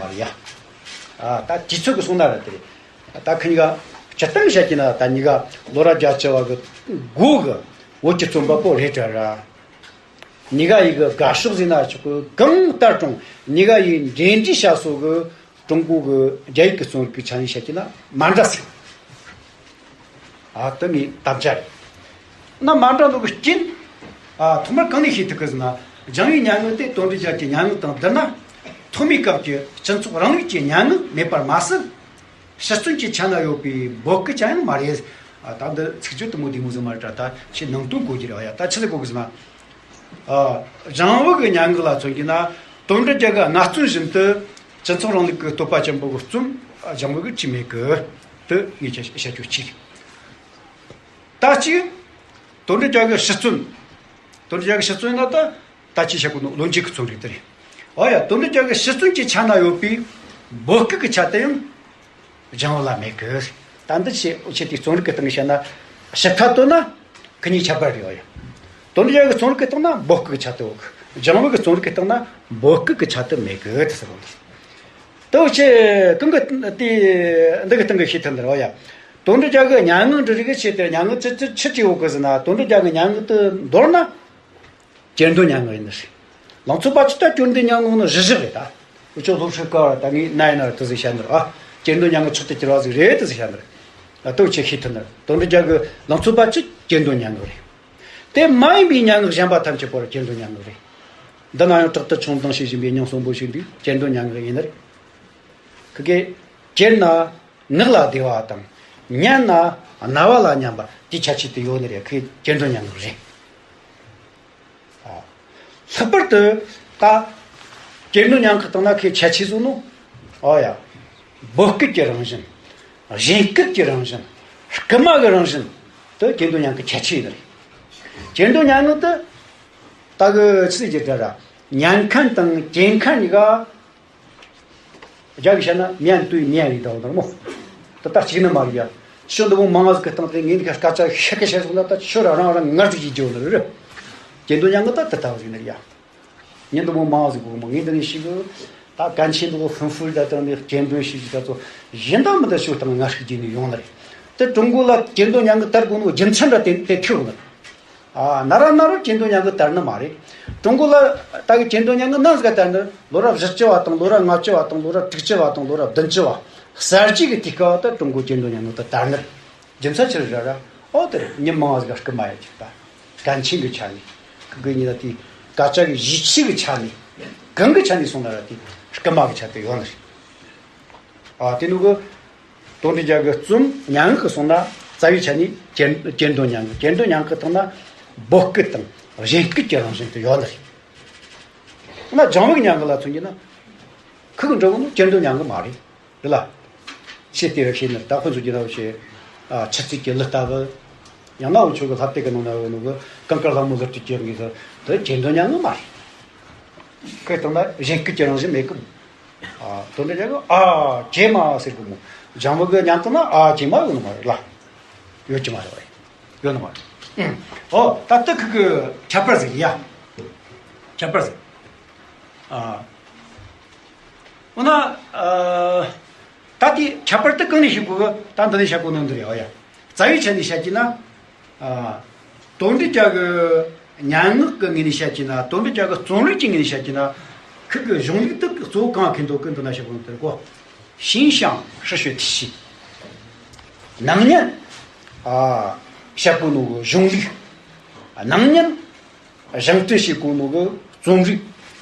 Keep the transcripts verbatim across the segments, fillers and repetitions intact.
པ་རེད་ཡ། ཨ་ད་དུས་ཚོད་ཀྱི་སོང་ན་ར་དེ་རེད། ད་ཁི་གཉིས་ཀ་སྤྱིར་བཏང་བཤད་ཀྱི་ན་ད་གཉིས་ཀ་ལོ་རབས་བརྒྱད་ཅུ་བ་གི་འགོ་གི་བོད་ཀྱི་རྩོམ་པ་པོ་རེད་དྲ་ར། གཉིས་ཀ་ཡི་གི་དགའ་ཕྱོགས་ཟེར་ན་ཆོག་གི། གང་ལྟར་ཀྲུང་གཉིས་ཀ་ཡི་འབྲེལ་འདྲིས་བྱ་སོ་གི་ཀྲུང་གོ་གི་རྒྱ་ཡིག་གི་རྩོམ་རིག་གི་ཆ་ནས་བཤད་ཀྱི་ན་མ་འདྲ་ཟིག་ཨ་དེ་ངའི་དམ་བཅའ་རེད། ན་མ་འདྲ་འདུག་གི་རྐྱེན། ཨ་ཐོག་མར་གང་ནས་ཤེས་ཐུབ་གི་ཟེར་ན། རྒྱང་བའི་མྱ་ངན་དེ་དོན་འགྲུབ་རྒྱལ་གྱི་མྱ་ངན་དང་བསྡུར་ན། ཐོག་མའི་སྐབས་ཀྱི་སྤྱི་ཚོགས་རིང་ལུགས་ཀྱི་མྱ་ངན་མེད་པར་མ་ཟད། ཕྱི་བཙོན་གྱི་ཆ་ན་ཡོད་པའི་འབོད་སྐུལ་ཅན་ཡང་མ་རེད། ཨ་ད་འདི་ཚིག་སྦྱོར་དུ་མོ་བདེ་མོ་ཟིག་མ་རེད་དྲ། ད་ཆེས་ནང་དོན་གོ་རྒྱུ་རེད་བ་ཡ། ད་ཆི་ཟིག་གོ་གི་ཟེར་ན། ཨ་རྒྱང་བུ་གི་མྱ་ངན་ལ་མཚོན་གྱི་ན། དོན་འགྲུབ་རྒྱལ་གྱི་མངའ་བཙུན་བཞིན་དུ་སྤྱི་ཚོགས་རིང་ལུགས་ཀྱི་བསྟོད་པ་ཆེན་པོ་གི་རྩོམ་རྒྱང་བུ་གིས་བྲིས་མེད་གི། དེ་ངས་ཆ་བཤད་རྒྱུ་གཅིག་རེད། ད་གཅིག་དོན་འགྲུབ་རྒྱལ་གྱི་ཕྱི་བཙོན། དོན་འགྲུབ་རྒྱལ་གྱི་ཕྱི་བཙོན་ན་ད་ད་ཅི་བཤད་གོ་ནོ་ལོ་མཇུག་གི་རྩོམ་རིག་དེ་རེད། འོ་ཡ། དོན་འགྲུབ་རྒྱལ་གྱི་ཕྱི་བཙོན་གྱི་ཆ་ན་ཡོད་པའི་འབོད་སྐུལ་གྱི་ཆ་དེ་ཡང་རྒྱང་བུ་ལ་མེད་གི། ད་འདི་ཆེ་འུ་ཆེ་དེའི་རྩོམ་རིག་གི་སྟེང་བཤད་ན་ཞིབ་ཕྲ་བཏོན་ན་ཁི་གཉིས་ཁྱད་པར་རེད། འོ་ཡ། དོན་འགྲུབ་རྒྱལ་གྱི་རྩོམ་རིག་གི་སྟེང་ན་འབོད་སྐུལ་གྱི་ཆ་དེ་ཡོད་གི། རྒྱང་བུ་གི་རྩོམ་རིག་གི་སྟེང་ན་འབོད་སྐུལ་གྱི་ཆ་དེ་མེད་གི་དེ་ཟེར་བ་འདི། དེ་འུ་ཆེ་གང་གི་དེ་འདི་གི་སྟེང་གི་ཤེས་ཐུབ་འདི་རེད། འོ་ཡ། དོན་འགྲུབ་རྒྱལ་གྱི་མྱ་ངན་འདི་རིག་གི་ཆེ་དེ་མྱ་ངན་ཅི་ཅི་ཅི་ཅི་ཡོད་གི་ཟེར་ན། དོན་འགྲུབ་རྒྱལ་གྱི་མྱ་ངན་དེ་མདོར་ན། གྱེར་འདོན་མྱ་ངན་ཡིན་ནི་རེད། ལང་ཚོ་པ་ཆི་ད་གྱེར་འདོན་མྱ་ངན་ནི་གཞི་བཞག་རེད་ད། འུ་ཆོ་སློབ་ཕྲུག་སྐབས་ད་ངས་ན་ཡིན་ན་དེ་ཟིག་བཤད་ནི་རེད། ཨ་གྱེར་འདོན་མྱ་ངན་མཆོག་ཏུ་གྱུར་བ་ཟིག་རེད་དེ་ཟིག་བཤད་ནི་རེད། ཨ་དེ་ཆེ་ཤེས་ཐུབ་ནི་རེད། དོན་འགྲུབ་རྒྱལ་གྱི་ལང་ཚོ་པ་ཆི་གྱེར་འདོན་མྱ་ངན་རེད། དེ་མ་ཡིན་པའི་མྱ་ངན་གཞན་པ་ཐམས་ཅད་པོར་གྱེར་འདོན་མྱ་ངན་རེད། འདི་ན་ཡང་དྲག་ཏུ་ཆུང་དང་ཞེས་བཞིན་པའི་སྙིང་གསོན་པོ་ཞིག་འདུག། གྱེར་འདོན་མྱ་ངན་ཡིན་ནི་རེད། ཁི་གེ་གྱེར་ན་ངག་ལ་བདེ་བ་དང་། ཉན་ན་རྣ་བ་ལ་ཉན་པ་དེ་ཁྱད་ཆོས་དེ་ཡོད་ནི་རེད། ཁི་གེ་གྱེར་འདོན་མྱ་ངན་རེད། ལྷག་པར་དུ་ད་གྱེར་འདོན་མྱ་ངན་གྱི་སྟེང་ན་ཁོའི་ཁྱད་ཆོས་བཟོ་ནོ། ཨོ་ཡ། འབོད་སྐུལ་གྱི་རང་བཞིན། གཞན་སྐུལ་གྱི་རང་བཞིན། སྐུལ་མ་གི་རང་བཞིན་དེ་གྱེར་འདོན་མྱ་ངན་གྱི་ཁྱད་ཆོས་ཡིན་ནི་རེད། གྱེར་འདོན་མྱ་ངན་དེ་ད་གི་ཆི་ཟེར་གྱི་འདྲ་ར། ཉན་མཁན་དང་གྱེར་མཁན་གཉིས་ཀ་རྒྱ་གི་བཤད་ན་面对面 རེད་དོ་ནོ། ད་ལྟ་གཅིག་ནི་མ་རེད་ཡ། ཤོ་འདི་མོ་མང་ཟིག་གི་སྟེང་དེ་ངས་འདི་ག་སྐད་ཆ་ཤེས་ཀི་ཤེས་སོང་ན་ད་ཤོ་ར་རང་རང་ངར་ཟིག་ཡིད་རྒྱུ་ནི་རེད། གྱེར་འདོན་མྱ་ངན་ད་དེ་ལྟ་བུ་ཟིག་ནི་རེད་ཡ། ཉིན་འདི་མོ་མང་ཟིག་གོ་མོ་ངས་འདི་ནས་ཤེས་གི། ད་གན་ཆེན་འདི་གོ་ཧྥུན་ཧྥུར་ད་དང་ནི་གྱེར་འདོན་ཤེས་ཀྱི་ད་ཚོ་གཞན་དག་མི་ད་ཤོ་དང་ངར་ཤིག་རྒྱུ་ནི་ཡོང་ནི་རེད། དེ་ཀྲུང་གོ་ལ་གྱེར་འདོན་མྱ་ངན་དར་གོ་ནོ་རྒྱུ་མཚན་འདྲ་དེ་དེ་ཐུག་ནི་རེད། ཨ་ན་ར་ན་ར་གྱེར་འདོན་མྱ་ངན་དར་ནི་མ་རེད། ཀྲུང་གོ་ལ་ད་གི་གྱེར་འདོན་མྱ་ངན་ནམ་ཟིག་ག་དར་ནི། ལོ་རབས་བཞི་བཅུ་བ་དང་ལོ་རབས་ལྔ་བཅུ་བ་དང་ལོ་རབས་དྲུག་ཅུ་བ་དང་ལོ་རབས་བདུན་ཅུ་བ། གསར་བརྗེ་གི་དུས་སྐབས་ད་ཀྲུང་གོ་གྱེར་འདོན་མྱ་ངན་དེ་དར་ནི། རྒྱུ་མཚན་ཆི་རེད་ར། ཨོ་དེ་རེད། མྱི་མང་ཟིག་ག་སྐུལ་མ་ཡ་གྱུར་ད། གན་ཆེན་གི་ཆ་ནས། ཁི་གི་ཉིན་ན་དེ་སྐད་ཆ་གི་ཡིད་ཆེས་གི་ཆ་ནས། གང་གི་ཆ་ནས་སོང་ན་ར་དེ་སྐུལ་མ་གི་ཆ་དེ་ཡོད་ནི་རེད། ཨ་དེ་ནུ་གི། དོན་འགྲུབ་རྒྱལ་གྱི་རྩོམ་མྱ་ངན་གི་སོང་ན་རྩ་བའི་ཆ་ནས་གྱེར་གྱེར་འདོན་མྱ་ངན། གྱེར་འདོན་མྱ་ངན་གི་སྟེང་ན་འབོད་སྐུལ་དང་གཞན་སྐུལ་གྱི་རང་བཞིན་དུ་ཡོད་ནི་རེད། ན་རྒྱང་བུ་གི་མྱ་ངན་ལ་མཚོན་གྱི་ན། ཁི་གི་འགྲོ་གི་ནི་གྱེར་འདོན་མྱ་ངན་མ་རེད། རེད་ལ། ཤེས་དེ་ར་ཤེས་ནི་རེད། ད་ཁོ་ཚོ་གྱི་ན་བཤད། ཨ་ཆུ་ཚོད་ཀྱི་གླུ་ལྟ་བུ། ཡང་ན་འུ་ཆོ་གི་ལྷ་དེ་གི་ནང་ན་ཡོད་ནོ་གི་གངས་དཀར་ལྷ་མོ་གླུ་སྒྲོན་གྱི་ངེས་ཟེར་དེ་གྱེར་འདོན་མྱ་ངན་མ་རེད། ཁོའི་སྟེང་ན་གཞན་སྐུལ་གྱི་རང་བཞིན་མེད་གི། ཨ་དོན་དེ་རྒྱ་གི་ཨ་ཀྱེ་མ་ཟེར་གི་མོ། རྒྱང་བུ་གི་མྱ་ངན་ན་ཨ་ཀྱེ་མ་ཡོད་ནི་མ་རེད་ལ། ཡོད་ཀྱི་མ་རེད་བ། ཡོད་ནི་མ་རེད། ཨོ་ད་ལྟ་ཁི་གི་ཁྱད་པར་ཟིག་ཡ། ཁྱད་པར་ཟིག་ཨ། འོ་ན། ཨ། ད་དེ་ཁྱད་པར་དེ་གང་ནས་ཤེས་དགོས་གི། ད་འདི་ནས་བཤད་དགོས་ནི་འདི་རེད། འོ་ཡ། རྩ་བའི་ཆ་ནས་བཤད་ཀྱི་ན། ཨ། དོན་འགྲུབ་རྒྱལ་གི་སྙན་ངག་གི་ངོས་ནས་བཤད་ཀྱི་ན། དོན་འགྲུབ་རྒྱལ་གི་རྩོམ་རིག་གི་ངོས་ནས་བཤད་ཀྱི་ན། ཁི་གི་གཞུང་ལུགས་དེ་གཙོ་བོ་གང་ཁེ་འདོད་གི་འདི་ན་བཤད་དགོས་ནི་འདི་རེད་གོ། 形象是学体系། སྣང་བརྙན། ཨ། བཤད་དགོས་ནོ་གི་གཞུང་ལུགས། སྣང་བརྙན། བཞེངས་སྐྲུན་བྱེད་དགོས་ནོ་གི་རྩོམ་རིག་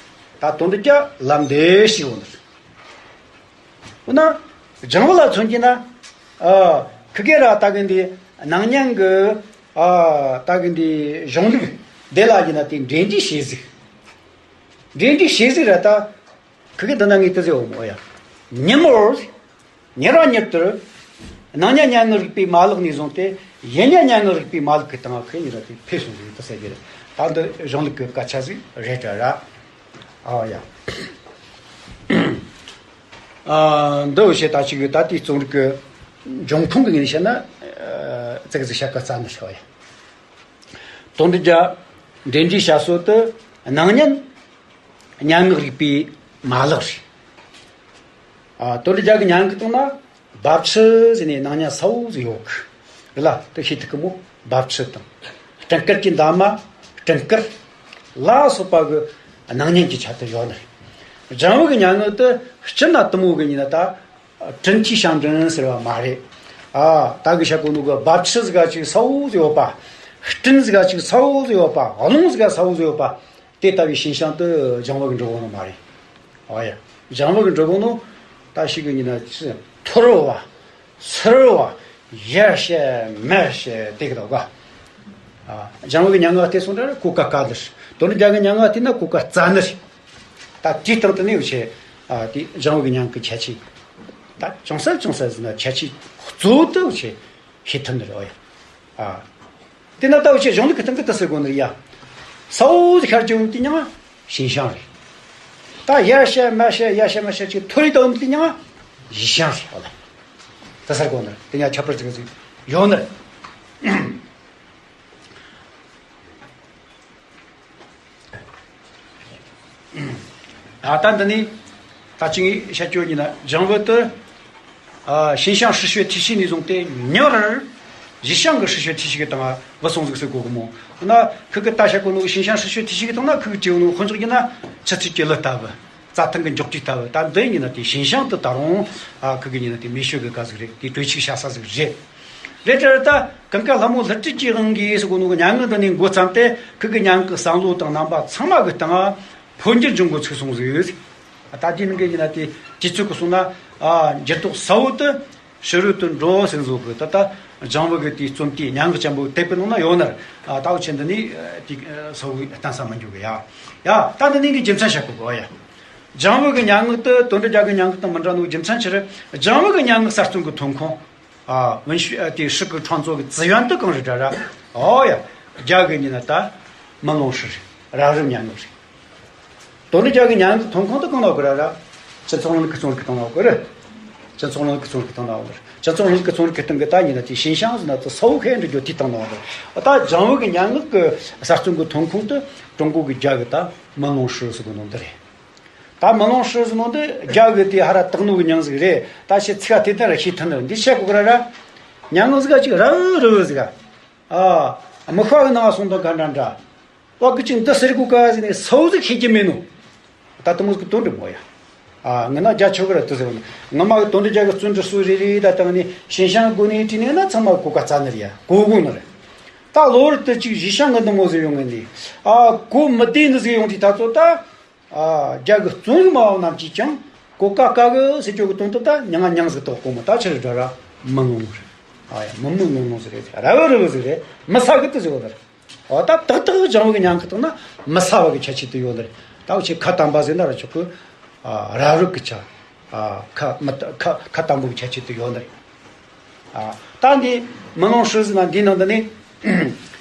ད་དོན་དུ་ཀྱང་ལམ་འདི་ཞིག་འོང་ནི། འོ་ན། རྒྱང་བུ་ལ་མཚོན་གྱི་ན། ཨ། ཁི་གེ་ར་ད་གི་འདི་སྣང་བརྙན་གི། ཨ། ད་གི་འདི་གཞུང་ལུགས་འདི་ལ་ཡིན་ན་དེ་འབྲེལ་འདྲིས་བྱེད་ཟིག་འབྲེལ་འདྲིས་བྱེད་ཟིག་ར་ད། ཁི་གེ་འདི་ན་ངས་དེ་ཟེར་འོང་མོ་ཡ། ཉིན་མོར། ཉིན་རང་ཉིན་དུ། སྣང་བརྙན་སྙན་ངག་རིག་པའི་མ་ལག་ནས་བཟུང་སྟེ་ཡིན་སྙན་སྙན་ངག་རིག་པའི་མ་ལག་གི་སྟེང་ཁོས་ཉིན་ར་དེ་འཕེལ་སོང་ཟིག་ད་ཟེར་གྱི་རེད། ད་འདི་གཞུང་ལུགས་ཀྱི་སྐད་ཆ་ཟིག་རེད་དྲ་ར། ཨ་ཡ། ཨ། འདི་བཤད་ད་ཅིག་ད་ལྟའི་རྩོམ་རིག་གི་འབྱུང་ཁུངས་ཀྱི་ངོས་ནས་བཤད་ན། ཨ། ཙིག་ཟིག་བཤད་ཀ་རྩ་ནས་ཤོག་ཡ། དོན་འགྲུབ་རྒྱལ་འབྲེལ་འདྲིས་བྱ་སྲོལ་དུ་སྣང་བརྙན་སྙན་ངག་རིག་པའི་མ་ལག་རེད། ཨ། དོན་དུ་རྒྱ་གི་སྙན་ངག་དང་ན་འབབ་ཆུ་ཟེར་ནས་སྣང་བརྙན་གསལ་བོ་ཟིག་ཡོད་གི་རེད་ལ། དེ་ཤེས་ཐུབ་གི་མོ། འབབ་ཆུ་དང་། སྤྲིན་དཀར་གྱི་འདབ་མ། སྤྲིན་དཀར་ལ་སོགས་པ་གི་སྣང་བརྙན་གྱི་ཆ་དེ་ཡོད་ནི་རེད། ལྗང་བུ་གི་སྙན་ངག་དེ་སྤྱིར་ན་དེ་མོ་གི་ཡིན་ན་ད་སྤྲིན་ཐིག་ཞིང་སྤྲིན་ཟེར་བ་མ་རེད། ཨ། ད་གི་བཤད་གོ་ནོ་གི་འབབ་ཆུ་ཟིག་ག་ཅིག་གསལ་བོ་ཟིག་ཡོད་པ། སྤྲིན་ཟིག་ག་ཅིག་གསལ་བོ་ཟིག་ཡོད་པ། རླུང་ཟིག་ག་གསལ་བོ་ཟིག་ཡོད་པ། དེ་ལྟ་བུའི་ཞིང་ཤང་དུ་ལྗང་བུ་གིས་འབྲི་གོ་ནོ་མ་རེད། ཨོ་ཡ། ལྗང་བུ་གིས་འབྲི་གོ་ནོ་ད་ཞིག་གི་ཡིན་ན་ཅི། ཐོར་བ། སིལ་བ། ཡར་བཤད་མར་བཤད་དེ་གི་དོག་ག་ཨ། ལྗང་བུ་གི་སྙན་ངག་དེ་སོང་འདྲ་རེད། གོ་ཀ་ཀ་འདིར། དོན་དུ་རྒྱ་གི་སྙན་ངག་དེ་ན་གོ་ཀ་རྩ་ནི་རེད། ད་དེའི་སྟེང་དུ་ནི་འུ་ཆེ། ཨ། དེ་ལྗང་བུ་གི་སྙན་ངག་གི་ཁྱད་ཆོས། ད་ཅུང་ཟད་ཅུང་ཟད་ཟིན་ན་ཁྱད་ཆོས་གཙོ་བོ་དེ་འུ་ཆེ་ཤེས་ཐུབ་ནི་རེད། ཨོ་ཡ། ཨ། དེ་ན་ལྟ་བུ་ཆེ་གཞུང་ལུགས་ཀྱི་སྟེང་གི་དུ་ཟེར་དགོས་ནི་རེད་ཡ། ས་འོག་ཏུ་ཤར་གྱི་འོང་དུས་མྱང་ཞིང་ཤང་རེད། ད་ཡར་བཤད་མར་བཤད་ཡར་བཤད་མར་བཤད་ཅིག་མཐོ་རིས་དུ་འོང་དུས་མྱང་ཡུལ་ཤང་རེད། ཨོ་ལ། དུ་ཟེར་དགོས་ནི་རེད། དེ་ཡང་ཁྱད་པར་ཅིག་ཟིག་ཡོད་ནི་རེད། ཨ། ད་འདི་ནི་ད་ཅི་ངས་བཤད་རྒྱུ་ཡིན་ན་ལྗང་བུ་དེ། ཨ། ཞིང་ཤང་ཧྲི་ཤོད་ཐི་ཤི་ནས་བཟུང་སྟེ་ཉིན་རེར་ཡུལ་ཤང་གི་ཧྲི་ཤོད་ཐི་ཤི་གི་སྟེང་བུད་སོང་ཟིག་ཟེར་གོ་གི་མོ། ན་ཁུ་གི་ད་བཤད་གོ་ནོ་ཞིང་ཤང་ཧྲི་ཤོད་ཐི་ཤི་གི་སྟེང་ན་ཁུ་གི་བྲིས་ནོ་དཔེ་འཇོག་རྒྱུ་ན་ཆུ་ཚོད་ཀྱི་ལི་ལྟ་བུ། རྩྭ་ཐང་གི་མགྱོགས་དྲིས་ལྟ་བུ། ད་འདི་ཡིན་ན་དེ་ཞིང་ཤང་དུ་ད་རུང་། ཨ། ཁུ་གི་ཡིན་ན་དེ་མེ་ཤོད་གི་ཀ་ཟིག་རེད། དེ་གྲོས་ཆོད་བྱ་ས་ཟིག་རེད། རེད་དེ་ད་ཀུན་དགའ་ལྷ་མོ་ལྷུན་གྲུབ་ཀྱི་དབང་གིས་ཟེར་གོ་ནོ་གི་སྙན་ངག་འདི་ནས་འགོ་བརྩམས་ཏེ་ཁུ་གི་སྙན་ངག་གི་བསམ་བློ་དང་རྣམ་པ་ཚང་མ་གི་སྟེང་འཕོ་འགྱུར་འབྱུང་འགོ་ཚུགས་སོང་ཟིག་ད་དེ་ནི་གི་ཡིན་ན་དེ་དུས་ཚོད་གི་སོང་ན། ཨ། འགྱུར་ལྡོག་གསལ་བོ་དེ་ཕྱི་རོལ་དུ་འགྲོ་ཟེར་བཟོ་གི་ད་ལྟ་ལྗང་བུ་གི་དེའི་རྩོམ་དེ་སྙན་ངག་ཅན་པོ་དེབ་གི་ནང་ན་ཡོད་ནི་རེད། ཨ། ད་འུ་ཆེ་འདི་ནས་དེ་གསལ་བོ་བསྟན་ས་མི་འགྱུར་གི་ཡ། ཡ། ད་འདི་ནས་གི་རྒྱུ་མཚན་བཤད་གོ་གི། ཨོ་ཡ། ལྗང་བུ་གི་སྙན་ངག་དེ་དོན་དུ་རྒྱ་གི་སྙན་ངག་དང་མི་འདྲ་ནོ་རྒྱུ་མཚན་ཅི་རེད། ལྗང་བུ་གི་སྙན་ངག་གསར་རྩོམ་གི་ཐོན་ཁུངས། ཨ། 文学 ཨ། དེ་诗歌创作གི་资源དེ་གང་རེད་ད་ར། ཨོ་ཡ། རྒྱ་གི་ཡིན་ན་ད་门弄诗རེད། རབ་རིབ་སྙན་ངག་རེད། དོན་དུ་རྒྱ་གི་སྙན་ངག་ཐོན་ཁུངས་དེ་གང་ནོ་གི་ར་ར། སྤྱི་ཚོགས་རིང་ལུགས་ཀྱི་རྩོམ་རིག་གི་སྟེང་ནོ་གི་རེད། སྤྱི་ཚོགས་རིང་ལུགས་ཀྱི་རྩོམ་རིག་གི་སྟེང་ནོ་གི་རེད། སྤྱི་ཚོགས་རིང་ལུགས་ཀྱི་རྩོམ་རིག་གི་སྟེང་གི་ད་ཡིན་ན་དེ་ཞིང་ཤང་ཟེར་ན་དེ་གསལ་བོ་ཁས་འདྲི་རྒྱུ་དེའི་སྟེང་ནོ་གི་རེད། ད་ལྗང་བུ་གི་སྙན་ངག་གི་གསར་རྩོམ་གི་ཐོན་ཁུངས་དེ་ཀྲུང་གོ་གི་རྒྱ་གི་ད་门弄诗ཟེར་གོ་ནོ་འདི་རེད། ད་门弄诗ཟེར་ནོ་འདི་རྒྱ་གི་དེ་ཧ་ར་དག་ནོ་གི་མྱིང་ཟིག་རེད། ད་ཤི་ཚིག་དེ་ལྟར་ཤེས་ཐུབ་ནི་འདི་བཤད་གོ་གི་ར་ར། སྙན་ངག་ཟིག་ག་ཅིག་ར་བུ་རུ་བུ་ཟིག་ག་ཨ། མི་ཤ་གི་ནང་སོང་དང་ག་འདྲ་འདྲ། བ་གི་ཅིག་འདི་ཟེར་གོ་ག་ཟིག་ནས་སོ་ཟིག་ཤེས་ཀྱི་མེད་ནོ། ད་དེ་མོ་ཟིག་གི་དོན་འགྲིག་མོ་ཡ། ཨ། ང་ན་རྒྱ་ཆོ་གི་ར་དུ་ཟེར་བ་ནི་ང་མ་གི་དོན་འགྲིག་རྒྱ་གི་བརྩོན་འགྲུས་སུ་རེ་རེ་ད་བཏང་ནས་ཞིང་ཤང་སྒོ་ནས་བྲིས་ནས་ན་ཚང་མ་གོ་ག་རྩ་ནི་རེད་ཡ། གོ་གོ་ནི་རེད། ད་ལོ་རུ་དུ་ཅིག་ཞིང་ཤང་གི་འདི་མོ་ཟིག་ཡོང་ངེ་ནས། ཨ། གོ་མི་བདེ་ནི་ཟིག་ཡོང་དུས་ད་ཚོ་ད། ཨ། རྒྱ་གི་རྩོམ་རིག་མ་བ་རྣམས་ཀྱིས་ཀྱང་གོ་ཀ་ཀ་གི་ཟེར་རྒྱུ་གི་དོན་དུ་ད་མྱང་ང་མྱང་ཟིག་དོག་གོ་མོ། ད་ཆི་རེད་འདྲ་ར་མི་ངོ་རེད། ཨ་ཡ། མི་མི་ངོ་ངོ་ཟིག་རེད། ར་བུ་རུ་བུ་ཟིག་རེད། མི་ས་གི་དུ་ཟིག་བ་ད་ར། ཨ། ད་ཏག་ཏག་ལྗང་བུ་གི་སྙན་ངག་དང་ན་མི་ས་བ་གི་ཁྱད་ཆོས་དུ་ཡོད་ནི་རེད། ད་འུ་ཆེ་ཁ་དམ་པ་ཟེར་ན་ར་ཆོག་གི། ཨ། ར་རུབ་གི་ཆ། ཨ། ཁ་མི་ཁ་ཁ་དམ་པོ་གི་ཁྱད་ཆོས་དུ་ཡོད་ནི་རེད། ཨ། ད་འདི་མི་ནོང་ཧྲི་ཟེར་ན་འདི་ནང་དུ་ནི།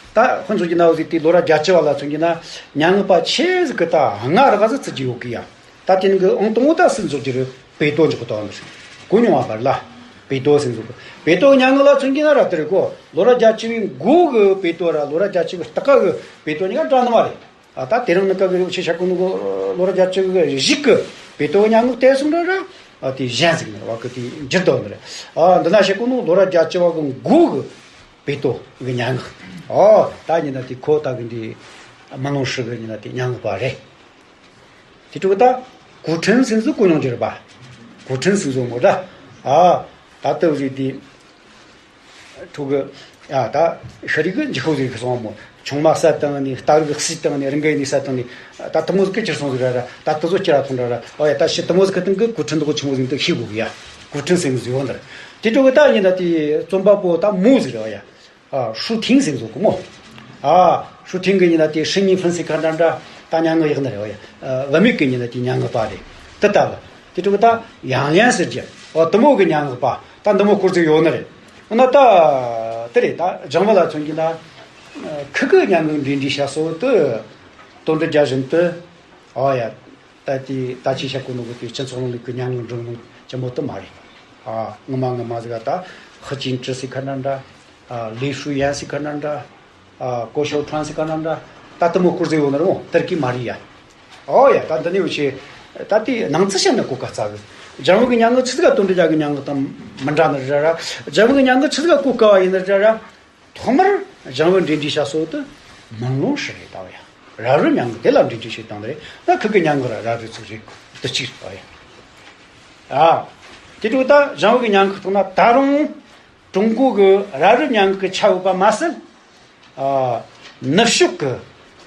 ད་ཁོ་ཚོ་གི་ན་འོ་ཟིག་དེ་ལོ་ར་བརྒྱད་ཅུ་བ་ལ་མཚོན་གྱི་ན་སྙན་ངག་པ་ཆེ་ཟིག་གི་ད་ང་ར་ག་ཟིག་བརྩི་གི་ཡོད་གི་ཡ། ད་དེ་ནི་གི་ཨང་དང་པོ་ད་སུ་འཇོག་གི་རེད། པེ་ཏོ་འཇོག་གི་ད་འོ་ཟིག་གོ་མྱོང་བ་བར་ལ། པེ་ཏོ་ཟིག་འཇོག་གི། པེ་ཏོ་སྙན་ངག་ལ་མཚོན་གྱི་ན་ར་དེ་རེད་གོ། ལོ་ར་བརྒྱད་ཅུ་བའི་མགོ་གི་པེ་ཏོ་ར་ལོ་ར་བརྒྱད་ཅུ་གི་སྟག་ག་གི་པེ་ཏོ་གཉིས་ཀ་འདྲ་ནི་མ་རེད། ཨ། ད་དེ་རིང་ནི་ཀ་གི་ཆེ་ཤ་ཀུ་ནུ་གི་ལོ་ར་བརྒྱད་ཅུ་གི་གཞུག་གི་པེ་ཏོ་གི་སྙན་ངག་དེ་སུ་འདྲ་ར། ཨ། དེ་གཞན་ཟིག་ནི་བ་གི་དེ་འགྱུར་དོ་ནི་རེད། ཨ། འདི་ན་ཤ་ཀུ་ནུ་ལོ་ར་བརྒྱད་ཅུ་བ་གི་མགོ་གི་པེ་ཏོ་གི་སྙན་ངག་ཨོ། ད་ཉི་ན་དེ་ཁོ་ད་གི་འདི་མི་ནོང་ཧྲི་གི་ཉི་ན་དེ་སྙན་ངག་པ་རེད། དེ་ཕྲུ་གུ་ད་གུ་ཁྲིན་སིན་ཟུ་གུ་ཉོང་གི་རེད་པ། གུ་ཁྲིན་སིན་ཟུ་མོ་ད། ཨ། ད་ལྟ་བུ་ཟིག་དེ། ཕྲུ་གུ། ཨ། ད་ཤ་རིག་གི་འཇིགས་ཤོག་ཟིག་གི་སོང་མོ། ཆུང་མ་བསད་བཏང་ནི། སྟག་རིག་བསད་བཏང་ནི། རི་འགའ་ནི་བསད་བཏང་ནི། ད་དེ་མོ་ཟིག་གི་ཁྱེར་སོང་ཟིག་ར་ར། ད་དེ་ཚོ་ཁྱེར་ར་ཐོན་ར་ར། ཨོ་ཡ། ད་ཤི་དེ་མོ་ཟིག་གི་སྟེང་གི་གུ་ཁྲིན་དེ་གོ་ཆི་མོ་ཟིག་འདུག་ཤེས་དགོས་གི་ཡ། གུ་ཁྲིན་སིན་ཟུ་ཡོད་ནི་རེད། དེ་ཕྲུ་གུ་ད་ཉི་ན་དེ་རྩོམ་པ་པོ་ད་མོ་ཟིག་རེད། ཨོ་ཡ། ཨ། ཧྲུའུ་ཐིང་ཟེར་འདུག་གི་མོ། ཨ། ཧྲུའུ་ཐིང་གི་ཉི་ན་དེ་ཧྲི་ཉི་ཕུན་སི་ཁ་འདྲ་འདྲ། ད་སྙན་ངག་ཡག་ནི་རེད། ཨོ་ཡ། ཨ། བུད་མེད་ཀྱི་ཉི་ན་དེ་སྙན་ངག་པ་རེད། དེ་ལྟ་བུ། དེ་ཕྲུ་གུ་ད་ཡང་ལན་ཟེར་གྱི། ཨོ། དེ་མོ་གི་སྙན་ངག་པ། ད་འདི་མོ་སྐོར་ཟིག་ཡོད་ནི་རེད། འོ་ན་ད། དེ་རེད། ད་ལྗང་བུ་ལ་མཚོན་གྱི་ན། ཨ། ཁུ་གི་སྙན་ངག་འབྲི་འབྲི་བྱ་སོ་དེ། དོན་དུ་རྒྱ་བཞིན་དུ། ཨོ་ཡ། ད་དེ་ད་ཅི་བཤད་གོ་ནོ་གི་དེ་སྤྱི་ཚོགས་རིང་ལུགས་ཀྱི་སྙན་ངག་འབྲི་མཁན་ཅན་པོ་དེ་མ་རེད། ཨ། ངོ་མ་ངོ་མ་ཟིག་ད་ཧི་ཅིན་ཀྲི་སི་ཁ་འདྲ་འདྲ། ཨ། ལི་ཧྲུའུ་ཡན་སི་ཁ་འདྲ་འདྲ། ཨ། ཀོ་ཤོ་ཁྲོན་སི་ཁ་འདྲ་འདྲ། ད་དེ་མོ་སྐོར་ཟིག་ཡོད་ནི་རེད་མོ། ཏུར་ཀི་མ་རེད་ཡ། ཨོ་ཡ། ད་འདི་ནི་འུ་ཆེ། ད་དེ་ནང་ཚིག་བཤད་ན་གོ་ཀ་རྩ་གི། ལྗང་བུ་གི་སྙན་ངག་ཆི་ཟིག་ག་དོན་འགྲུབ་རྒྱལ་གི་སྙན་ངག་དང་མི་འདྲ་ནི་རེད་ར། ལྗང་བུ་གི་སྙན་ངག་ཆི་ཟིག་ག་གོ་དཀའ་བ་ཡིན་ནི་རེད་ར། ཐོག་མར་ལྗང་བུ་འབྲེལ་འདྲིས་བྱ་སོ་དུ་མང་ལོང་ཧྲི་རེད་ད་བ་ཡ། རབ་རིབ་སྙན་ངག་དེ་ལ་འབྲེལ་འདྲིས་བྱེད་སྟངས་དེ་རེད། ད་ཁུ་གི་སྙན་ངག་ར་རབ་རིབ་ཚིག་རེད། དུ་གཅིག་རེད་ད་བ་ཡ། ཨ། དེ་འདྲ་ད་ལྗང་བུ་གི་སྙན་ངག་ཐོག་ན་ད་རུང་ཀྲུང་གོ་གི་རབ་རིབ་སྙན་ངག་གི་ཆ་ཡོད་པ་མ་ཟད། ཨ། ནུབ་ཕྱོགས་ཀྱི་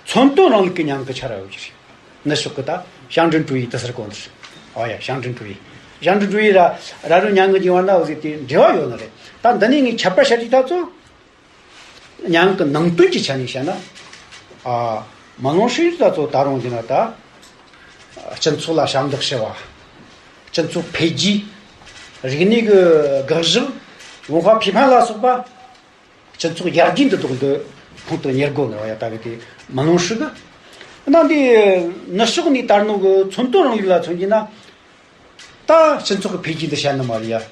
མཚོན་དོན་རིང་ལུགས་ཀྱི་སྙན་ངག་གི་ཆ་ར་ཡོད་ཀྱི་རེད། ནུབ་ཕྱོགས་ཀྱི་ད་ཞང་ཀྲིན་ཀྲུའུ་ཡི་དུ་ཟེར་གོ་འདིར། ཨོ་ཡ། ཞང་ཀྲིན་ཀྲུའུ་ཡི། ཞང་ཀྲིན་ཀྲུའུ་ཡི་ར་རབ་རིབ་སྙན་ངག་གི་བར་ན་འོ་ཟིག་དེ་འབྲེལ་བ་ཡོད་ནི་རེད། ད་འདི་ནས་ངས་ཁྱད་པར་བཤད་ཀྱི་ད་ཚོ། སྙན་ངག་གི་ནང་དོན་གྱི་ཆ་ནས་བཤད་ན། ཨ། མང་ལོང་ཧྲི་ཡི་ད་ཚོ་ད་རུང་ཡིན་ན་ད། སྤྱི་ཚོགས་ལ་ཞབས་འདེགས་ཞུ་བ། སྤྱི་ཚོགས་འཕེལ་རྒྱས། རིག་གནས་ཀྱི་དགག་ཞིབ། 文化批判 ལ་སོགས་པ། སྤྱི་ཚོགས་ཡར་རྒྱས་འདི་དག་འདི་ཁོང་དུ་གཉེར་དགོས་ནི་བ་ཡ། ད་གི་དེ་མང་ལོང་ཧྲི་གི། ན་འདི་ནུབ་ཕྱོགས་ནས་དར་ནོ་གི་མཚོན་དོན་རིང་ལུགས་ལ་མཚོན་གྱི་ན། ད་སྤྱི་ཚོགས་ཀྱི་འཕེལ་རྒྱས་འདི་བཤད་ནི་མ་རེད་ཡ།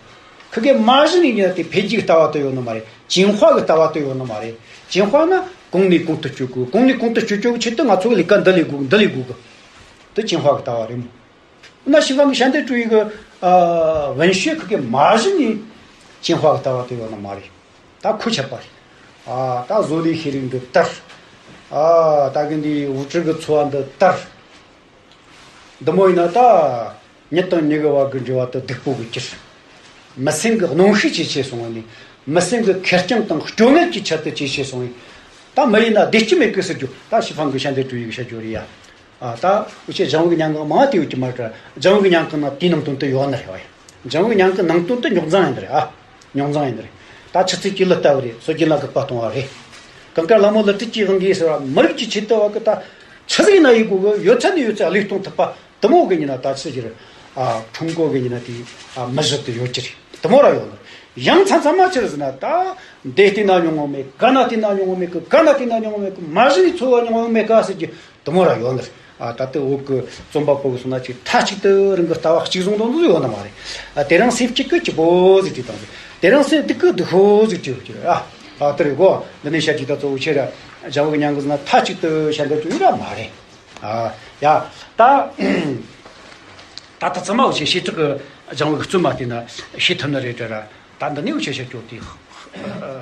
ཁི་གེ་མ་གཞི་ནས་ཡིན་ན་དེ་འཕེལ་རྒྱས་ཀྱི་ལྟ་བ་དུ་ཡོད་ནི་མ་རེད། 进化 གི་ལྟ་བ་དུ་ཡོད་ནི་མ་རེད། 进化 ན་གོང་ནས་གོང་དུ་བསྐྱོད་དགོས། གོང་ནས་གོང་དུ་བསྐྱོད་རྒྱུ་གི་ཆེད་དུ་ང་ཚོ་གི་ལས་ཀ་འདི་ལས་དགོས་འདི་ལས་དགོས་གི། དེ་进化 གི་ལྟ་བ་རེད་མོ། ན་ཞིག་ག་ནི་ཞན་ཏེ་ཀྲུའུ་ཡི་གི། ཨ། 文学 ཁི་གེ་མ་གཞི་ནས་进化 གི་ལྟ་བ་དུ་ཡོད་ནི་མ་རེད། ད་ཁུ་ཆད་པ་རེད། ཨ། ད་བཟོ་ལས་ཤེས་རིག་འདི་དར། ཨ། ད་གི་འདི་དབུ་ཁྲིད་གི་འཚོ་བ་འདི་དར། འདི་མོ་ཡིན་ན་ད། མྱི་དང་མྱི་གི་བར་གྱི་འབྲེལ་བ་དེ་སྡུག་པོ་གི་གྱུར། མི་སེམས་ཀྱི་གནོན་ཤུགས་ཇེ་ཆེ་སོང་བ་ནས། མི་སེམས་ཀྱི་ཁེར་རྐྱང་དང་སྐྱོ་ངལ་གྱི་ཆེད་དུ་ཇེ་ཆེ་སོང་བས། ད་མི་ཡིན་ན་བདེ་སྐྱིད་མེད་གི་ཟེར་རྒྱུ་ད་ཞི་ཧྥང་གི་ཞན་ཏེ་ཀྲུའུ་ཡི་གི་བཤད་རྒྱུ་རེད་ཡ། ཨ། ད་འུ་ཆོས་ལྗང་བུ་གི་སྙན་ངག་མང་བ་དེ་ཡོད་ཀྱི་མ་རེད། ལྗང་བུ་གི་སྙན་ངག་ནང་དེའི་ནང་དོན་དུ་ཡོད་ནི་རེད་བ་ཡ། ལྗང་བུ་གི་སྙན་ངག་ནང་དོན་དུ་རྙོག་འཛིང་ཡིན་ནི་རེད་ཨ། རྙོག་འཛིང་ཡིན་ནི་རེད། ད་ཆུ་ཚོད་ཀྱི་ལི་ལྟ་བུ་རེད། སྲོལ་རྒྱུན་ལ་དགག་པ་གཏོང་བ་རེད། གངས་དཀར་ལྷ་མོ་ལི་ཁྲི་གི་དབང་གིས་ཟེར་བ་མི་རིགས་ཀྱི་ཆེད་དུ་བ་གི་ད་ཆི་ཟིག་ཡིན་ན་ཡིན་དགོས་གི། ཡོད་ཚད་ནས་ཡོད་ཚད་བློས་གཏོང་ཐུབ་པ། དུ་མོ་གི་ཡིན་ན་ད་ཆི་ཟེར། ཨ། ཁྲུང་ཀོ་གི་ཡིན་ན་དེ། ཨ། མི་གཞི་དུ་ཡོད་ཀྱི་རེད། དུ་མོ་ར་ཡོད་ནི། ཡང་མཚམས་མཚམས་མ་ཆི་རེད་ཟེར་ན་ད། འདི་བལྟས་ན་མྱོང་བ་མེད། ག་ན་བལྟས་ན་མྱོང་བ་མེད་གི། ག་ན་བལྟས་ན་མྱོང་བ་མེད་གི། མ་གཞི་ནས་འཚོ་བ་མྱོང་བ་མེད་ག་ཟེར་གྱི་དུ་མོ་ར་ཡོད་ནི། ཨ། ད་ལྟ་བོད་གི་རྩོམ་པ་པོ་གི་སོང་ན་ཅིག་མཐའ་གཅིག་ཏུ་རང་གི་ལྟ་བ་གཅིག་བཟུང་དང་འདུག་ཡོད་ནི་མ་རེད། ཨ། དེ་རིང་སེམས་སྐྱིད་གི་སྐྱིད་པོ་ཟིག་བྲིས་དང་ཟིག་དེ་རིང་སེམས་སྡུག་གི་སྡུག་ཧོ་ཟིག་བྲིས་ཀྱི་རེད། ཨ། ཨ། དེ་རེད་གོ། འདི་ནས་བཤད་ཀྱི་ད་གཙོ་བོ་ཆེ་ར་ལྗང་བུ་གི་སྙན་ངག་ཟེར་ན་མཐའ་གཅིག་ཏུ་བཤད་འདོད་ཀྱི་ཡོད་ར་མ་རེད། ཨ། ཡ། ད། ད་ལྟ་ཚང་མ་འུ་ཆོས་བྱེ་བྲག་གི་ལྗང་བུ་གི་རྩོམ་མ་བལྟས་ན་ཤེས་ཐུབ་ནི་རེད་དྲ་ར། ད་འདི་ནས་འུ་ཆོས་བཤད་རྒྱུ་དེ།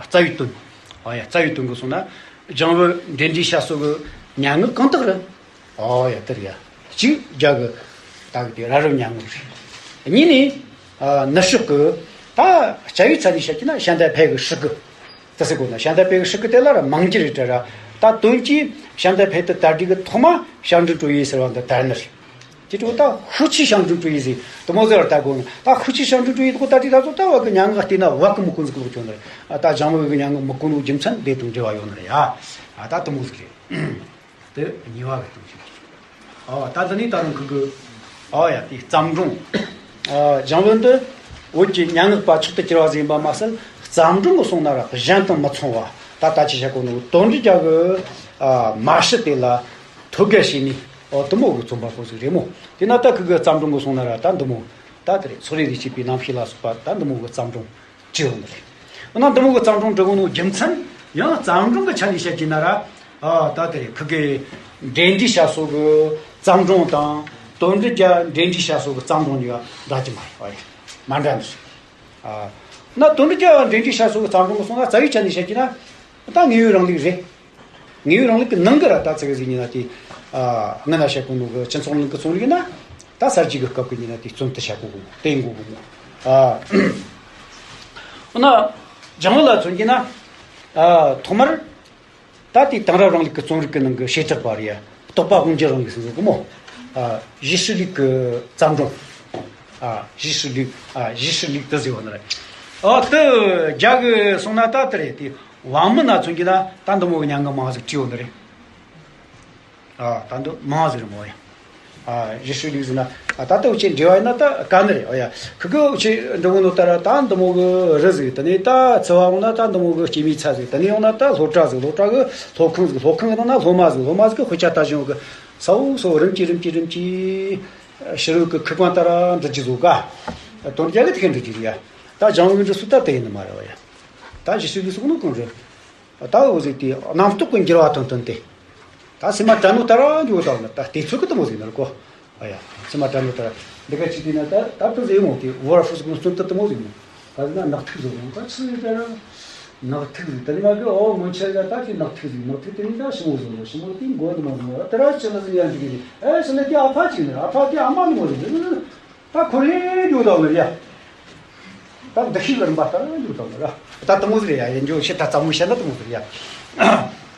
རྩ་བའི་དོན། ཨ་ཡ། རྩ་བའི་དོན་གི་སོང་ན། ལྗང་བུ་འབྲེལ་འདྲིས་བྱ་སོ་གི་སྙན་ངག་གང་དག་རེད། ཨ་ཡ། དེ་རེད་ཡ། གཅིག་རྒྱ་གི་ད་གི་དེ་རབ་རིབ་སྙན་ངག་རེད། གཉིས་ནས། ཨ། ནུབ་ཕྱོགས་གི་ད་སྐྱ་བོའི་ཚ་ནས་བཤད་ཀྱི་ན་ཞན་ཏ་ཕེ་གི་ཧྲི་གི། དེ་ཟེར་དགོས་ན་ཞན་ཏ་ཕེ་གི་ཧྲི་གི་དེ་ལ་ར་མང་རྒྱུ་རེད་དྲ་ར། ད་དོན་གྱིས་ཞན་ཏ་ཕེ་དེ་དར་རྒྱུ་གི་ཐོག་མ་ཞང་ཀྲིན་ཀྲུའུ་ཡི་ཟེར་བ་འདི་དར་ནི་རེད། དེ་འཕྲོ་ད་ཧུ་ཆི་ཞང་ཀྲིན་ཀྲུའུ་ཡི་ཟེར་དུ་མོ་ཟེར་བར་ལྟ་དགོས་ན། ད་ཧུ་ཆི་ཞང་ཀྲིན་ཀྲུའུ་ཡི་དགོ་ད་དེ་ད་ཚོ་ད་བ་གི་སྙན་ངག་བལྟས་ན་བ་གི་མི་ཀུན་ཟིག་ལོག་བྱུང་ནི་རེད། ཨ། ད་ལྗང་བུ་གི་སྙན་ངག་མི་ཀུན་ལོག་རྒྱུ་མཚན་དེ་དང་འབྲེལ་བ་ཡོད་ནི་རེད་ཡ། ཨ། ད་དུ་མོ་ཟིག་རེད། དེ་གཉིས་པ་གི་དོན་ཞིག་ཨ། ད་འདི་ནས་ད་རུང་ཁུ་གུ། ཨ་ཡ། དེ་བརྩམས་སྒྲུང་། ཨ། ལྗང་བུ་འདི་བོད་ཀྱི་སྙན་ངག་པ་མཆོག་ཏུ་གྱུར་བ་ཟིག་ཡིན་པ་མ་ཟད། བརྩམས་སྒྲུང་གི་སོང་ན་ར་གཞན་དང་མི་མཚུངས་པ། ད་ལྟ་ཅི་བྱ་གོ་ནོ་དོན་འགྲུབ་རྒྱལ་གི། ཨ། མ་ཕྱི་དེ་ལ་ཐོད་རྒལ་བྱས་ནས། ཨོ། དུ་མོ་གི་རྩོམ་པ་པོ་ཟིག་རེད་མོ། དེ་ན་ད་ཁུ་གུ་བརྩམས་སྒྲུང་གི་སོང་ན་ར་ད་འདི་མོ། ད་དེ་རེད། ཚོ་རེ་རེ་བྱས་པའི་རྣམ་ཤེས་ལ་སོགས་པ་ད་འདི་མོ་གི་བརྩམས་སྒྲུང་བྲིས་ཡོང་ནི་རེད། འོ་ན་འདི་མོ་གི་བརྩམས་སྒྲུང་འབྲི་གོ་ནོ་རྒྱུ་མཚན་ཡང་བརྩམས་སྒྲུང་གི་ཆ་ནས་བཤད་ཀྱི་ན་ར། ཨ། ད་དེ་རེད། ཁུ་གེ་འབྲེལ་འདྲིས་བྱ་སོ་གི་བརྩམས་སྒྲུང་དང་དོན་འགྲུབ་རྒྱལ་འབྲེལ་འདྲིས་བྱ་སོ་གི་བརྩམས་སྒྲུང་གཉིས་ཀ་འདྲ་གི་མ་རེད། ཨ་ཡ། མ་འདྲ་ནི་རེད། ཨ། ན་དོན་འགྲུབ་རྒྱལ་འབྲེལ་འདྲིས་བྱ་སོ་གི་བརྩམས་སྒྲུང་གི་སོང་ན་རྩ་བའི་ཆ་ནས་བཤད་ཀྱི་ན་ད་དངོས་ཡོད་རིང་ལུགས་རེད། དངོས་ཡོད་རིང་ལུགས་ཀྱི་ནང་གི་ར་ད་ཚིག་ཟིག་ཡིན་ན་དེ། ཨ། སྔ་ན་བཤད་གོ་ནོ་གི་སྤྱི་ཚོགས་རིང་ལུགས་ཀྱི་རྩོམ་རིག་ཡིན་ན། ད་གསར་བརྗེ་གི་སྐབས་ཀྱི་ཡིན་ན་དེ་རྩོམ་དུ་བྱ་དགོས་གི་མོ། དེ་ཡིན་དགོས་གི་མོ། ཨ། འོ་ན་ལྗང་བུ་ལ་མཚོན་གྱི་ན། ཨ། ཐོག་མར་ད་དེ་དེང་རབས་རིང་ལུགས་ཀྱི་རྩོམ་རིག་གི་ནང་གི་བྱེ་བྲག་པ་རེད་ཡ། རྟོག་པ་དབང་སྒྱུར་རིང་ལུགས་ཟེར་གི་མོ། ཨ། 意识力གི་བརྩམས་སྒྲུང་། ཨ། 意识力། ཨ། 意识力དེ་ཟེར་བ་ནི་རེད། ཨ། དེ་རྒྱ་གི་སོང་ན་ད་དེ་རེད། དེ་ཝང་མི་ན་མཚོན་གྱི་ན་ད་འདི་མོ་གི་སྙན་ངག་མང་ཟིག་བྲིས་ཡོད་ནི་རེད། ཨ། ད་འདི་མང་ཟིག་རེད་མོ་ཡ། ཨ། 意识力ཟེར་ན། ཨ། ད་ལྟ་འུ་ཆོས་འབྲེལ་བ་ཡིན་ན་ད་དཀའ་ནི་རེད། ཨོ་ཡ། ཁི་གི་འུ་ཆོས་འབྲི་གོ་ནོ་ལྟར་ད་འདི་མོ་གི་རི་ཟིག་དེ་ནས་ད་ཚི་བ་འོང་ན་ད་འདི་མོ་གི་སྐྱེད་མོས་ཚལ་ཟིག་དེ་ནས་ཡོང་ན་ད་སློབ་གྲྭ་ཟིག་སློབ་གྲྭ་གི་སློབ་ཁང་ཟིག་སློབ་ཁང་གི་ནང་ན་སློབ་མ་ཟིག་སློབ་མ་ཟིག་གི་དཔེ་ཆ་ལྟ་བཞིན་གི་ས་འོག་ས་འོག་རིམ་གྱིས་རིམ་གྱིས་རིམ་གྱིས་ཕྱི་རོལ་གི་ཁུ་ཀང་ལྟར་འབྲི་རྒྱུ་ཟིག་ག་དོན་རྒྱ་གི་དེ་ག་འབྲི་རྒྱུ་རེད་ཡ། ད་སྦྱང་བའི་འབྲི་སྲོལ་ད་དེ་ཡིན་ནི་མ་རེད་བ་ཡ། ད་གཞི་སྲོལ་གི་སོགས་ནོ་གང་རེད། ད་འོ་ཟིག་དེ་རྣམ་རྟོག་གི་འགྱུར་བ་དང་བསྟུན་ཏེ། ད་སེམས་མ་དྲན་ནོ་ལྟར་འགྱུར་བ་དང་ད་དེ་ཚོད་གི་དུ་མོ་ཟིག་ནི་རེད་གོ། ཨ་ཡ། སེམས་མ་དྲན་ནོ་ལྟར། འདི་ག་ཅིག་དེ་ན་ད་ད་ལྟ་ཟེར་ཡོང་དེ་ཝོར་ཧྥུ་ཟིག་ནི་སྟོན་ཏི་ཏི་མོ་ཟིག་མོ། ད་ཟེར་ན་ནག་ཐིག་ཟིག་ཡོང་ད་ཆི་ཟིག་ད་ར་ནག་ཐིག་ཟིག་ད་ནི་མ་གི་ཨོ་སྔོན་ཆད་ལ་ད་ཅིག་ནག་ཐིག་ཟིག་ནག་ཐིག་དེ་ནི་ད་ཞི་མོ་ཟིག་མོ། ཞི་མོ་དེ་མགོ་དེ་མོ་ཟིག་མོ། ད་ར་ཅི་ལ་ཟིག་ཡང་ཅིག་གི་ཨེ་ཟེར་ན་དེ་ཨ་ཕ་ཅིག་ནི་ཨ་ཕ་དེ་ཨ་མ་ནི་མོ་ཟིག་ནི། ད་ཁོ་རེ་འཇུག་དང་ལ་ཡ། ད་འདི་ཤི་གི་རིམ་པ་ལྟར་འཇུག་དང་ལ་ར། ད་དེ་མོ་ཟིག་རེད་ཡ། ཡིན་འཇོག་ཤི་ད་ཙམ་མོ་བཤད་ན་དེ་མོ་ཟིག་རེད་ཡ།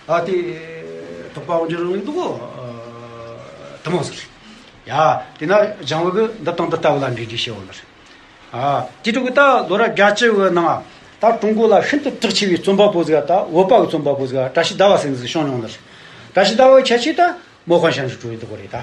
ཨ་དེ་དོགས་པ་འོང་རྒྱུ་རུང་ནི་འདུག་གོ། དེ་མོ་ཟིག་རེད་ཡ། དེ་ན་ལྗང་བུ་གི་འདི་དང་འདི་ལྟ་བུ་ལ་འགྲེལ་བརྗོད་བྱེད་འོང་ནི་རེད། ཨ་དེ་དྲུག་གི་ད་ལོ་རབས་བརྒྱད་ཅུ་བའི་ནང་ད་ཀྲུང་གོ་ལ་ཤིན་ཏུ་གྲགས་ཆེ་བའི་རྩོམ་པ་པོ་ཟིག་ད་བོད་པ་གི་རྩོམ་པ་པོ་ཟིག་བཀྲ་ཤིས་ཟླ་བ་ཟེར་ནི་ཟིག་བྱུང་མྱོང་ནི་རེད། བཀྲ་ཤིས་ཟླ་བ་ཁྱད་ཆོས་ད་མོ་ཧོན་ཞང་ཧྲུའུ་ཀྲུའུ་ཡི་དེ་གོ་རེད་ད།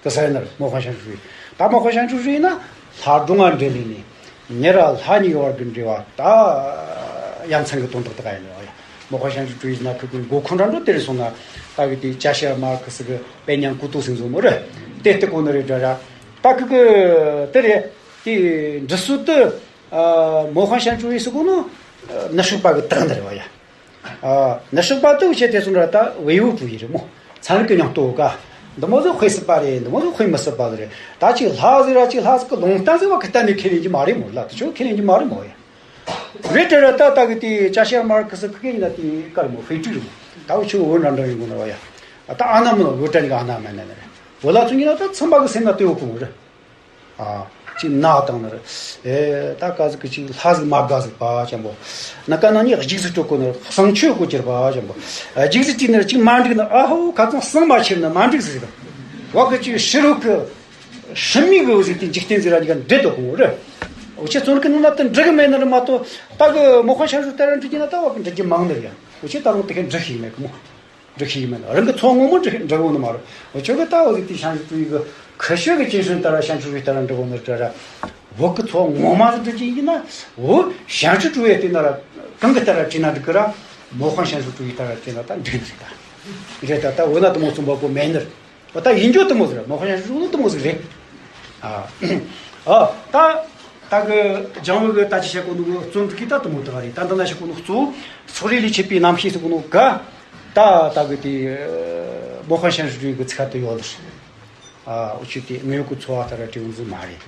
དེ་ས་ཡིན་ན་མོ་ཧོན་ཞང་ཧྲུའུ་ཀྲུའུ་ཡིན། ད་མོ་ཧོན་ཞང་ཧྲུའུ་ཀྲུའུ་ཡིན་ན་ལྷ་སྒྲུང་ང་འབྲེལ་ལས་ནས་མྱི་ར་ལྷ་གཉིས་ཀྱི་བར་གྱི་འབྲེལ་བ་ད་ཡ་མཚན་གྱི་དོན་དག་དེ་ག་ཡིན་ནོ་ཡ། མོ་ཧོན་ཞང་ཧྲུའུ་ཀྲུའུ་ཡིན་ན་ཁོ་གི་མགོ་ཁུངས་འདྲ་འགྲོ་དེ་རེད་སོང་ན་ད་གི་དེ་ཅ་ཤི་མར་ཁེ་སི་གི་དཔེ་ཉན་ཀུ་ཏོ་སིང་ཟོ་མོ་རེད། དེ་ལྟ་གོ་ནི་རེད་འདྲ་ར། ད་གི་གི་དེ་རེད། དེ་འབྲི་སྲོལ་དེ་མོ་ཧོན་ཞང་ཧྲུའུ་ཀྲུའུ་ཡིན་ཟེར་གོ་ནོ་ནུབ་ཕྱོགས་པ་གི་དག་ནི་རེད་བ་ཡ། ཨ། ནུབ་ཕྱོགས་པ་དེ་བྱས་དེ་ཚོ་འདྲ་ད་ཝེ་ཡུ་ཀྲུའུ་ཡི་རེད་མོ། ཚན་རིག་གི་མྱིང་ཏོ་ག་འདི་མོ་ཟིག་དཔེ་སྲིད་པ་རེད། འདི་མོ་ཟིག་དཔེ་མི་སྲིད་པ་ཟིག་རེད། ད་ཅིག་ལྷ་ཟིག་ར་ཅིག་ལྷ་ཟིག་གི་ལུང་བསྟན་ཟིག་བ་གི་གཏན་ནས་ཁས་ལེན་གྱི་མ་རེད་མོ། ལ་དེ་ཆོ་ཁས་ལེན་གྱི་མ་རེད་མོ་ཡ། རེད་དེ་ར་ད་ད་གི་དེ་ཅ་ཤི་མར་ཁེ་སི་ཁི་གེ་ཡིན་ན་དེ་ཀ་རེད་མོ། ཧྥེ་ཀྲུའུ་རེད་མོ། ད་འུ་ཆོ་བོད་འདྲ་འདྲ་ཡིན་གོ་ན་བ་ཡ། ད་ཨ་ན་མོ་བོད་འདྲ་ནི་ག་ཨ་ན་མེད་ན་ནི་རེད། བོད་ལ་ཚུན་གྱི་ན་ད་ཚང་མ་གི་སེམས་ན་དེ་ཡོད་གི་མོ་རེད། ཨ། ཅིག་ན་དང་ནི་རེད། ཨེ། ད་ག་ཟིག་གི་ཅིག་ལྷ་ཟིག་མ་དགའ་ཟིག་པ་ཅན་པོ། ན་ཀ་ན་ནི་རྒྱུགས་ཟིག་སྤྲོད་གོ་ནི་རེད། བསང་མཆོད་གོ་ཅེར་པ་ཅན་པོ། རྒྱུགས་ཟིག་ཅིག་ནི་རེད་ཅིག་མ་འགྲིག་ནི་ཨ་ཧོ་ཁ་ཚང་བསང་མ་ཁྱེར་ནི་མ་འགྲིག་ཟིག་རེད། བ་གི་ཅིག་ཕྱི་རོལ་གི་ཧྲི་མི་གི་ཟིག་དེ་འཇིག་རྟེན་ཟིག་ར་ཉི་ག་འདྲེ་དོ་གོ་རེད། འུ་ཆེ་ཚོ་གི་ནང་ན་དེ་འགྲིག་གི་མེད་ནི་རེད་མ་གཏོགས་ད་གི་མོ་ཧོན་ཞང་ཧྲུའུ་ལྟར་འགྲིག་གི་ན་ད་བ་གི་འགྲིག་གི་མང་ནི་རེད་ཡ། འུ་ཆེ་ད་རུང་དེ་གི་འགྲིག་ཤེས་མེད་གི་མོ། འགྲིག་ཤེས་ཀྱི་མེད་ལ། རང་གི་ཚོགས་ངོ་མ་འགྲིག་འགྲིག་འོང་ནི་མ་རེད། འུ་ཆོ་གི་ལྟ་བུ་ཟིག་དེ་ཞང་ཞུང་ཀྲུའུ་ཡི་གི་ཁུ་ཤོད་ཀྱི་ཅན་ཧྲུན་ལྟར་ཞང་ཞུང་ཀྲུའུ་ཡི་ལྟར་འགྲིག་འོང་ནི་རེད་ར། བོད་ཀྱི་ཚོགས་ངོ་མ་ཟིག་འགྲིག་གི་ཡིན་ན་བོད་ཞང་ཞུང་ཀྲུའུ་ཡི་དེ་ན་ར་གང་གི་ལྟར་བྲིས་ན་འགྲིག་གི་ར། མོ་ཧོན་ཞང་ཞུང་ཀྲུའུ་ཡི་ལྟར་བྲིས་ན་ད་འགྲིག་ནི་རེད་ད། རེད་ད། ད་འོ་ན་དེ་མོ་གསུངས་པ་པོ་མེད་ནི་རེད། འོ་ད་ཡིན་རྒྱུ་དེ་མོ་ཟིག་རེད། མོ་ཧོན་ཞང་ཞུང་ཀྲུའུ་དེ་མོ་ཟིག་རེད། ཨ། ཨ། ད་ད་གི་ལྗང་བུ་གི་ད་ཅི་བཤད་གོ་ནོ་གི་རྩོམ་འདི་གི་ད་དེ་མོ་དག་རེད། ད་འདི་ན་བཤད་གོ་ནོ་གཙོ་བོ་སོག་རིགས་ལས་མཆེད་པའི་རྣམ་ཤེས་ཟེར་གོ་ནོ་ག་ད་ད་གི་དེ་མོ་ཧོན་ཞང་ཞུང་ཀྲུའུ་གི་ཚིག་ཁ་དེ་ཡོད་ལ། ཨ། འུ་ཆོས་དེ་དངོས་ཡོད་ཀྱི་འཚོ་བ་ལྟར་བྲིས་འོང་ཟིག་མ་རེད།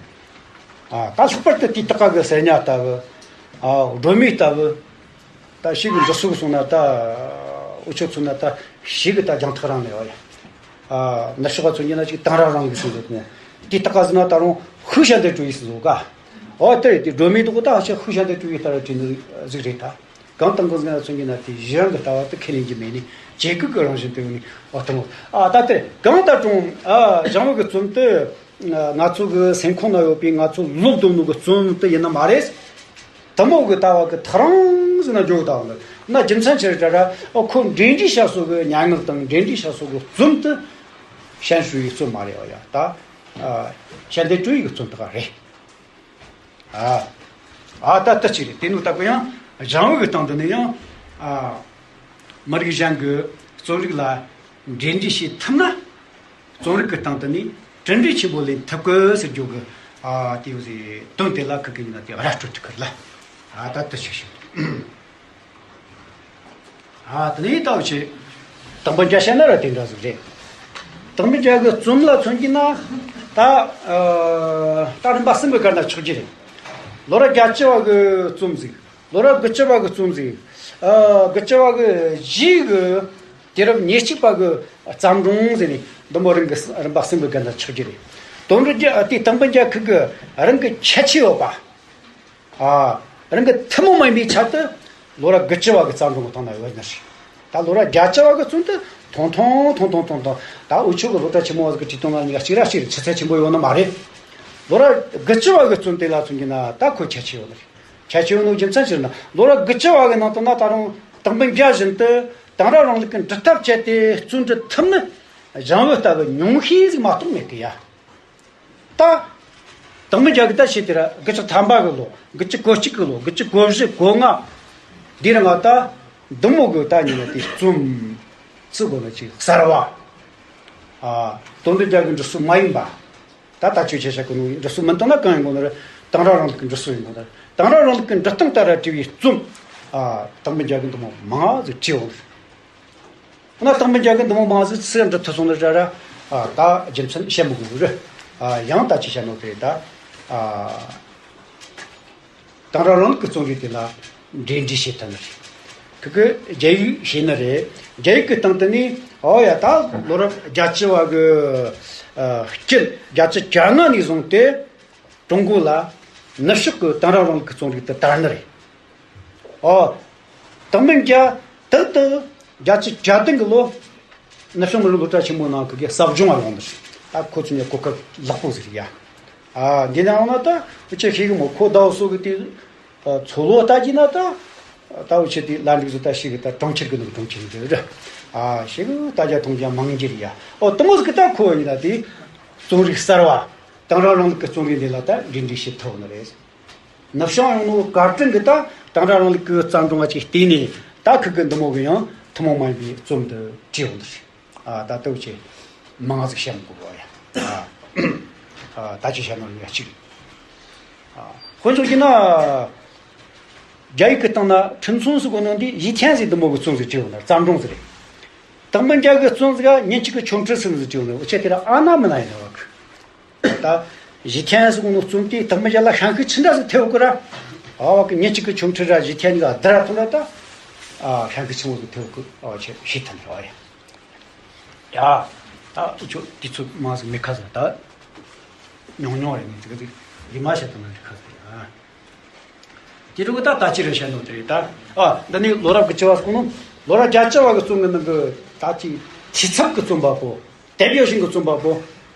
ཨ། ད་ལྷག་པར་དུ་དེ་ད་ག་གི་གསེར་ཉ་ལྟ་བུ། ཨ། སྒྲོན་མེ་ལྟ་བུ། ད་ཞིག་གི་འབྲི་སྲོལ་གི་སོང་ན་ད་འུ་ཆོ་ཚོ་ན་ད་ཞིག་གི་ད་རྒྱང་ཐག་རིང་ནས་བ་ཡ། ཨ། ནུབ་ཕྱོགས་པ་ཚོ་ཡིན་ན་ཅིག་དེང་རབས་རང་གི་སོང་ཟིག་ནས་དེ་ད་ག་ཟིག་ན་ད་རུང་ཧུའུ་ཞང་ཏེ་ཀྲུའུ་ཡི་སོང་ཟིག་ག་འོ་དེ་རེད། དེ་སྒྲོན་མེ་འདུག་གོ་ད་ཧ་ཅང་ཧུའུ་ཞང་ཏེ་ཀྲུའུ་ཡི་ལྟར་བྲིས་ནི་ཟིག་རེད་ད། གང་དང་གང་ཟིག་ན་མཚོན་གྱི་ན་དེ་གཞི་རང་གི་ལྟ་བ་དེ་ཁས་ལེན་གྱི་མེད་ནི་ཇེ་གུ་གི་རང་བཞིན་དུ་ཡོད་ནི་འོ་དང་། ཨ། ད་དེར་གང་ལྟར་ཀྲུང་ཨ་ལྗང་བུ་གི་རྩོམ་དེ་ང་ཚོ་གི་སེམས་ཁོང་ན་ཡོད་པའི་ང་ཚོ་ལོབས་སྡོད་ནོ་གི་རྩོམ་དེ་ཡིན་ནི་མ་རེད། དེ་མོ་གི་ལྟ་བ་གི་ཐག་རིང་ཟིག་ན་འཇོག་དང་ལ་ན་རྒྱུ་མཚན་ཆི་རེད་ད་ར། ཨོ་ཁོ་འབྲེལ་འདྲིས་བྱ་སོ་གི་མྱ་ངན་དང་འབྲེལ་འདྲིས་བྱ་སོ་གི་རྩོམ་དེ་ཞང་ཞུང་ཡི་རྩོམ་མ་རེད་བ་ཡ། ད་ཨ་ཞང་ཏེ་ཀྲུའུ་ཡི་གི་རྩོམ་དེ་ག་རེད། ཨ། ཨ། ད་ལྟ་ཅིག་རེད། དེ་ནུ་ད་གོ་ཡང་ལྗང་བུ་གི་སྟེང་དུ་ནི་ཡང་ཨ། མི་རིགས་གཞན་གྱི་རྩོམ་རིག་ལ་འབྲེལ་འདྲིས་བྱེད་ཐུབ་ན་རྩོམ་རིག་གི་སྟེང་དུ་ནི་གྲུབ་འབྲས་ཆེན་པོ་ལེན་ཐུབ་གི་ཟེར་རྒྱུ་གི་ཨ། དེ་ཡོད་ཟེར་དོན་དེ་ལ་ཁི་གི་ནི་ན་དེ་ར་སྤྲོད་ཐུབ་གི་ལ། ཨ། ད་ལྟ་ཅིག་ཞིག་ཨ། དེ་ནས་ད་འུ་ཆོས་དང་པོ་རྒྱ་བཤད་ན་ར་དེ་འདྲ་ཟིག་རེད། དང་པོ་རྒྱ་གི་རྩོམ་ལ་མཚོན་གྱི་ན་ད་ཨ། ད་རིམ་པ་གསུམ་གྱི་བཀར་ན་ཆོག་གི་རེད། ལོ་རབས་བརྒྱད་ཅུ་བ་གི་རྩོམ་ཟིག་ལོ་རབས་དགུ་བཅུ་བ་གི་རྩོམ་ཟིག་ཨ། དགུ་བཅུ་བ་གི་རྗེས་གི་དུས་རབས་ཉེར་གཅིག་པ་གི་བརྩམས་སྒྲུང་ཟེར་ནས་འདི་མོ་རིམ་གི་རིམ་པ་གསུམ་གྱི་བཀར་ན་ཆོག་གི་རེད། དང་པོ་རྒྱ་དེ་དང་པོ་རྒྱ་ཁི་གི་རང་གི་ཁྱད་ཆོས་ཡོད་པ། ཨ། རང་གི་ཐུན་མོང་མ་ཡིན་པའི་ཆ་དུ་ལོ་རབས་དགུ་བཅུ་བ་གི་བརྩམས་སྒྲུང་གི་སྟེང་ན་ཡོད་ནི་རེད། ད་ལོ་རབས་བརྒྱད་ཅུ་བ་གི་རྩོམ་དུ་ཐུང་ཐུང་ཐུང་ཐུང་ཐུང་ཐུང་ད་འུ་ཆོ་གི་སློབ་གྲྭ་ཆེན་མོ་བ་ཟིག་གི་བྲིས་སྟངས་ལ་གཉིས་ཀ་གཅིག་ར་གཅིག་རེད། ཆུ་ཚད་ཆེན་པོ་ཡོད་ནི་མ་རེད། ལོ་རབས་དགུ་བཅུ་བ་གི་རྩོམ་དེ་ལ་མཚོན་གྱི་ན་ད་ཁོ་ཁྱད་ཆོས་ཡོད་ནི་རེད། ཁྱད་ཆོས་ཡོད་ནོ་རྒྱུ་མཚན་ཕྱིར་ན་ལོ་རབས་དགུ་བཅུ་བ་གི་ནང་དུ་ན་ད་རུང་དང་པོ་རྒྱ་བཞིན་དུ་དེང་རབས་རིང་ལུགས་ཀྱི་འབྲི་ཐབས་སྤྱད་དེ་རྩོམ་འབྲི་ཐུབ་ནི་ལྗང་བུ་ལྟ་བུ་ཉུང་ཤས་ཟིག་མ་གཏོགས་མེད་གི་ཡ། ད། དང་པོ་རྒྱ་གི་ད་ཤེས་དེ་ར་དགུ་བཅུ་ཐམ་པ་གི་ལོ། དགུ་བཅུ་གོ་གཅིག་གི་ལོ། དགུ་བཅུ་གོ་བཞི་གོ་ལྔ། འདི་ར་ང་ད་འདི་མོ་གི་ད་ཉིན་ལ་དེ་རྩོམ་ཚུ་གོ་ན་ཅིག་གསར་བ། ཨ། དོན་དུ་རྒྱ་གི་འབྲི་སྲོལ་མ་ཡིན་པ། ད་ལྟ་ཆོས་ཆེ་ཤ་གི་ནོ་འབྲི་སྲོལ་མི་འདང་ན་གང་ཡིན་གོ་ན་ར་དེང་རབས་རིང་ལུགས་ཀྱི་འབྲི་སྲོལ་ཡིན་གོ་ན་ར་དེང་རབས་རིང་ལུགས་ཀྱི་འབྲི་སྟངས་ལྟར་ར་བྲིས་པའི་རྩོམ། ཨ། དང་པོ་རྒྱ་གི་འདི་མོ་མང་ཟིག་བྲིས་འོང་། ན་དང་པོ་རྒྱ་གི་འདི་མོ་མང་ཟིག་ཚུར་འབྲི་ཐུབ་སོང་ན་ར་ར། ཨ། ད་རྒྱུ་མཚན་བཤད་མི་དགོས་རེད། ཨ། ཡང་ད་ཅི་བྱ་ནོ་དེ་རེད་ད། ཨ། དེང་རབས་རང་ལུགས་ཀྱི་རྩོམ་རིག་དེ་ལ་འབྲེལ་འདྲིས་བྱེད་ཐུབ་ནི་རེད། ཁི་གི་རྒྱ་ཡིག་ཤེས་ནི་རེད། རྒྱ་ཡིག་གི་སྟེང་དུ་ནི་ཨོ་ཡ་ད་ལོ་རབས་བརྒྱད་ཅུ་བ་གི་ཨ་དཀྱིལ་བརྒྱད་ཅུ་གྱ་ལྔ་ནས་བཟུང་སྟེ་ཀྲུང་གོ་ལ་ནུབ་ཕྱོགས་ཀྱི་དེང་རབས་རང་ལུགས་ཀྱི་རྩོམ་རིག་དེ་དར་ནི་རེད། ཨོ། སྟག་མི་རྒྱ་ཏག་ཏག་བརྒྱད་ཅུ་གྱ་བདུན་གི་ལོ་ནུབ་བྱང་མི་རིགས་སློབ་གྲྭ་ཆེན་མོའི་ནང་གི་གསབ་སྦྱོང་བ་ཡོང་ནི་རེད། ད་ཁོ་ཚོ་ནས་གོ་སྐབས་ལེགས་པོ་ཟིག་རེད་ཡ། ཨ། འདི་ནའང་ན་ད་འུ་ཆོ་ཤེས་གི་མོ། ཁོ་ཟླ་བ་སོ་གི་དེ་ཚོ་ལོ་ལྟ་གྱི་ན་ད། ད་འུ་ཆོ་དེ་ལ་འགྲིག་བཟོ་ད་ཤེས་གི་ད་གྲོང་ཁྱེར་གི་ནང་གྲོང་ཁྱེར་འདི་རེད། ཨ། ཤེས་གི་ད་རྒྱ་མཐོང་རྒྱ་མང་རྒྱུ་རེད་ཡ། ཨོ། དེ་མོ་ཟིག་གི་ད་ཁོ་ཡིན་ན་དེ་རྩོམ་རིག་གསར་བ། དེང་རབས་རང་ལུགས་ཀྱི་རྩོམ་རིག་འདི་ལ་ད་འབྲེལ་འདྲིས་བྱེད་ཐུབ་ནི་རེད། ནུབ་བྱང་ཡོང་ནོ་བཀའ་དྲིན་གྱིས་ད་དེང་རབས་རང་ལུགས་ཀྱི་བརྩམས་སྒྲུང་བ་ཅིག་བལྟས་ནས། ད་ཁི་གི་འདི་མོ་གི་ཡང་ཐུན་མོང་མ་ཡིན་པའི་རྩོམ་དེ་བྲིས་ཡོང་དུ་རེད། ཨ། ད་ལྟ་བུ་ཆེ་མང་ཟིག་བཤད་མི་དགོས་པ་ཡ། ཨ། ཨ། ད་ཅི་བཤད་ནོ་ཡ་གཅིག། ཨ། དཔེ་མཚོན་གྱིས་ན། རྒྱ་ཡིག་གི་སྟེང་ན་ཁྲིན་ཚུན་ཟེར་གོ་ནོ་འདི་ཡི་ཐན་ཟེར་འདི་མོ་གི་རྩོམ་ཟིག་བྲིས་ཡོང་ན་བརྩམས་སྒྲུང་ཟིག་རེད། སྟག་མི་རྒྱ་གི་རྩོམ་ཟིག་ག་ཉིན་གཅིག་གི་ཆོ་འཕྲུལ་ཟེར་ནི་ཟིག་བྲིས་ཡོང་ན། འུ་ཆོ་དེ་ར་ཨ་ན་མི་ན་ཡིན་ནོ་བ་གི། ད་ཡི་ཐན་ཟེར་གོ་ནོ་རྩོམ་དེ་སྟག་མི་རྒྱ་ལ་ཤན་ཁུ་ཆི་འདྲ་ཟིག་ཐེབས་གི་ར། ཨ་བ་གི་ཉིན་གཅིག་གི་ཆོ་འཕྲུལ་ར་ཡི་ཐན་ག་བདེ་ར་ཐོན་ན་ད། ཨ། ཤན་ཁུ་ཆི་མོ་ཟིག་ཐེབས་གི། ཨ། ཆེ་ཤེས་ཐན་ར་ཡ། ཡ། ད་འུ་ཆོ་དུས་ཚོད་མང་ཟིག་མེད་ཁ་ཟིག་ད། ཉུང་ཉུང་རེད། ནི་ཟིག་ཟིག་རི་མ་བཤད་དང་ན་རི་ཁ་ཟིག་ཡ། དེ་རུ་གི་ད་ད་ཅི་རེད་བཤད་ནོ་དེ་རེད་ད། ཨ། འདི་ནི་ལོ་རབས་དགུ་བཅུ་བ་སོང་ནོ། ལོ་རབས་བརྒྱད་ཅུ་བ་གི་རྩོམ་གི་ནང་གི་ད་ཅི་འཐུས་ཚབ་ཀྱི་རྩོམ་པ་པོ། དེབ་ཡོད་ཤིང་གི་རྩོམ་པ་པོ།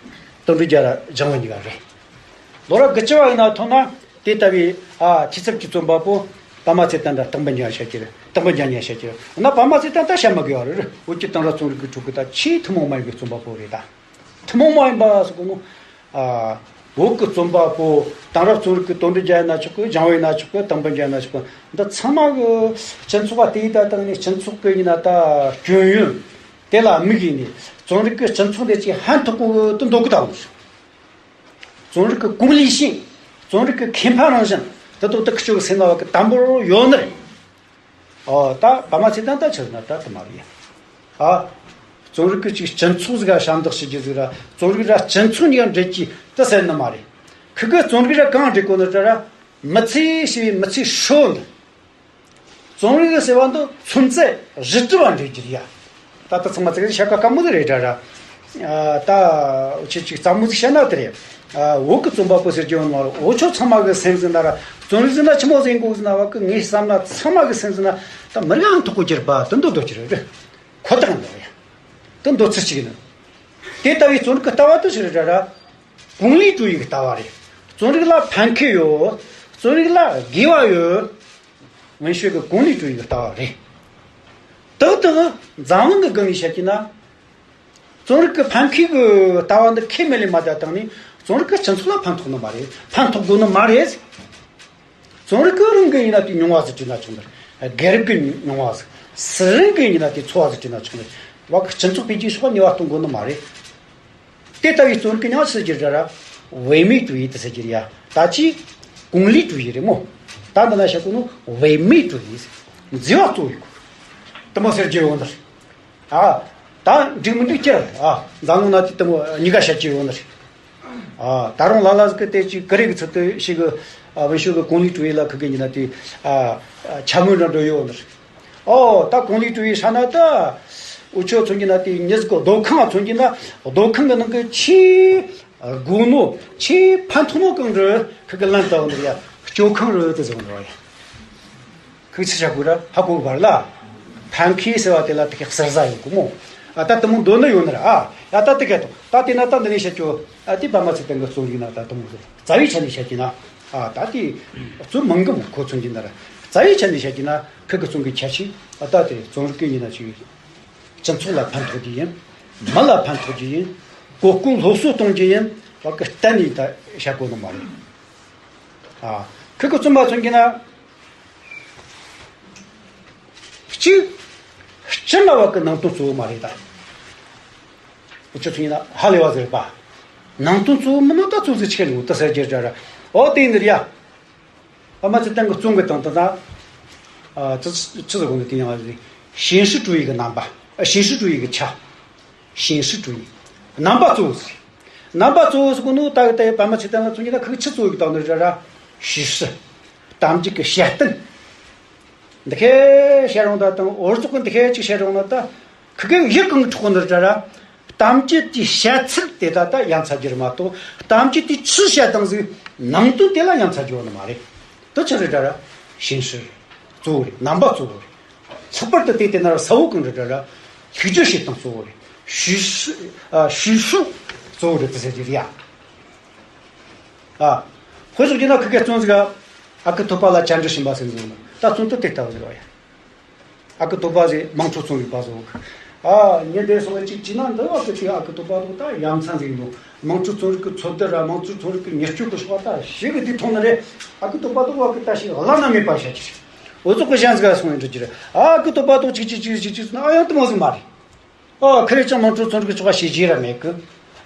དོན་གྲུབ་རྒྱལ་ར་འཇང་དབང་གཉིས་ཀ་རེད། ལོ་རབས་དགུ་བཅུ་བ་ཡིན་ན་ཐོན་ན་དེ་ལྟ་བུའི། ཨ། འཐུས་ཚབ་ཀྱི་རྩོམ་པ་པོ། པདྨ་ཚེ་བརྟན་དང་སྟག་མི་རྒྱ་བཤད་ཀྱི་རེད། སྟག་མི་རྒྱ་གཉིས་བཤད་ཀྱི་རེད། ན་པདྨ་ཚེ་བརྟན་ད་བཤད་མི་དགོས་པ་རེད། བོད་ཀྱི་དེང་རབས་རྩོམ་རིག་གི་ཁྲོད་ཀྱི་ད་ཆེས་ཐུན་མོང་མ་ཡིན་པའི་རྩོམ་པ་པོ་རེད་ད། ཐུན་མོང་མ་ཡིན་པ་ཟེར་གོ་ནོ། ཨ། བོད་ཀྱི་རྩོམ་པ་པོ། དེང་རབས་རྩོམ་རིག་གི་དོན་འགྲུབ་རྒྱལ་ཡིན་ན་ཆོག་གི། འཇང་དབང་ཡིན་ན་ཆོག་གི། སྟག་མི་རྒྱ་ཡིན་ན་ཆོག་གི། འདི་ཚང་མ་གི་སྤྱི་ཚོགས་པ་དེ་ཡི་ད་སྟེང་ནས་སྤྱི་ཚོགས་ཀྱི་ཡིན་ན་ད་སྐྱོན་ཡོན་དེ་ལ་དམིགས་ཡིན་ནས་རྩོམ་རིག་གི་སྤྱི་ཚོགས་འདི་ཅིག་ཕན་ཐོགས་གི་དུ་འདོད་གི་ད་ལོ། རྩོམ་རིག་གི་ཀུང་ལི་ཤིང་། རྩོམ་རིག་གི་ཁེ་ཕན་རང་བཞིན་དེ་དག་ཏུ་ཁི་ཆོ་གི་སེམས་ན་བ་གི་དམ་པོར་ཡོད་ནི་རེད། ཨོ། ད་པདྨ་ཚེ་བརྟན་ད་ཆི་ཟེར་ན་ད་དེ་མ་རེད་ཡ། ཨ། རྩོམ་རིག་གི་ཅིག་སྤྱི་ཚོགས་ཟིག་ག་ཞབས་འདེགས་ཞུ་རྒྱུ་ཟིག་ར། རྩོམ་རིག་ར་སྤྱི་ཚོགས་གཉིས་ཀ་འབྲེལ་གྱི་དེ་ཟེར་ནི་མ་རེད། ཁི་གི་རྩོམ་རིག་ར་གང་འབྲེལ་གོ་ནི་ད་ར། མི་ཚེ་ཞེས་པའི་མི་ཚེའི་ཧྲིལ་བོ་འདི། རྩོམ་རིག་ཟེར་བ་འདི་ཚུན་ཚད་རི་ཏི་བ་འབྲེལ་གྱི་རེད་ཡ། ད་ལྟ་ཚང་མ་ཚིག་རེ་བཤད་ཀ་དཀའ་མོ་ཟིག་རེད་ད་ར། ཨ། ད་ཁྱེད་ཅིག་གཙང་མོ་ཟིག་བཤད་ན་དེ་རེད། ཨ། བོད་ཀྱི་རྩོམ་པ་པོ་ཟེར་རྒྱུ་ཡོད་ནོ་མ་རེད། འུ་ཆོ་ཚང་མ་གི་སེམས་ཟིན་ན་ར། རྩོམ་རིག་ཟིན་ན་ཆི་མོ་ཟིན་གོ་ཟིན་ན་བ་གི། ངས་བསམ་ན་ཚང་མ་གི་སེམས་ཟིན་ན་ད་མི་རིགས་ཨང་ཐོག་གོ་གྱུར་པ་དེ་འདོད་འདོད་ཀྱི་རེད། ཁོ་ཐག་འདོད་ཡ། དེ་འདོད་ཚུལ་གཅིག་ཡིན། དེ་ལྟ་བུའི་རྩོམ་རིག་གི་ལྟ་བ་དེ་ཆི་རེད་ད་ར། ཀུང་ལི་ཀྲུའུ་ཡི་གི་ལྟ་བ་རེད། རྩོམ་རིག་ལ་ཕན་ཁེ་ཡོད། རྩོམ་རིག་ལ་དགེ་བ་ཡོད། 文学 གི་ཀུང་ལི་ཀྲུའུ་ཡི་གི་ལྟ་བ་རེད། ཏག་ཏག་འཛམ་གླིང་གི་སྒང་ནས་བཤད་ཀྱི་ན། རྩོམ་རིག་གི་ཕན་ཁེ་གི་ལྟ་བ་འདི་ཁས་མི་ལེན་པ་དང་བཏང་ནས། རྩོམ་རིག་གི་སྤྱི་ཚོགས་ལ་ཕན་ཐོགས་ནི་མ་རེད། ཕན་ཐོགས་དགོས་ནི་མ་རེད། རྩོམ་རིག་གི་རང་གི་ཡིན་ན་དེ་མྱོང་བ་ཟིག་བྲིས་ན་ཆོག་ནི་རེད། སྒེར་གི་མྱོང་བ་ཟིག་སུ་རང་གི་ཡིན་ན་དེ་ཚོར་བ་ཟིག་བྲིས་ན་ཆོག་ནི་རེད། བ་གི་སྤྱི་ཚོགས་འཕེལ་རྒྱས་སོགས་ནུས་པ་གཏོང་དགོས་ནི་མ་རེད། དེ་ལྟ་བུའི་རྩོམ་རིག་གི་ཉམས་སུ་གྱུར་ར་ར། 唯美主义 དེ་ཟེར་གྱི་རེད་ཡ། ད་ཅི་ཀུང་ལི་ཀྲུའུ་ཡི་རེད་མོ། ད་འདི་ན་བཤད་གོ་ནོ་唯美主义 ཟེར། མཛེས་པ་གཙོ་བོ་ཡོད་གོ། དེ་མོ་ཟེར་གྱི་ཡོད་ནི་རེད། ཨ། ད་འགྲིག་མི་འགྲིག་ཁྱེད་རང་རེད། ཨ། འཛམ་གླིང་ན་དེ་དེ་མོ་གཉིས་ཀ་བཤད་ཀྱི་ཡོད་ནི་རེད། ཨ། ད་རུང་ལ་ལ་ཟིག་གི་དེ་ཅིག་ཀུ་རེ་གི་ཚུལ་དུ་ཞིག་གི། ཨ། 文学 གི་ཀུང་ལི་ཀྲུའུ་ཡི་ལ་ཁི་གི་ཡིན་ན་དེ། ཨ། ཨ། འཕྱ་སྨོད་འདྲ་འགྲོ་ཡོད་ནི་རེད། ཨོ། ད་ཀུང་ལི་ཀྲུའུ་ཡི་ཧྲ་ན་ད། འུ་ཆོ་མཚོན་གྱི་ན་དེ་མྱི་ཟིག་གི་རྡོ་ཁང་མཚོན་གྱི་ན། རྡོ་ཁང་གི་ནང་གི་ཆེས་དགོས་ནོ། ཆེས་ཕན་ཐོགས་ནོ་གང་རེད། ཁི་གི་ལན་བཏབ་ནི་རེད་ཡ། སྤྱོད་ཁང་རེད་དེ་ཟེར་ནི་རེད་ཡ། ཁི་ཆི་བྱ་དགོས་ར་ཧ་གོ་བར་ལ། ཕན་ཁེ་ཟེར་བ་དེ་ལ་དེ་ག་ཟུར་ཟ་ཡོད་གོ་མོ། ཨ། ད་དེ་མོ་འདོད་ནི་ཡོད་ནི་ར། ཨ། ཡ། ད་དེ་ག་དང་ད་དེ་ན་ད་འདི་ནས་བཤད་ཀྱོ། ཨ། དེ་པདྨ་ཚེ་བརྟན་གི་རྩོམ་ཡིག་ན་ད་དེ་མོ་ཟེར། རྩ་བའི་ཆ་ནས་བཤད་ཀྱི་ན། ཨ། ད་དེ་རྩོམ་མང་གི་མོ་ཁོ་མཚོན་གྱི་ན་ར། རྩ་བའི་ཆ་ནས་བཤད་ཀྱི་ན་ཁི་གི་རྩོམ་གི་ཁྱད་ཆོས། ཨ། ད་དེ་རྩོམ་རིག་གི་ཡིན་ན་ཅིག་སྤྱི་ཚོགས་ལ་ཕན་ཐོགས་རྒྱུ་ཡིན། མི་ལ་ཕན་ཐོགས་རྒྱུ་ཡིན། གོ་སྐོན་སློབ་གསོ་གཏོང་རྒྱུ་ཡིན། བ་གི་གཏན་ནས་ད་བཤད་དགོས་ནི་མ་རེད། ཨ། ཁི་གི་རྩོམ་པ་མཚོན་གྱི་ན། གཅིག་སྤྱི་ལ་བ་གི་ནང་དོན་གཙོ་བོ་མ་རེད་ད། འུ་ཆོ་ཚོ་ཡིན་ན་ཧ་ལས་པ་ཟེར་བ། ནང་དོན་གཙོ་བོ་མིན་ན་ད་གཙོ་ཟིག་ཆི་ཡོད་ད་ཟེར་རྒྱུ་ར་ར། ཨོ། དེ་ཡིན་ནི་རེད་ཡ། པདྨ་ཚེ་བརྟན་གི་རྩོམ་གི་སྟེང་དུ་ད། ཨ། ཅི་ཅི་ཟེར་གོ་ནི་དེ་ཡང་རེད། 形式主义 གི་རྣམ་པ། ཨ། 形式主义 གི་ཆ། 形式主义 རྣམ་པ་གཙོ་བོ་ཟིག་རྣམ་པ་གཙོ་བོ་ཟེར་གོ་ནོ་ད་གི་ད་བར་མ་ཚིག་དོན་ལ་མཚོན་གྱི་ན་ཁོ་གི་ཆི་གཙོ་བོ་གི་དང་ནི་ར་ར། ཞུས་ཤི། གཏམ་རྒྱུད་ཀྱི་བཤད་སྟངས། འདི་ཁའི་བཤད་རུང་ད་དང་འོར་ཙོག་གི་འདི་ཁའི་ཅིག་བཤད་རུང་ན་ད། ཁི་གེ་ཡིག་གང་གི་འཕྲོག་ནི་ར་ར། གཏམ་རྒྱུད་དེའི་བཤད་ཚུལ་དེ་ད་ད་ཡ་མཚན་རྒྱུ་རེད་མ་གཏོགས། གཏམ་རྒྱུད་དེའི་ཆི་བཤད་སྟངས་ཟིག་ནང་དོན་དེ་ལ་ཡ་མཚན་རྒྱུ་བོ་ནི་མ་རེད། དེ་ཆི་རེད་ར་ར། ཞེན་ཤུལ་རེད། གཙོ་བོ་རེད། རྣམ་པ་གཙོ་བོ་རེད། ལྷག་པར་དུ་དེ་དེ་ན་ར་ས་བོ་གང་རེད་ར་ར། ལྷུག་རྒྱུ་བཤད་སྟངས་གཙོ་བོ་རེད། ཞུས་ཤུ། ཨ། ཞུས་ཤུ་གཙོ་བོ་རེད་དེ་ཟེར་རྒྱུ་རེད་ཡ། ཨ། དཔེ་བཞག་རྒྱུ་ན་ཁི་གེ་བཙོན་ཟིག་ག་ཨ་ཁུ་ཐོབ་པ་ལ་བཅར་འདྲི་ཕྱིན་པ་ཟེར་ནི་ཟིག་ཡོད་ན་ད་བཙོན་དུ་དེ་ལྟ་བུ་ཟིག་རེད་ཡ། ཨ་ཁུ་ཐོབ་པ་ཟེར་དམངས་ཁྲོད་རྩོམ་རིག་པ་ཟིག་ཨ། ཉིན་དེ་སོང་བའི་ཅིག་བྱས་ན་འདི་བ་གི་ཅིག་ཨ་ཁུ་ཐོབ་པ་དོག་ད་ཡ་མཚན་ཟིག་འདུག་དམངས་ཁྲོད་རྩོམ་རིག་གི་འཚོལ་སྡུད་ར་དམངས་ཁྲོད་རྩོམ་རིག་གི་མྱུར་སྐྱོབ་གི་ཕྱོགས་ད་ཞིག་གི་དེ་མཐོང་ནི་རེད། ཨ་ཁུ་ཐོབ་པ་དོག་བ་གི་ད་ཞིག་བླ་ན་མེད་པ་བཤད་ཀྱི་རེད། འོ་ཙོག་གི་གཞན་ཟིག་ག་སོང་ཡིན་འགྲོ་གི་རེད། ཨ་ཁུ་ཐོབ་པ་དོག་ཅིག་ཅིག་ཅིག་ཅིག་ཅིག་ཟེར་ན་ཨ་ཡང་དེ་མོ་ཟིག་མ་རེད། ཨ། ཁི་རེ་ཅང་དམངས་ཁྲོད་རྩོམ་རིག་གི་ཕྱོགས་ཤེས་རྒྱུ་ར་མེད་གི།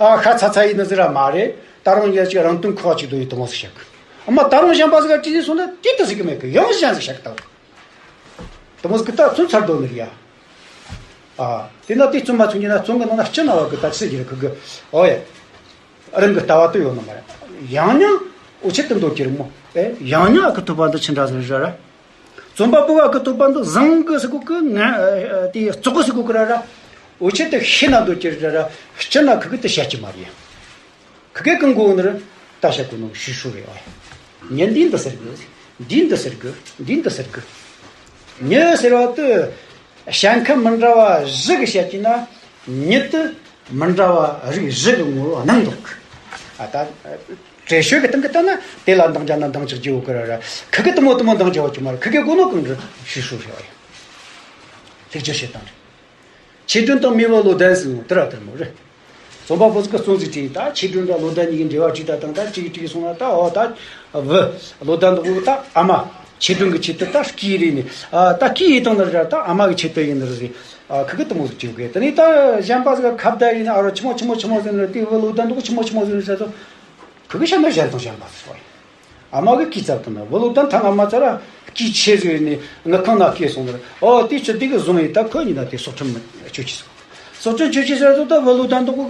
ཨ། ཁ་ཚ་ཚ་ཡིན་ནི་ཟིག་ར་མ་རེད། ད་རུང་ཡ་ཅིག་རང་དོན་ཁོག་ཅིག་དོ་ཡི་དེ་མོ་ཟིག་བཤད་གི། ཨ་མ་ད་རུང་གཞན་པ་ཟིག་ག་དྲིས་ནས་སོང་ན་དེ་ལྟ་ཟིག་གི་མེད་གི། ཡང་གཞན་ཟིག་བཤད་གི་ད། དེ་མོ་ཟིག་གི་ད་ཚུན་ཚར་དོ་ནི་རེད་ཡ། ཨ། དེ་ན་དེ་བཙོན་མ་ཚུན་གྱི་ན་བཙོན་གི་ནང་ན་སྤྱི་ན་བ་གི་ད་ཆི་ཟིག་རེད་ཁི་གི། ཨོ་ཡ། རང་གི་ལྟ་བ་དུ་ཡོད་ནི་མ་རེད། ཡང་ཉང་འོ་ཆེད་དུ་འདོད་ཀྱི་རེད་མོ། ཨེ། ཡང་ཉང་ཨ་ཁུ་ཐོབ་པ་འདི་ཆི་འདྲ་ཟིག་རེད་ར། རྩོམ་པ་པོ་ཨ་ཁུ་ཐོབ་པ་འདི་བཟང་གི་ཟེར་གོ་གི། ང་། ཨ། དེ་བཙོག་གི་ཟེར་གོ་གི་ར་ར། འོ་ཆེད་དུ་ཤེས་ན་འདོད་ཀྱི་ར་ར། སྤྱི་ན་ཁི་གི་དེ་བཤད་ཀྱི་མ་རེད། ཁི་གེ་གང་གོ་ནི་ར་ད་བཤད་གོ་ནོ་ཞུ་ཞུ་རེད་ཨ། ཉིན་འདི་འདི་ཟེར་གི། འདི་འདི་ཟེར་གི། འདི་འདི་ཟེར་གི། ཉི་ཟེར་བ་དུ། ཞེན་ཁ་མི་འདྲ་བ་བཞི་གི་བཤད་ཀྱི་ན། ཉི་དུ་མི་འདྲ་བ་རིགས་བཞི་གི་ངོ་བོ་སྣང་འདུག་ཨ། ད། འགྲེལ་བཤད་གི་སྟེང་གི་ལྟ་ན་དེ་ལ་འདང་རྒྱག་ན་འདང་རྒྱག་རྒྱུ་ཡོད་གི་ར་ར། ཁི་གེ་དེ་མོ་དེ་མོ་འདང་རྒྱག་རྒྱུ་མ་རེད། ཁི་གེ་གོ་ནོ་གང་རེད་ཞུ་ཞུ་ཞུ་ཡ། ལེགས་བཅོས་བྱེད་སྟངས་རེད། ཆོས་སྒྲོན་དང་མི་བུ་བློ་ལྡན་ཟེར་ནོ་དེ་ར་དེ་མོ་རེད། རྩོམ་པ་པོ་ཟིག་གི་རྩོམ་ཟིག་བྲིས། ད་ཆོས་སྒྲོན་དང་བློ་ལྡན་གཉིས་ཀྱི་འབྲེལ་བ་བྲིས། ད་དང་ད་ཅིག་བྲིས་སོང་ན་ད་འོ་ད་བུ་བློ་ལྡན་དེ་ད་ཨ་མ་ཆོས་སྒྲོན་གི་ཆེད་དུ་ད་སྐྱེས་རེད་ནི། ཨ། ད་སྐྱེས་ཡིན་དང་ནི་ར་ད་ཨ་མ་གི་ཆེད་དུ་ཡིན་ནི་རེད། ཨ། ཁི་གེ་དེ་མོ་ཟིག་བྲིས་གི། དེ་ནས་ད་གཞན་པ་ཟིག་ག་ཁ་བརྡ་ཡིན་ན་ཨ་རོ་ཆི་མོ་ཆི་མོ་ཆི་མོ་ཟེར་ནི་རེད། དེ་བུ་བློ་ལྡན་དེ་ཆི་མོ་ཆི་མོ་ཟེར་ནི་ཟེར་དོ། ཁི་གེ་བཤད་ན་གཞན་དང་གཞན་པ་ཟིག་རེད། ཨ་མ་གི་སྐྱེས་ཚབ་དང་ན་བུ་བློ་ལྡན་ཐང་ཨ་མ་ཚ་ར་སྐྱེས་ཆེ་ཟིག་ནས་ངུ་ཁང་ན་སྐྱེས་སོང་ནར། ཨོ་དེ་ཆི་དེ་གི་བཟུང་ཡིན། ད་ཁོ་གཉིས་ན་དེ་སྲོག་ཁྲིམས་གཅོད་ཀྱི་སོང་། སྲོག་ཁྲིམས་གཅོད་ཀྱི་ཟེར་ཚོ་ད་བུ་བློ་ལྡན་དོག་གི་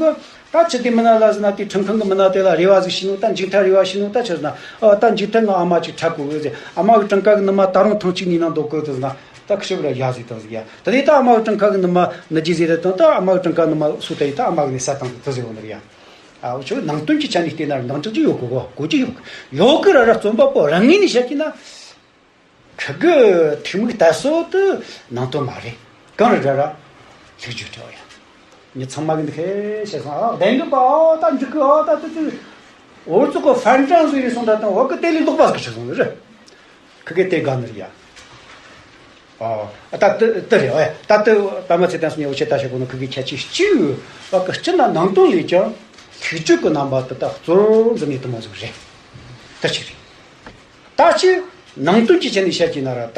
ད་ཆི་དེ་མི་ན་ལ་ཟེར་ན་དེ་ཁྲིམས་ཁང་གི་མི་ན་དེ་ལ་རེ་བ་ཟིག་བྱིན་ནོ། ད་འཇིག་ཐལ་རེ་བ་བྱིན་ནོ། ད་ཆི་ཟེར་ན་ཨོ་ད་འཇིག་ཐལ་ང་ཨ་མ་ཅིག་འཁྲབ་དགོས་གི་ཟེར། ཨ་མ་གི་བྲང་ཁ་གི་ནུ་མ་ད་རུང་ཐང་གཅིག་གཉིས་ནང་འདུག་གི་ཟེར་ན་ད་ཁི་ཆོ་གི་ལ་ཡ་ཟིག་ད་ཟིག་ཡ། ད་དེ་ད་ཨ་མ་གི་བྲང་ཁ་གི་ནུ་མ་ནུ་རྗེས་ཟེར་དང་ད་ཨ་མ་གི་བྲང་ཁ་ནུ་མ་སུ་ད་ཡི་ད་ཨ་མ་གི་ནི་ས་དང་དེ་ཟེར་བ་ནི་རེད་ཡ། ཨ། འུ་ཆོས་ནང་དོན་གྱི་ཆ་ནས་བལྟས་ན་འདང་རྒྱག་རྒྱུ་ཡོད་གི་གོ་གོ་རྒྱུ་ཡོད་གི་ཡོད་གི་ར་ར། རྩོམ་པ་པོ་རང་ངོས་ནས་བཤད་ཀྱི་ན། ཁི་གི་ཐུག་མིག་ལྟ་སོ་དུ་ནང་དོན་མ་རེད། གང་རེད་ར་ར། ལྷུག་རྒྱུ་སྤྲད་ཡ། མྱི་ཚང་མ་གི་འདི་ཁའི་བཤད་སོང་། ཨ། བདེན་གི་པ། ཨོ་ད་འཇིག་གི། ཨོ་ད་དུ་དུ། འུ་ཚོ་གི་ཧྥན་ཀྲང་ཟིག་རེད་སོང་། ད་དང་འོ་གི་དེ་ལས་ལྡོག་པ་ཟིག་ཆགས་སོང་རེད། ཁི་གེ་དེ་དགའ་ནི་རེད་ཡ། ཨོ། ད་དེ་དེ་རེད། ཨོ་ཡ། ད་དེ་པདྨ་ཚེ་བརྟན་སོང་ཉིན་འུ་ཆོས་ད་བཤད་གོ་ནོ་ཁི་གེ་ཁྱད་ཆོས་གཅིག་ཡོད་པ་གི། སྤྱིར་ན་ནང་དོན་ལས་ཀྱང་ལྷུག་རྒྱུ་གི་རྣམ་པ་དེ་ད་གཙོར་འཛིན་ནས་དེ་མོ་ཟིག་རེད། དེ་གཅིག་རེད། ད་གཅིག་ནང་དོན་གྱི་ཆ་ནས་བཤད་ཀྱི་ན་ར་ད།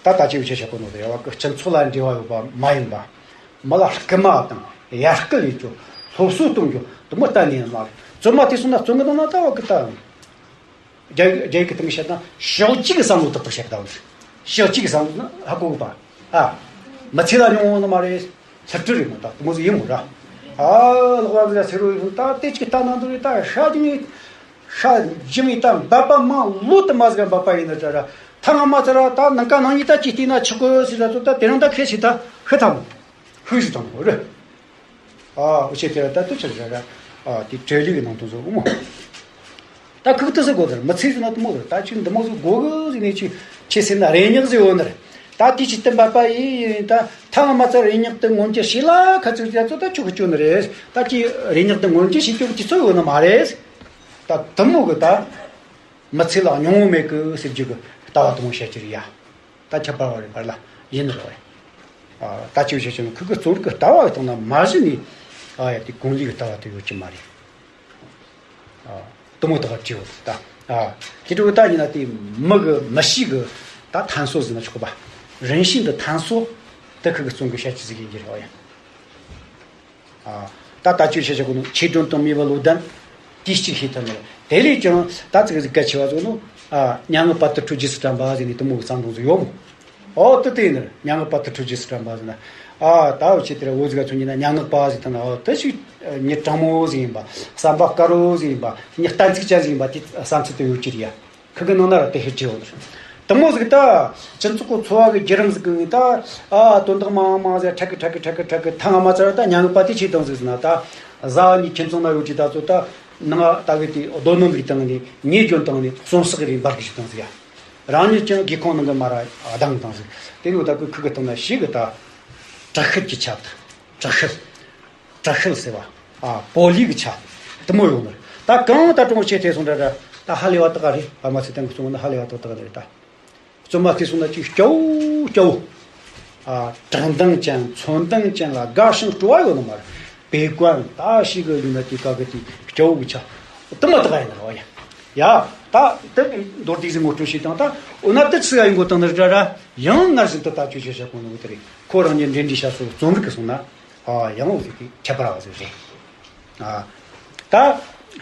ད་ད་ཅི་འུ་ཆོས་བཤད་གོ་ནོ་དེ་རེད་པ་གི། སྤྱི་ཚོགས་ལ་འབྲེལ་བ་ཡོད་པ་མ་ཡིན་པ། མི་ལ་སྐུལ་མ་དང་ཡར་སྐུལ་ཡེད་རྒྱུ། སློབ་གསོ་གཏོང་རྒྱུ་དེ་མོ་གཏན་ནས་ཡིན་མ་རེད། རྩོམ་པ་དེ་སོང་ན་རྩོམ་གི་ནང་ན་ད་བ་གི་ད། རྒྱ་རྒྱ་ཡིག་གི་སྟེང་བཤད་ན་ཞོགས་ཀྱི་བསམ་བློ་ཏག་ཏག་བཤད་གདའ་བ་རེད། ཞོགས་ཀྱི་བསམ་བློ་ན་ཧ་གོ་གི་པ། ཨ། མི་ཚེ་ལ་མྱོང་བ་ནི་མ་རེད། ལྷུག་རྒྱུ་རེད་མོ། ད་དེ་མོ་ཟིག་ཡིན་མོ་ར། ཨ། ལོག་པ་ཟིག་ཟེར་རོ་ཡིན། ད་དེ་ཅིག་ལྟ་ན་འདུག་རེད། ད་ཧྲ་ཅིག་ནས་ཧྲ་ཅིག་ནས་ད་འབད་པ་མང་ལོ་དུ་མ་ཟིག་འབད་པ་ཡིན་ན་ད་ར། ཐ་ང་མ་ཚ་ར་ད་ནང་ཀ་ནང་གཉིས་ད་ཅིག་བལྟས་ན་ཆོག་གི་ཟེར་ད་ཚོ། ད་དེ་རིང་ད་ཁེ་ཞིག་ད་ཧི་ཐ་མོ་ཧུ་ཞིག་དང་མོ་རེད། ཨ། འུ་ཆོས་དེ་ར་ད་དུ་ཆ་ར་ར། ཨ། དེ་བྲེལ་ལུགས་ཀྱི་ནང་དོན་བཟོ་འོ་མོ། ད་ཁུག་ཏུ་ཟེར་དགོས་ཟེར། མི་ཚེ་ཟེར་ན་དེ་མོ་ཟེར། ད་ཅིག་འདི་མོ་ཟེར་དགོས་གི་ཟེར་ནས་ཅིག་ཁྱེད་ཟེར་ན་རེ་སྙེག་ཟེར་ཡོད་ནི་རེད། ད་དེ་ཅིག་བསྟན་པ་པ་ཡིན་ཡིན། ད་ཐ་ང་མ་ཚ་རེ་སྙེག་དེ་མངོན་གྱུར་བྱེད་ལ་ཁ་ཚིག་རྒྱ་ཚོ་ད་ཆོག་གི་ཆོག་ནི་རེད། ད་ཅིག་རེ་སྙེག་དེ་མངོན་གྱུར་བྱེད་རྒྱུ་གི་དུས་ཚོད་ཡོད་ནི་མ་རེད། ད་དེ་མོ་གི་ད་མི་ཚེ་ལ་མྱོང་བ་མེད་གི་ཟེར་རྒྱུ་གི་ལྟ་བ་དེ་མོ་བཤད་ཀྱི་རེད་ཡ། ད་ཁྱབ་པ་བ་རེ་བར་ལ་ཡིན་རོ། ཨ། ད་ཅིའུ་ཆེ་ཆུང་ཁུ་ཁུ་རྩོམ་རིག་གི་ལྟ་བ་གི་སྟེང་ན་མ་གཞི་ནས། ཨ་ཡ། དེ་གུང་ལུགས་ཀྱི་ལྟ་བ་དེ་ཡོད་ཀྱི་མ་རེད། ཨ། དེ་མོ་ལྟ་བ་ཅིའུ་ད། ཨ། དེ་འདྲ་བོ་ད་ཡིན་ན་དེ་མི་གི་མི་གཤིས་གི་ད་ཐན་སོ་ཟེར་ན་ཆོག་གི་པ། རང་གཤིས་འདི་ཐན་སོ་དེ་ཁུ་ཁུ་རྩོམ་གི་བཤད་ཀྱི་ཟིག་ཡིན་གྱི་རེད། ཨ་ཡ། ཨ། ད་ལྟ་ཆོས་བཤད་བྱ་གོ་ནོ་ཆོས་སྒྲོན་དང་མི་བུ་བློ་ལྡན། དེ་གཅིག་ཤེས་ཐུབ་ནི་རེད། དེ་ལས་ཀྱང་ད་ཙིག་ཟིག་གལ་ཆེ་བ་ཟེར་ནོ། ཨ། མྱ་ངན་བར་དུ་ཁྲོ་རྒྱུ་སུ་དྲན་པ་ཟེར་ནས་དེ་མོ་གི་བརྩམས་སྒྲུང་ཟིག་ཡོད་མོ། ཨོ་དེ་དེ་ཡིན་ནི་རེད། མྱ་ངན་བར་དུ་ཁྲོ་རྒྱུ་སུ་དྲན་པ་ཟེར་ན། ཨ་ད་འུ་ཆོ་དེར་འུ་ཟིག་ག་མཚོན་གྱི་ན་སྙན་ངག་པ་ཟིག་དང་ན། འོ་དེ་ཞིག་མྱི་དྲང་མོ་ཟིག་ཡིན་པ། བསམ་པ་དཀར་བོ་ཟིག་ཡིན་པ། མྱི་གཏན་ཚིགས་ཅན་ཟིག་ཡིན་པ། དེ་བསམ་ཚུལ་དེ་ཡོད་ཀྱི་རེད་ཡ། ཁི་གི་ནང་ན་ར་དེ་ཤེས་ཀྱི་ཡོད་རེད། དེ་མོ་ཟིག་ད་སྤྱི་ཚོགས་ཀྱི་འཚོ་བ་གི་བརྒྱུད་རིམ་ཟིག་གི་ད། ཨ་དོན་དག་མང་མང་ཟིག་ཁྲག་གི་ཁྲག་གི་ཁྲག་གི་ཁྲག་གི་ཐང་ཨ་མ་ཚར་ད་སྙན་ངག་པ་དེ་ཆེ་དང་ཟིག་ཟིན་ན་ད། བཟའ་ནི་ཁྱིམ་ཚང་ན་ཡོད་ཀྱི་ད་ཚོ་ད། ནང་ད་གི་དེ་རྡོ་སྣུམ་གི་སྟེང་ནས་ཉེས་སྐྱོན་བཏང་ནས་གསོན་སྲེག་རེ་འབར་གི་ཞིག་བཏང་ཟིག་ཡ། རང་ཉིད་ཀྱང་སྒེའུ་ཁུང་ནང་གི་མ་ར་ལྡང་བཏང་ཟིག་དེ་ནས་ད་གི་ཁུ་གི་བཏང་ན་ཞིག་གི་ད། དྲག་ཤུལ་གྱི་ཆ་ད། དྲག་ཤུལ། དྲག་ཤུལ་ཟེར་བ། ཨ་པོ་ལི་གི་ཆ། དེ་མོ་ཡོང་ནི་རེད། ད་གང་ད་གྲོང་ཆེ་ཐེ་སོང་འདྲ་འདྲ། ད་ཧ་ལས་པ་དག་ག་རེད། ཨ་མ་ཚེ་བརྟན་གི་གསུང་ན་ཧ་ལས་པ་དག་དག་ག་རེད་ད། བཙུན་མ་ཐེ་སོང་ན་ཅིག་སྐྱོ་བོ་སྐྱོ་བོ། ཨ་དྲང་གདེང་ཅན་མཚོན་གདེང་ཅན་ལ་དགའ་ཞིང་སྤྲོ་བ་ཡོད་ནི་མ་རེད། བེ་ཀོན་ད་ཞིག་གི་ཡིན་ན་དེ་ག་གི་དེ་སྐྱོ་བོ་གི་ཆ། དེ་མ་དག་ཡིན་ནི་རེད་ཡ། ཡ་ད་དེ་གི་མདོར་བསྡུས་སུ་ངོ་སྤྲོད་བྱེད་དང་ད། འོ་ན་དེ་ཚིག་ཡིན་གོ་དང་ནི་འདྲ་འདྲ། ཡང་སྔར་བཞིན་དུ་ད་ཅོ་ཅོ་བྱ་གོ་ནོ་དེ་རེད། ཁོ་རང་ཉིད་འབྲེལ་འདྲིས་བྱ་སོ་རྩོམ་རིག་གི་སོང་ན། ཨ་ཡང་འོ་ཟིག་གི་ཁྱད་པར་བ་ཟིག་རེད། ཨ་ད་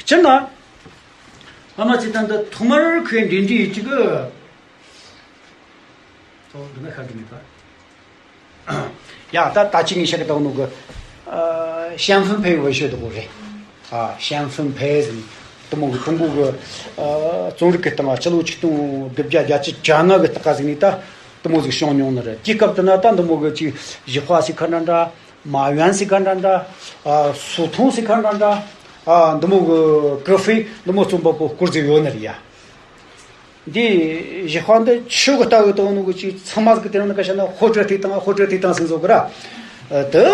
སྤྱིར་ན་ཨ་མ་ཚེ་བརྟན་འདི་ཐོག་མར་ཁོས་འབྲེལ་འདྲིས་ཡིད་ཀྱི་གི། ཐོག་འདི་ན་ཤར་གི་མེད་པ། ཡ་ད་ད་ཅི་ངས་བཤད་གི་བཏང་ནོ་གི། ཨ་ཞན་ཧྥུན་ཕེ་ཡི་བུ་ཤོད་དོ་གོ་རེད། ཨ་ཞན་ཧྥུན་ཕེ་ཟིན། དེ་མོ་གི་ཀྲུང་གོ་གི་ཨ་རྩོམ་རིག་གི་སྟེང་ང་ཕྱི་ལོ་ཆིག་སྟོང་དགུ་བརྒྱ་བརྒྱད་ཅུ་གྱ་ལྔ་གི་སྟག་ཀ་ཟིག་ནས་ད་དེ་མོ་ཟིག་བྱུང་མྱོང་ནི་རེད། དེའི་སྐབས་དེ་ན་ད་འདི་མོ་གི་ཅིག་ཞི་ཧྭ་ཟེར་ཁ་འདྲ་འདྲ། མ་ཡོན་ཟེར་ཁ་འདྲ་འདྲ། ཨ་སུ་ཐུང་ཟེར་ཁ་འདྲ་འདྲ། ཨ་འདི་མོ་གི་ཀ་ཧྥེ་འདི་མོ་རྩོམ་པ་པོ་སྐོར་ཟིག་ཡོད་ནི་རེད་ཡ། འདི་ཞི་ཧྭ་འདི་ཆུ་གི་ལྟ་བུ་དང་ནུ་གི་ཅིག་ཚང་མ་གི་དེ་རིང་ནི་ཀ་ཤ་ན་ཧོ་ཀྲི་ཐིག་དང་ཧོ་ཀྲི་ཐིག་དང་སིང་ཟོ་གི་ར། དེ་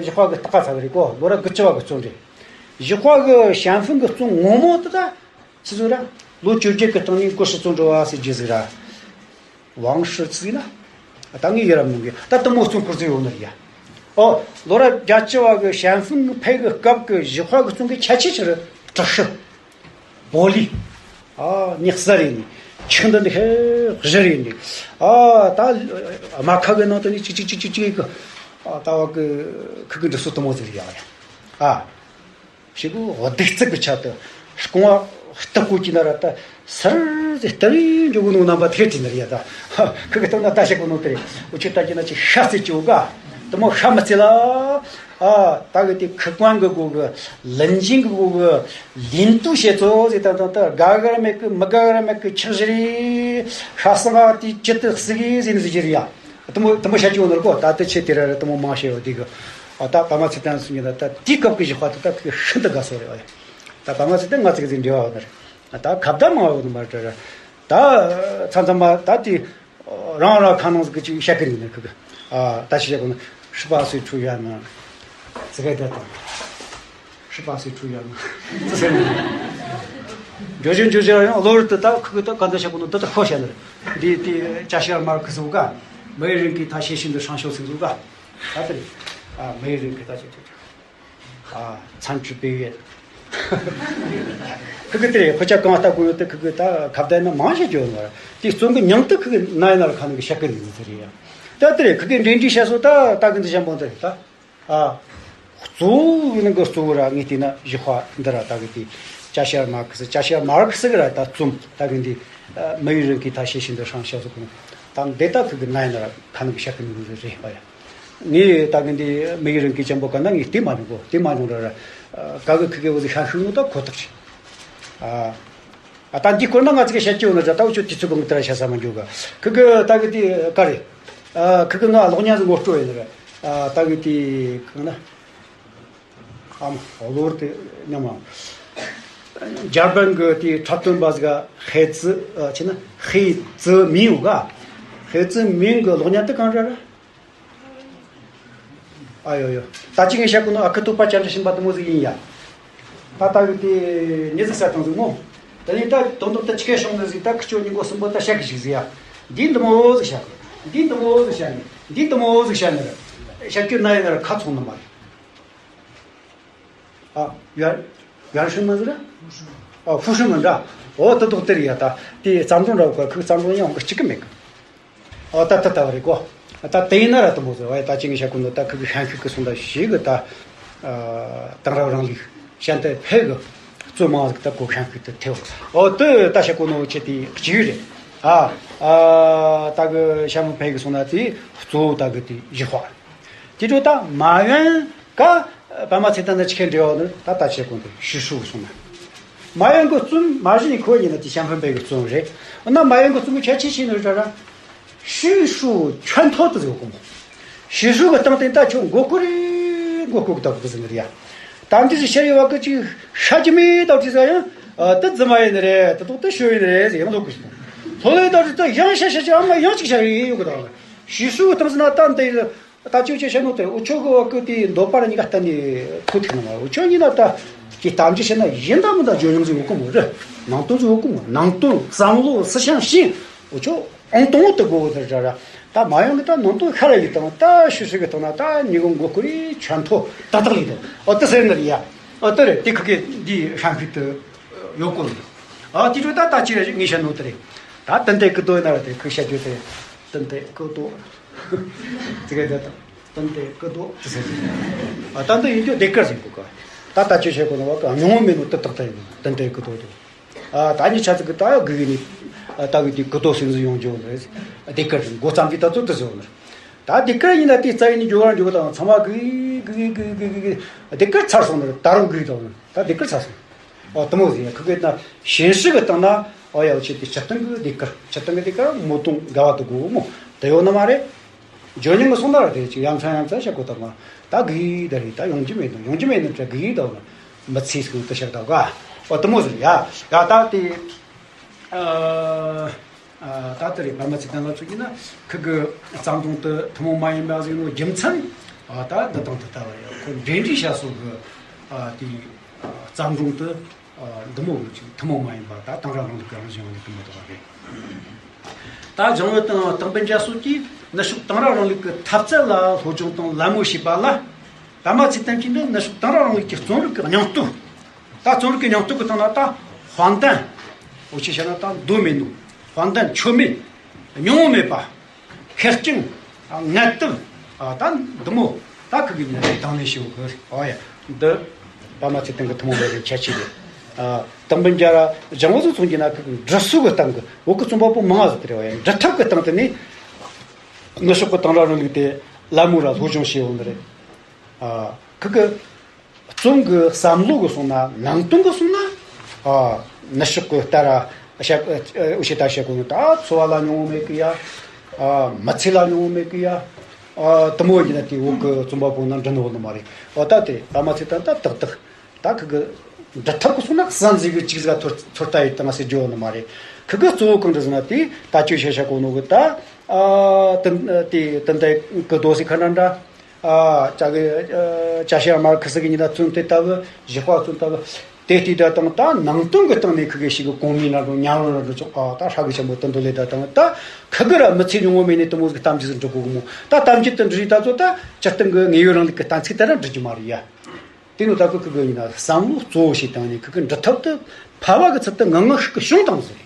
ཞི་ཧྭ་གི་སྟག་ཀ་ཚ་གི་རེད་གོ། ལོ་ར་དགུ་བཅུ་བ་གི་བརྩོན་འགྲུས། ཞི་ཧྭ་གི་ཞན་ཧྥུན་གི་རྩོམ་ངོ་མ་དེ་ད་ཆི་ཟིག་ར། ལོ་བཅོ་བརྒྱད་གི་སྟེང་ནས་གོ་ཧྲི་རྩོམ་འགྲོ་བ་ཟེར་རྒྱུ་ཟིག་ར། ཝང་ཧྲི་ཚིག་ན། ད་ངས་ཡི་ར་མི་འགི་ད་དེ་མོ་རྩོམ་སྐོར་ཟིག་ཡོད་ནི་རེད་ཡ། ཨོ་ལོ་ར་བརྒྱད་ཅུ་བ་གི་ཞན་ཧྥུན་ཕེ་གི་སྐབས་གི་ཞི་ཧྭ་གི་རྩོམ་གི་ཁྱད་ཆོས་ཆི་རེད། དྲག་ཤུལ། པོ་ལི། ཨ་ཉག་གསར་ཡིན། ཆུང་དུ་འདི་ཧེ་བཞི་རེད་འདི། ཨ་ད་རྨ་ཁ་གི་ནང་དུ་ནི་ཅིག་ཅིག་ཅིག་ཅིག་ཅིག་གི། ཨ་ད་བ་གི་ཁུ་གི་འདི་སུ་དེ་མོ་ཟིག་རེད་ཡ། ཨ་ཞེ་གོ་སྡིག་རྩུབ་ཀྱི་ཆ་དུ་རྐང་བ་སྟག་གོ་གྱི་ན་ར་ད་སར་ཟེ་ལྟ་བུའི་འཇོག་གོ་ནོ་རྣམ་པ་དེ་དྲིས་ནི་རེད་ཡ། ད་ཁུ་གི་སྟོན་ན་ད་ཞེ་གོ་ནོ་དེ་རེད། འུ་ཆོ་ལྟ་གྱི་ན་ཅིག་ཤ་རྩེ་ཅིག་ཡོད་ག། དེ་མོ་ཤ་མི་རྩེ་ལ། ཨ་ད་གི་དེ་ཁི་ཀོན་གི་གོ་གི་ལན་ཅིང་གི་གོ་གི་ལིན་ཏུ་བྱེད་ཚོ་ཟེ་ད་ད་ད་དགའ་གི་ར་མེད་གི་མི་དགའ་གི་ར་མེད་གི་ཆག་ཞི་རེ་ཤ་སང་ཨ་དེ་ཅི་ཏི་ཟིག་ཟེ་ནི་ཟིག་རེད་ཡ། དེ་མོ་དེ་མོ་བཤད་ཀྱི་ཡོད་ནོ་གོ། ད་དེ་ཆེ་དེ་ར་ར་དེ་མོ་མང་ཤེས་ཡོད་དེ་གི། ཨ་ད་པ་མ་ཚེ་བརྟན་སུ་ཉིད་ད་ད་དེའི་སྐབས་ཀྱི་ཞི་ཧྭ་དེ་ད་ཁི་ཤིན་ཏུ་དགའ་སོ་རེད། ཨ་ད་པ་མ་ཚེ་བརྟན་ང་ཚོ་གི་འབྲེལ་བ་ཡོད་ནི་རེད། ད་ཁ་བརྡ་མང་བ་ཡོད་ནི་མ་རེད་ད། ད་མཚམས་མཚམས་མ་ད་དེ་རང་རང་ཁ་ནང་གི་ཅིག་བཤད་གི་ཡིན་ནི་ཁི་གི། ཨ་ད་ཞི་བཤད་གོ་ནི་ཧྲི་པ་སི་ཁྲུ་ཡ་ན་ཙི་གེ་ད་དང་། ཧྲི་པ་སི་ཁྲུ་ཡ་ན་ཙི་སེ་ན། འཇོ་ཇོ་འཇོ་ཇོ་ཡང་ལོ་རུ་དུ་ད་ཁུ་གུ་ད་ག་འདྲ་བྱ་གོ་ནོ་ད་ད་ཁོ་བྱ་ནི་རེད། འདི་དེ་ཅ་ཤི་ཡར་མར་ཁི་སུ་ག། 没人给他写信的上校 སིང་སུ་ག། ད་དེ་རེད། ཨ་没人给他写信。 ཨ་参知北约。 ཁུ་གུ་དེ་རེད། ཁོ་ཅག་གང་ལྟ་དགོས་ཡོད་དེ་ཁུ་གུ་ད་ཁ་བརྡ་ན་མང་ཞིག་བརྗོད་ནོ་ར། དེ་རྩོམ་གི་མྱིང་དུ་ཁུ་གུ་ན་ཡ་ན་ར་ཁ་ནང་གི་བཤད་གི་འདུག་ཟེར་ཡ། ད་དེ་རེད། ཁུ་གུ་འབྲེལ་འདྲིས་བཤད་སོ་ད་ད་གི་འདི་གཞན་པོ་འདི་རེད་ད། ཨ་གཙོ་བོ་ཡིན་གི་གཙོ་བོ་ར་ངས་བལྟས་ན་ཞི་ཧྭ་འདི་ར་ད་གི་དེ་ཅ་ཤི་ཡར་མར་ཁི་སི་ཅ་ཤི་ཡར་མར་ཁི་སི་གི་ར་ད་རྩོམ་ད་གི་འདི་没人给他写信的上校 ཟེར་གོ་ནོ། ད་འདི་ད་ཁུ་གུ་ན་ཡ་ན་ར་ཁ་ནང་གི་བཤད་གི་འདུག་ཟེར་རེད་པ་ཡ། ངས་ད་གི་འདི་མི་ཡི་རང་གི་ཅན་པོ་ག་ན་ངས་དེ་མ་ཡོང་གོ། དེ་མ་ཡོང་ར་ར། ག་གི་ཁི་གི་འོ་ཟིག་ཤ་ཤུ་ངུ་ད་ཁོ་ཐག་རེད། ཨ་ཨ་ད་འདི་སྐོར་ན་ང་ཚོ་གི་བཤད་ཀྱི་ཡོད་ན་ར། ད་འུ་ཆོ་དུས་ཚོད་གང་གི་དེ་ར་བཤད་ས་མ་འཇོག་ག། ཁི་གི་ད་གི་དེ་ག་རེད། ཨ་ཁི་གི་ང་གློག་བརྙན་ཟིག་ངོ་སྤྲོད་ཡིན་ར། ཨ་ད་གི་དེ་གང་ན་ཨམ་གློག་དེ་ཉམས་ཨང་། འཇར་པན་གི་དེ་འཁྲབ་སྟོན་པ་ཟིག་ག་ཧེ་ཙི་ཨ་ཆི་ན་ཧེ་ཙི་མིང་ཡོད་ག། ཧེ་ཙི་མིང་གི་གློག་བརྙན་དེ་གང་ར་ར། ཨ་ཡོ་ཡོ། ད་ཅི་ངས་བཤད་གོ་ནོ་ཨ་ཁུ་ཐུག་པ་བཅར་འདྲི་བྱིན་པ་དེ་མོ་ཟིག་ཡིན་ཡ། ད་ལྟ་གི་དེ་མྱི་ཟིག་ས་དང་ཟིག་མོ། དེ་ནས་ད་དོན་དག་ད་ཅི་གས་བྱུང་ནི་ཟིག་ད་ཁི་ཆོ་གཉིས་མགོ་གསུམ་པོ་ད་བཤད་གི་ཞིག་ཟིག་ཡ། འདི་འདི་མོ་ཟིག་བཤད་གི། འདི་འདི་མོ་ཟིག་བཤད་ནི། འདི་འདི་མོ་ཟིག་བཤད་ནི་རེད། བཤད་རྒྱུ་ན་ཡིན་ན་ར་ཁ་ཚོང་ནི་མ་རེད། ཨ་ཡར་ཡར་ཤུན་མ་ཟིག་ར། ཨ་ཧྥུ་ཧྲི་མི་འདྲ། འོ་དེ་དོག་དེ་རེད་ཡ། ད་དེ་བརྩམས་སྒྲུང་འདྲ་བོ་ག་ཁུག་བརྩམས་སྒྲུང་ཡང་གི་གཅིག་གི་མེད་གི། ཨོ་ད་ད་ད་བ་རེད་གོ། ད་དེ་ཡིན་ན་ར་དེ་མོ་ཟེར་བ་ཡ། ད་ཅི་ངས་བཤད་གོ་ནོ་ད་ཁུ་གི་ཤན་ཤུགས་ཀྱི་སོང་ད་ཞིག་གི་ད། ཨ་དེང་རབས་རིང་ལུགས་ཤན་ཏེ་ཕེ་གི་གཙོ་མང་ཟིག་ད་གོ་ཤན་ཤུགས་དེ་ཐེ་བ། ཨོ་དེ་ད་བཤད་གོ་ནོ་ཆེ་དེ་གཅིག་རེད། ཨ་ཨ་ད་གི་ཤན་མོ་ཕེ་གི་སོང་ན་དེ་གཙོ་བོ་ད་གི་དེ་ཞི་ཧྭ། དེ་འཕྲོ་ད་མ་ཡོན་ག་པདྨ་ཚེ་བརྟན་དང་ཆི་ཁའི་འབྲེལ་བ་ནི་ད་ད་ཆེ་གོང་དུ་ཞུ་ཧྲུའུ་གསུངས་ན། མ་ཡོན་གྱི་བཙུན་མ་གཞི་ནས་ཁོ་ཡིན་ན་དེ་ཞང་ཕན་པའི་གི་བཙུན་རེད། འོ་ན་མ་ཡོན་གྱི་བཙུན་གྱི་ཁྱད་ཆོས་ཤེས་ནི་ར་ར། ཞུ་ཧྲུའུ་ཁྱོད་ཐོ་དུ་ཟེར་གོ་མོ། ཞུ་ཧྲུའུ་གི་སྟེང་དེ་ད་ཁྱོད་མགོ་སྐོར་རེ་མགོ་སྐོར་གི་ད་གོ་ཟེར་ནི་རེད་ཡ། ད་འདི་ཟི་ཤར་ཡོད་བ་གི་ཅིག་ཤ་ཅི་མི་ད་ཅི་ཟེར་ཡང་། ཨ་ད་རྫི་མ་ཡིན་ནི་རེད། ད་དོག་ད་ཞོ་ཡིན་ནི་རེད་ཟེར་ཡང་ལོག་གི་ཞིག་ལྷོ་ལས་ད་ཅི་ད་ཡང་ཤ་ཤ་ཅི་ཨ་མ་ཡང་ཅིག་ཤ་རེ་ཡོད་གི་ད། ཞུ་ཧྲུའུ་གི་སྟེང་ཟི་ན་ད་འདི། ད་ཅིའུ་ཅེ་ཤ་ནོ་དེ་འུ་ཆོ་གི་བ་ཀུ་དེ་འདོད་པ་ར་གཉིས་ཀ་བསྟན་ནས་ཐུག་ཐུག་ནོ་མ། འུ་ཆོ་གཉིས་ན་ད་ཀྱི་གཏམ་རྒྱུད་བཤད་ན་ཡིན་ད་མི་ད་ཇོ་ཉུང་ཟིག་ཡོད་གི་མོ་རེད། ནང་དོན་ཟིག་ཡོད་གི་མོ། ནང་དོན་བསམ་བློ་思想ཤེས་འུ་ཆོ་ཨང་དང་དུ་དགོས་དེ་ར་ར། ད་མ་ཡོང་གི་ད་ནང་དོན་ཤ་ར་ཡི་དང་ད་ཞུ་ཧྲུའུ་གི་དང་ན་ད་ཉི་གུང་མགོ་སྐོར་རེ་ཁྱོད་ཐོ་ཏག་ཏག་ལི་དང་། ཨོ་ད་ཟེར་ནི་རེད་ཡ། ཨོ་ད་རེད། དེ་ཁུ་གི་འདི་ཧྲང་ཁུ་དུ་ཡོད་གོ་ལི། ཨོ་དེ་ཚོ་ད་ད་ཅི་རེད་ངས་བཤད་ནོ་དེ་རེད། ད་ཏན་ཏན་ཀི་ཏོ་ཡིན་ན་ར་དེ་ཁུ་བཤད་རྒྱུ་དེ་ཏན་ཏན་ཀི་ཏོ། ཙི་གེ་དེ་དང་ཏན་ཏན་ཀི་ཏོ་ཙི་ཟེར་གི། ཨ་ད་འདི་ཡིན་རྒྱུ་སྡེ་དཀར་ཟེར་གོ་ག། ད་ད་ཅི་བཤད་གོ་ནོ་བ་ག་ཉུང་མེད་ནོ་ཏི་ཏག་ཏག་ཡིན་ཏན་ཏན་ཀི་ཏོ་དེ། ཨ་ད་ཉི་ཆ་ཙི་གི་ད་ཡ་གི་གི་ནི་ཨ་ད་གི་དེ་ཀི་ཏོ་སེམས་ཟིན་ཡོང་རྒྱུ་ནི་སྡེ་དཀར་མགོ་ཙམ་གི་ད་ཚོ་ཏི་ཟེར་ནི། ད་སྡེ་དཀར་ཡིན་ན་དེ་རྩ་ཡིན་ནི་འགྱུར་བ་འགྱུར་བ་དང་ཚང་མ་གི་གི་གི་གི་གི་གི་སྡེ་དཀར་ཚར་སོང་ནི་ད་རུང་གི་དང་ད་སྡེ་དཀར་ཚར་སོང་། ཨོ་དུ་མོ་ཟིག་ཡ་ཁུ་གེ་ན་ཞེན་ཧྲི་གི་སྟེང་ན། ཨོ་ཡ་ཆེ་དེ་སྤྱིར་བཏང་གི་སྡེ་དཀར་སྤྱིར་བཏང་གི་སྡེ་དཀར་མོ་དུང་དགའ་བ་དུ་གོ་མོ་དུ་ཡོད་ནི་མ་རེད། ཇོ་ཉང་གི་སོང་ན་ར་དེ་ཅིག་ཡང་མཚན་ཡང་མཚན་བཤད་གོ་ད་མ་ད་གི་ད་རེད། ད་ཡོང་རྒྱུ་མེད་དུ་ཡོང་རྒྱུ་མེད་ནི་ད་གི་ད་མི་ཚེ་སུ་དུ་བཤད་ད་ག། ཨོ་དུ་མོ་ཟིག་ཡ་ཡ་ད་དེ། ཨ། ཨ་ད་ལྟ་རེད། པདྨ་ཚེ་བརྟན་ལ་ཚོ་གྱིས་ན་ཁུ་གི་བརྩམས་སྒྲུང་དུ་ཐུན་མོང་མ་ཡིན་པ་ཟིག་ནོ་རྒྱུ་མཚན། ཨ་ད་འདི་དང་དེ་ལྟ་བ་ཡོད་ཁོ་འབྲེལ་འདྲིས་བྱ་སོ་གི། ཨ་དེ་བརྩམས་སྒྲུང་དུ་ཨ་འདི་མོ་གི་ཅིག་ཐུན་མོང་མ་ཡིན་པ་ད་དེང་རབས་རིང་ལུགས་ཀྱི་རང་བཞིན་ཡོད་ནི་དེ་མོ་དག་རེད། ད་ལྗང་བུ་དང་དང་པོ་འཇའ་སོགས་ཀྱིས་ནུབ་ཕྱོགས་དེང་རབས་རིང་ལུགས་ཀྱི་འཐབ་རྩལ་ལ་སློབ་སྦྱོང་དང་ལད་མོ་བྱས་པ་ལ། པདྨ་ཚེ་བརྟན་གྱིས་ནི་ནུབ་ཕྱོགས་དེང་རབས་རིང་ལུགས་ཀྱི་རྩོམ་རིག་གི་སྙིང་སྟོབས། ད་རྩོམ་རིག་གི་སྙིང་སྟོབས་ཀྱི་སྟེང་ན་ད་དཔལ་ལྡན། འུ་ཆོས་བཤད་ན་ད་མདོ་མེད་ནོ། དཔལ་ལྡན་ཆོ་མེད། མྱོང་བ་མེད་པ། ཁེར་རྐྱང་། ངལ་དུབ། ད་འདི་མོ་ད་ཁུ་གི་ཉིན་རེ་དང་ལེན་ཞུ་གི། ཨོ་ཡ། འདི་པདྨ་ཚེ་བརྟན་གྱི་ཐུན་མོང་མ་ཡིན་པའི་ཁྱད་ཆོས་རེད། དང་པོ་འཇའ་ར་ལྗང་བུ་ཚོ་མཚོན་གྱི་ན་ཁུ་གི་འབྲི་སྲོལ་གྱི་སྟེང་གི་བོད་ཀྱི་རྩོམ་པ་པོ་མང་ང་ཟིག་དེ་རེད། ཨོ་ཡ། འབྲི་ཐབས་ཀྱི་སྟེང་དུ་ནི་ནུབ་ཕྱོགས་ཀྱི་དེང་རབས་རིང་ལུགས་དེ་ལད་མོ་ར་སློབ་སྦྱོང་བྱས་ཡོང་ནི་རེད། ཁུ་གི་རྩོམ་གྱི་བསམ་བློ་གི་སོང་ན་ནང་དོན་གྱི་སོང་ན། ཨ་ནུབ་ཕྱོགས་ཀྱི་ལྟར་བཤད། འུ་ཆོས་ད་བཤད་གོ་ནི་ད་འཚོ་བ་ལ་མྱོང་བ་མེད་གི་ཡ། ཨ་མི་ཚེ་ལ་མྱོང་བ་མེད་གི་ཡ། ཨ་དུ་མོ་ཡིན་ན་དེ་བོད་ཀྱི་རྩོམ་པ་པོ་ན་འབྲི་ནོ་ནི་མ་རེད། ཨོ་ད་དེ་པདྨ་ཚེ་བརྟན་ད་ཏག་ཏག་ད་ཁུ་གི་འབྲི་ཐབས་གི་སོང་ན་བསམ་གཟིགས་གི་ཅིག་ཟིག་ཚོད་ཚོད་ལྟ་ཡི་དང་ཟེར་རྒྱུ་ནི་མ་རེད། ཁུ་གི་གཙོ་བོ་གང་འདྲ་ཟེར་ན་དེ་ད་ཅོ་ཤ་ཤ་གོ་ནོ་གི་ད། ཨ་དེ་དེ་དེ་འདྲ་གི་དོ་ཟིག་ཁ་འདྲ་འདྲ། ཨ་ཅ་གི་ཨ་ཅ་ཤེ་མར་ཁི་སི་གི་ཉི་ད་བཙོན་དེ་ལྟ་བུ་བཞི་པ་བཙོན་ལྟ་བུ། དེ་ལྟའི་ད་དང་ད་ནང་དོན་གི་སྟེང་ནས་ཁི་གེ་ཞིག་གི་གོང་མའི་ནང་དུ་ཉམས་རུང་རུ་ཆོག་ཨ་ད་ཧྲ་གི་ཆེན་པོ་དོན་དུ་ལས་ད་དང་ད་ཁི་གེ་ར་མི་ཚེ་ཉུང་ངུ་མེད་ནས་དུ་མོ་གི་གཏམ་རྒྱུད་འབྲི་གོ་གི་མོ། ད་གཏམ་རྒྱུད་དུ་འབྲི་རིགས་ད་ཚོ་ད་སྤྱིར་བཏང་གི་དངོས་ཡོད་རིང་ལུགས་གི་གཏན་ཚིགས་དེ་ར་འབྲི་རྒྱུ་མ་རེད་ཡ། དེ་ནོ་ད་ཁི་གེ་ཡིན་ན་བསམ་བློ་གཙོ་བོ་ཞིག་བཏང་ནས་ཁི་གེ་འབྲི་ཐབས་དུ་ཕལ་བ་གི་ཚུལ་དུ་ངང་ངང་ཤིག་གི་བྱུང་བཏང་ཟེར།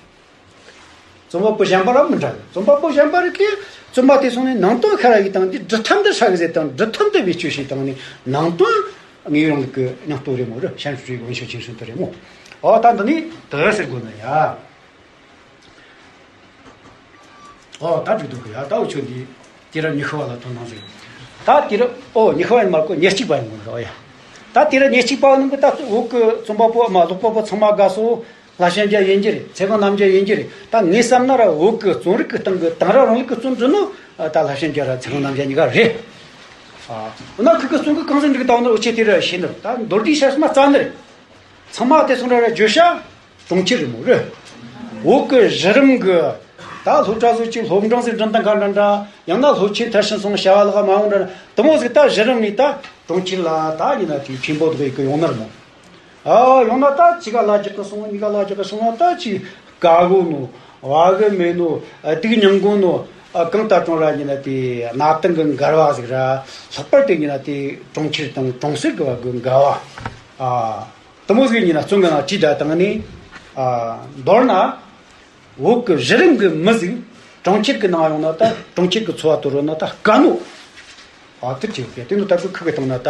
རྩོམ་པ་པོ་གཞན་པ་ར་མི་འདྲ་གི། རྩོམ་པ་པོ་གཞན་པ་རིགས་ཀྱིས་རྩོམ་པ་དེ་སོང་ནས་ནང་དོན་ཤ་ར་ཡི་དང་འདི་འབྲི་ཐབས་འདི་ཧྲ་གི་ཟེར་དང་འབྲི་ཐབས་འདི་བེད་སྤྱོད་བྱས་དང་ནི་ནང་དོན་དངོས་ཡོད་རིང་ལུགས་ཀྱི་སྙིང་སྟོབས་རེད་མོ་རེད། 山水文学精神དེ་རེད་མོ། ཨོ་ད་འདི་ནི་དེ་ཟེར་དགོས་ན་ཡ། ཨོ་ད་འགྲིག་འདུག་གི་ཡ། ད་འུ་ཆོ་འདི་དེ་ར་ཉི་ཤུ་བ་ལ་ཐོན་གནང་ཟིག། ད་དེ་ར་ཨོ་ཉི་ཤུ་བ་ཡིན་མ་གོ་ཉེར་གཅིག་པ་ཡིན་དགོས་ར། ཨོ་ཡ། ད་དེ་ར་ཉེར་གཅིག་པ་ནང་གི་ད་བོད་ཀྱི་རྩོམ་པ་པོ་མ་ཀློག་པ་པོ་ཚང་མ་དགའ་སོ། ལྷ་བྱང་རྒྱལ་ཡིན་གྱི་རེད། ཚེ་དབང་རྣམ་རྒྱལ་ཡིན་གྱི་རེད། ད་ངས་བསམ་ན་ར་བོད་ཀྱི་རྩོམ་རིག་གི་སྟེང་གི་དེང་རབས་རིང་ལུགས་ཀྱི་རྩོམ་འབྲི་ནོ་ད་ལྷ་བྱང་རྒྱལ་ར་ཚེ་དབང་རྣམ་རྒྱལ་གཉིས་ཀ་རེད། ཨ་འོ་ན་ཁི་གི་རྩོམ་གི་གང་ཟིག་འགྲིག་དང་ནི་འུ་ཆོས་དེ་ར་ཤེས་ནི་རེད། ད་མདོར་བསྡུས་བཤད་སོང་ན་རྩ་ནི་རེད། ཚང་མ་དེ་སོང་ར་ར་བརྗོད་བྱ་གྲོང་ཁྱེར་རེད་མོ་རེད། བོད་ཀྱི་གཞི་རིམ་གི་ད་སློབ་གྲྭ་ཟིག་ཅིག་སློབ་འབྲིང་ཟིག་འགྲིམ་སྟངས་ག་འདྲ་འདྲ། ཡང་ན་སློབ་ཆེན་མཐར་ཕྱིན་སོང་བྱ་བ་ལག་མ་འོང་འདྲ་དུ་མོ་ཟིག་ད་གཞི་རིམ་ནས་ད་གྲོང་ཁྱེར་ལ་ད་ཡིན་ན་དེའི་ཆེན་པོ་འདུག་གི་ཡོང་ནི་རེད་མོ། ཨ་ཡང་ན་ད་གཅིག་ག་ལ་རྒྱག་གི་སོང་། གཉིས་ག་ལ་རྒྱག་གི་སོང་ན་ད་ཅིག་དགའ་གོ་ནོ། བ་གི་མེད་ནོ། སྡུག་མྱང་གོ་ནོ། ཨ་གང་ལྟར་ཀྲུང་ར་ཡིན་ན་དེ་གནའ་དེང་གི་འགལ་བ་ཟིག་ར། ལྷག་པར་དུ་ཡིན་ན་དེ་གྲོང་ཁྱེར་དང་གྲོང་གསེབ་གི་བར་གི་འགལ་བ། ཨ་དུ་མོ་ཟིག་ཡིན་ན་རྩོམ་གི་ནང་བྲིས་ད་བཏང་ནས། ཨ་མདོར་ན། བོད་ཀྱི་གཞི་རིམ་གྱི་མི་ཟིག་གྲོང་ཁྱེར་གྱི་ནང་ཡོང་ན་ད་གྲོང་ཁྱེར་གྱི་འཚོ་བ་དུ་རོལ་ན་ད་དཀའ་ནོ། ཨ་དེ་ཅིག་ཡོད་པས། དེ་ནི་ད་ཁུ་ཁུ་གི་བཏང་ན་ད།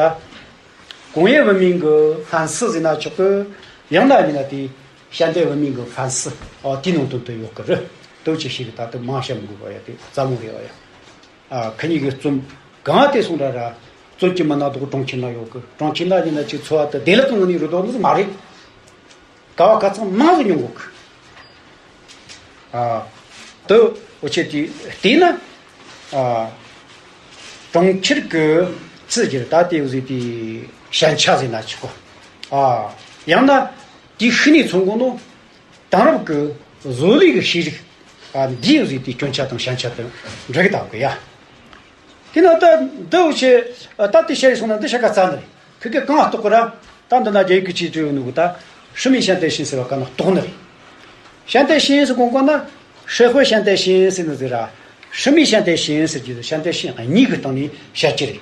工业文明གི་反思ཟེར་ན་ཆོག་གི། ཡང་ན་ཡིན་ན་དེ་现代文明གི་反思། ཨ་དེ་ནང་དོན་དུ་ཡོད་གི་རེད། དེ་ཅིག་ཞིག་གི་ད་དེ་མང་བཤད་མི་དགོས་པ་ཡ། དེ་རྩ་མོ་རེད་བ་ཡ། ཨ་ཁ་ཉིན་གྱི་རྩོམ་གང་དེ་སོང་ར་ར། བཙོན་གྱི་མི་སྣ་དག་གྲོང་ཁྱེར་ན་ཡོད་གི། གྲོང་ཁྱེར་ན་ཡིན་ན་ཅིག་འཚོ་བ་དེ་བདེ་ལེགས་ཀྱི་ངང་ནས་རོལ་དོ་ནི་མ་རེད། དཀའ་བ་ཁ་ཚང་མང་ཟིག་མྱོང་གོ་གི། ཨ། དུ་འུ་ཆེ་དེ་བལྟས་ན། ཨ། གྲོང་ཁྱེར་གི་ཚི་གྱིར་ད་དེ་འུ་ཟིག་དེ་ཞན་ཆ་ཟིག་ན་ཆོག་གོ། ཨ། ཡང་ན་དེ་ཤི་ནས་མཚོན་གོ་ནོ། དེང་རབས་ཀྱི་བཟོ་ལས་ཀྱི་ཤེས་རིག་ཨ། འདིའི་གཟིགས་དེ་སྐྱོན་ཆ་དང་ཞན་ཆ་དང་འདྲ་གི་ད་གི་ཡ། དེ་ན་ད་འདི་འུ་ཆེ་ད་དེ་བཤད་སོང་ན་འདི་བཤད་ག་རྩ་ནི་རེད། ཁི་གེ་གང་ལྟོགས་གི་ར། ད་འདི་ན་རྒྱ་ཡིག་གི་ཆེད་དུ་ཡོད་ནུ་གི་ད་什么现代性ཟེར་བ་ག་ན་ལྟོགས་ནི་རེད། 现代性ཟེར་གོང་གོ་ན་社会现代性ཟེར་ནི་ཟེར་ར། 什么现代性ཟེར་གྱི་现代性གཉིས་ཀྱི་སྟེང་ནས་བཤད་ཀྱི་རེད།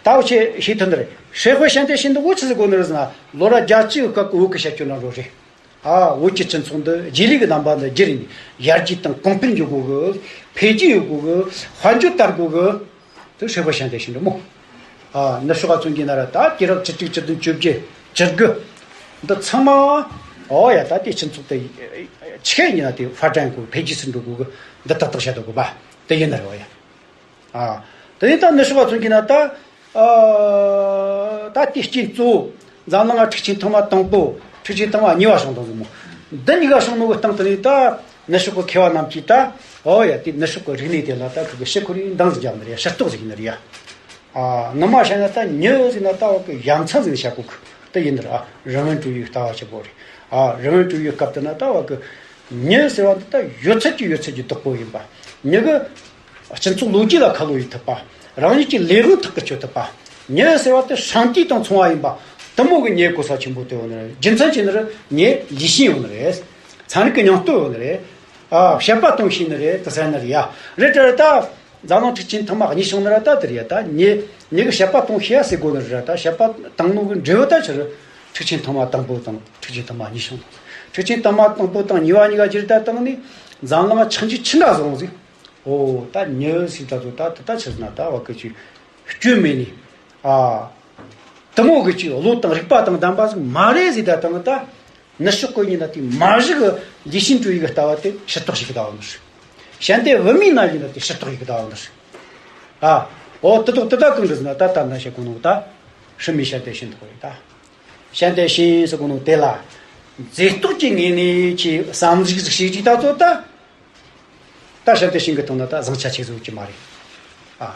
ད་འུ་ཆེ་ཤེས་ཐུབ་ནི་རེད། 社会现代性འདི་འུ་ཆི་ཟེར་གོ་ནི་རེད་ཟེར་ན་ལོ་ར་རྒྱ་ཆེའི་སྐབས་ཀྱི་བོད་ཀྱི་བཤད་སྤྱོད་ནང་རོལ་རེད། ཨ། བོད་ཀྱི་སྤྱི་ཚོགས་འདི་རྗེས་ལུས་ཀྱི་རྣམ་པ་འདི་བསྒྱུར་ནས་ཡར་རྒྱས་དང་གོང་འཕེལ་འགྱུར་དགོས་གི། འཕེལ་རྒྱས་ཡོང་དགོས་གི། དཔལ་འབྱོར་དར་དགོས་གི། དེ་社会现代性འདྲ་མོ། ཨ། ནུབ་ཕྱོགས་ཀ་མཚོན་གྱི་ན་ར་ད་དུས་རབས་བཅུ་གཅིག་བཅུ་བདུན་བཅོ་བརྒྱད་བཅུ་དགུ་འདི་ཚང་མ། ཨོ་ཡ་ད་དེ་སྤྱི་ཚོགས་དེ་ཆི་ཡིན་ན་དེ་发展དགོས། འཕེལ་རྒྱས་སུ་འགྲོ་དགོས་གི། འདི་ཏག་ཏག་བཤད་དགོས་པ་དེ་ཡིན་ན་རེད། ཨོ་ཡ། ཨ། དེ་ཡིན་ད་ནུབ་ཕྱོགས་པ་མཚོན་གྱི་ན་ད། ཨ། ད་དེ་རྐྱེན་གཙོ་བོ་འཛམ་གླིང་ང་འཁྲུག་ཆེན་ཐེངས་མ་དང་པོ། འཁྲུག་ཆེན་ཐེངས་མ་གཉིས་པ་བྱུང་དང་ཟིག་མོ། འདི་གཉིས་ཀ་བྱུང་ནོ་གི་སྟེང་དེ་ནས་ད་ནུབ་ཕྱོགས་པ་མཁས་པ་རྣམས་ཀྱིས་ད། ཨོ་ཡ་དེ་ནུབ་ཕྱོགས་པ་རིག་གནས་དེ་ལ་ད་ཁོ་གི་ཕྱིར་འཁོར་ཡིན་འདང་ཟིག་རྒྱབ་ནི་རེད། ཕྱིར་རྟོག་ཟིག་ཡིན་ནི་རེད་ཡ། ཨ། ངོ་མ་བཤད་ན་ད་མྱི་ཟིག་ན་ད་བ་གི་ཡ་མཚན་ཟིག་བྱ་དགོས་གི་དེ་ཡིན་ནི་རེད། ཨ། རང་དབང་གྲོལ་བའི་ལྟ་བ་ཆེ་པོ་རེད། ཨ། རང་དབང་གྲོལ་བའི་སྐབས་དེ་ན་ད་བ་གི་མྱི་ཟེར་བ་འདི་ད་ཡོད་ཚད་ཀྱི་ཡོད་ཚད་ཀྱི་བདག་པོ་ཡིན་པ། མྱི་གི་སྤྱི་ཚོགས་ལོ་རྒྱུས་ལ་ཁ་ལོ་ཡེད་ཐུབ་པ། རང་ཉིད་ཀྱི་ལས་དབང་ཐག་གིས་ཆོད་ཐུབ་པ། མྱི་ཟེར་བ་དེ་སྲང་ཏི་དང་མཚུངས་པ་ཡིན་པ། དེ་མོ་གི་མྱི་གོ་ས་ཆེན་པོ་དེ་ཡོད་ནི་རེད། རྒྱུ་མཚན་ཅི་ནི་རེད། མྱི་ལུས་ཤེས་ཡོད་ནི་རེད། ཚན་རིག་གི་སྙིང་སྟོབས་ཡོད་ནི་རེད། ཨ། དཔྱད་པ་གཏོང་ཤེས་ནི་རེད། དེ་ཟེར་ནི་རེད་ཡ། རེད་དྲ་རེད་ད། འཛམ་གླིང་འཁྲུག་ཆེན་ཐེངས་མ་གཉིས་བྱུང་ནི་ར་ད་དེ་རེད་ཡ། ད་མྱི་མྱི་གི་དཔྱད་པ་གཏོང་ཤེས་ཡ་ཟེར་དགོས་ནི་རེད། ད་དཔྱད་པ་བཏང་ནོ་གི་འབྲས་བུ་ད་ཕྱིར་འཁྲུག་ཆེན་ཐེངས་མ་དང་པོ་དང་འཁྲུག་ཆེན་ཐེངས་མ་གཉིས་བྱུང་། འཁྲུག་ཆེན་ཐེངས་མ་དང་པོ་དང་གཉིས་པ་གཉིས་ཀ་ཅིར་ད་བཏང་ནི་འཛམ་གླིང་ཆགས་འཇིག་ཆི་འདྲ་བཟང་ཟིག་ཨོ་ད་མྱི་ཟིག་ད་ཚོ་ད་ད་ད་ཕྱིར་ན་ད་བ་གི་ཅིག་སྐྱོན་མེད་ནི། ཨ། དེ་མོ་གི་ཅིག་བློ་དང་རིག་པ་དང་ལྡན་པ་ཟིག་མ་རེད་ཟིག་ད་བཏང་ད། ནུབ་ཕྱོགས་ཀྱི་ཡིན་ན་དེ་མ་གཞི་གི་ལུས་ཤིན་ཀྲུའུ་ཡི་གི་ལྟ་བ་དེ་ཕྱིར་རྟོག་ཞིག་གི་ལྟ་བ་ནི་རེད། ཞན་ཏེ་བུད་མེད་ན་ཡིན་ན་དེ་ཕྱིར་རྟོག་ཡི་གི་ལྟ་བ་ནི་རེད། ཨ། འོ་དེ་དག་དེ་དག་གང་འདྲ་ཟེར་ན་ད་ལྟ་ན་བཤད་གོ་ནོ་ད་什么现代性ཐོག་རེད་ད། 现代性ཟེར་གོ་ནོ་དེ་ལ་མཛེས་རྟོག་གི་ངོས་ནས་ཀྱི་བསམ་གཞིག་ཟིག་བྱེད་ཀྱི་ད་ཚོ་ད། ད་བཤད་དེ་ཤིང་གི་སྟེང་ན་ད་བཟང་ཆ་ཆེ་ཟིག་ཡོད་ཀྱི་མ་རེད། ཨ།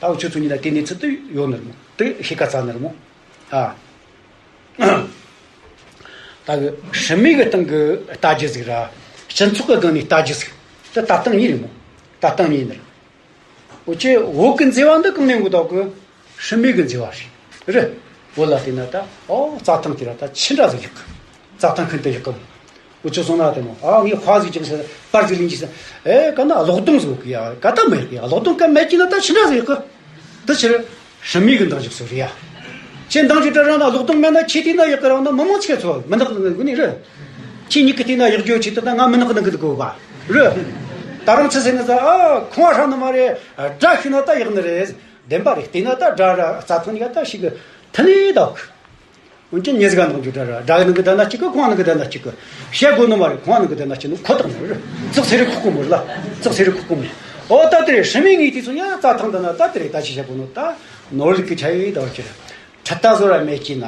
ད་འུ་ཆོ་ཚོ་གཉིས་ལ་དེ་གནས་ཚུལ་དེ་ཡོད་ནི་རེད་མོ། དེ་ཤེས་ཀ་ཙ་ནི་རེད་མོ། ཨ། ད་གི་什么གི་སྟེང་གི་ལྟ་རྒྱུ་ཟིག་ར། སྤྱི་ཚོགས་གི་སྒང་ནས་ལྟ་རྒྱུ་ཟིག་དེ་ལྟ་སྟངས་གཉིས་རེད་མོ། ལྟ་སྟངས་གཉིས་ནི་རེད། འུ་ཆོས་བོད་ཀྱི་མཛེས་པ་འདི་གང་ནས་འགོ་ད་གི། 什么གི་མཛེས་པ་རེད། རེད། བོད་ལ་བལྟས་ན་ད། ཨོ་རྩྭ་ཐང་དེ་ར་ད་ཆི་འདྲ་ཟིག་ཡག་གི། རྩྭ་ཐང་ཁུལ་དུ་ཡག་གི། འུ་ཆོ་སོང་ན་དེ་མོ། ཨ་ངས་ཧྭ་ཟིག་ཅིག་ཟེར། པར་ཟིག་ལེན་ཅིག་ཟེར། ཨེ་ག་ན་གློག་སྡོང་ཟིག་ཡོད་གི་ཡ། ག་ད་མེད་གི་ཡ། གློག་སྡོང་ག་མེད་ཀྱི་ན་ད་ཆི་འདྲ་ཟིག་ཡག་གི། དེ་ཕྱིར་什么གི་འདང་རྒྱག་སྲོལ་རེད་ཡ། ཁྱེད་འདང་རྒྱག་དྲ་རང་ན་གློག་སྡོང་མེད་ན་ཁྱེད་དེ་ན་ཡག་གི་རང་ན་མི་མང་ཆེ་ཚོ་མི་ནག་ནང་གི་ནི་རེད། ཁྱེད་གཉིས་ཀྱི་དེ་ན་ཡག་རྒྱུ་ཆེད་དུ་ད་ང་མི་ནག་ནང་གི་འདུག་གོ་བ། རེད། ད་རང་ཚོ་ཟེར་ན་ད་ཨ་ཁོང་ཧྲ་ནི་མ་རེད། དགྲ་ཤི་ན་ད་ཡག་ནི་རེད། བདེན་པ་རེད། བལྟས་ན་ད་དགྲ་ར་རྩྭ་ཐང་ནས་ད་ཞིག་གི་ཐ་ནི་ད། འོན་ཀྱང་ཉེ་ཟིག་ག་འདང་རྒྱུ་དགྲ་ར་དགྲ་ནང་གི་ད་ན་གཅིག་གི་ཁོང་ནང་གི་ད་ན་གཅིག་གི་བཤད་དགོས་ནི་མ་རེད། ཁོང་ནང་གི་ད་ན་གཅིག་ནི་ཁོ་ཐག་ནི་རེད། ཙག་ཚེ་རིང་ཁོག་གི་མོ་རེད་ལ། ཙག་ཚེ་རིང་ཁོག་གི་མོ། ཨོ་ད་དེ་རེད།什么ངའི་དུས་ཚོད་ཡང་རྩྭ་ཐང་ད་ན་ད་དེ་རེད། ད་ཅི་བཤད་དགོས་ནོ་ད་ནོར་ལུག་གི་ཆ་ཡི་ད་བ་ཅི་རེད། ཁྲི་རྟ་བཟོ་ར་མེད་ཀྱི་ན།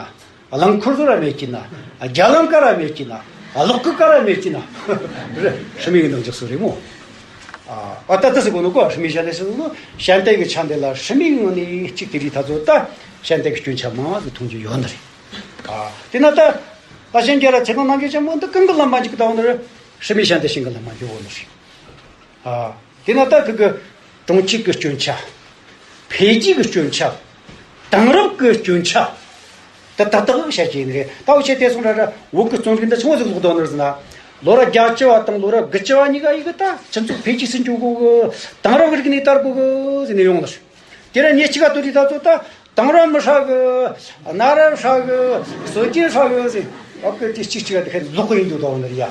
རླངས་འཁོར་བཟོ་ར་མེད་ཀྱི་ན། རྒྱ་ལམ་ཀ་ར་མེད་ཀྱི་ན། གློག་སྐུད་ཀ་ར་མེད་ཀྱི་ན། རེད།什么གི་འདང་རྒྱག་སྲོལ་རེད་མོ། ཨ་ད་ལྟ་ཟེར་གོ་ནོ་གོ། 什么现代性ཟེར་ནོ་现代གི་ཆ་འདི་ལ་什么ངོས་ནས་གཅིག་དེ་རིགས་ད་ཚོ་ད་现代གི་སྐྱོན་ཆ་མང་ཟིག་མཐོང་རྒྱུ་ཡོད་ནི་རེད། ཨ་དེ་ན་ད་ད་གཞན་རྒྱ་ར་ཚེ་གང་རྣམ་རྒྱལ་ཆེན་མོ་འདི་གང་གི་ལམ་མ་འཇུག་ད་འོ་ནི་རེད། 什么现代性གི་ལམ་མ་འཇུག་འོ་ནི་རེད། ཨ། དེ་ན་ད་ཁི་གི་གྲོང་ཁྱེར་གི་སྐྱོན་ཆ། འཕེལ་རྒྱས་གི་སྐྱོན་ཆ། དེང་རབས་གི་སྐྱོན་ཆ། ད་ཏག་ཏག་བཤད་ཀྱི་ཡིན་རེད། ད་འུ་ཆོས་དེ་སོང་ར་ར་བོད་གི་རྩོམ་རིག་འདི་ཆུང་ཟིག་ལོག་དོ་ནར་ཟིན་ན། ལོ་ར་བརྒྱད་ཅུ་བ་དང་ལོ་ར་དགུ་བཅུ་བ་གཉིས་ཀ་ཡི་གི་ད་སྤྱི་ཚོགས་འཕེལ་རྒྱས་སུ་འགྱོ་གོ་གི། དེང་རབས་རིག་གནས་དར་གོ་གི་ཟེར་ནས་ཡོང་ལ། དེ་ར་ཉེ་གཅིག་ག་དུ་རི་ད་ཚོ་ད་དེང་རབས་མི་ཧྲ་གི། གནའ་རབས་ཧྲ་གི། སྲོལ་རྒྱུན་ཧྲ་གི་ཟེར། ཨོ་ཀེ་དེ་གཅིག་གཅིག་ག་དེ་ཁ་ལོག་གི་ཡིན་འདུག་དོ་ནར་ཡ།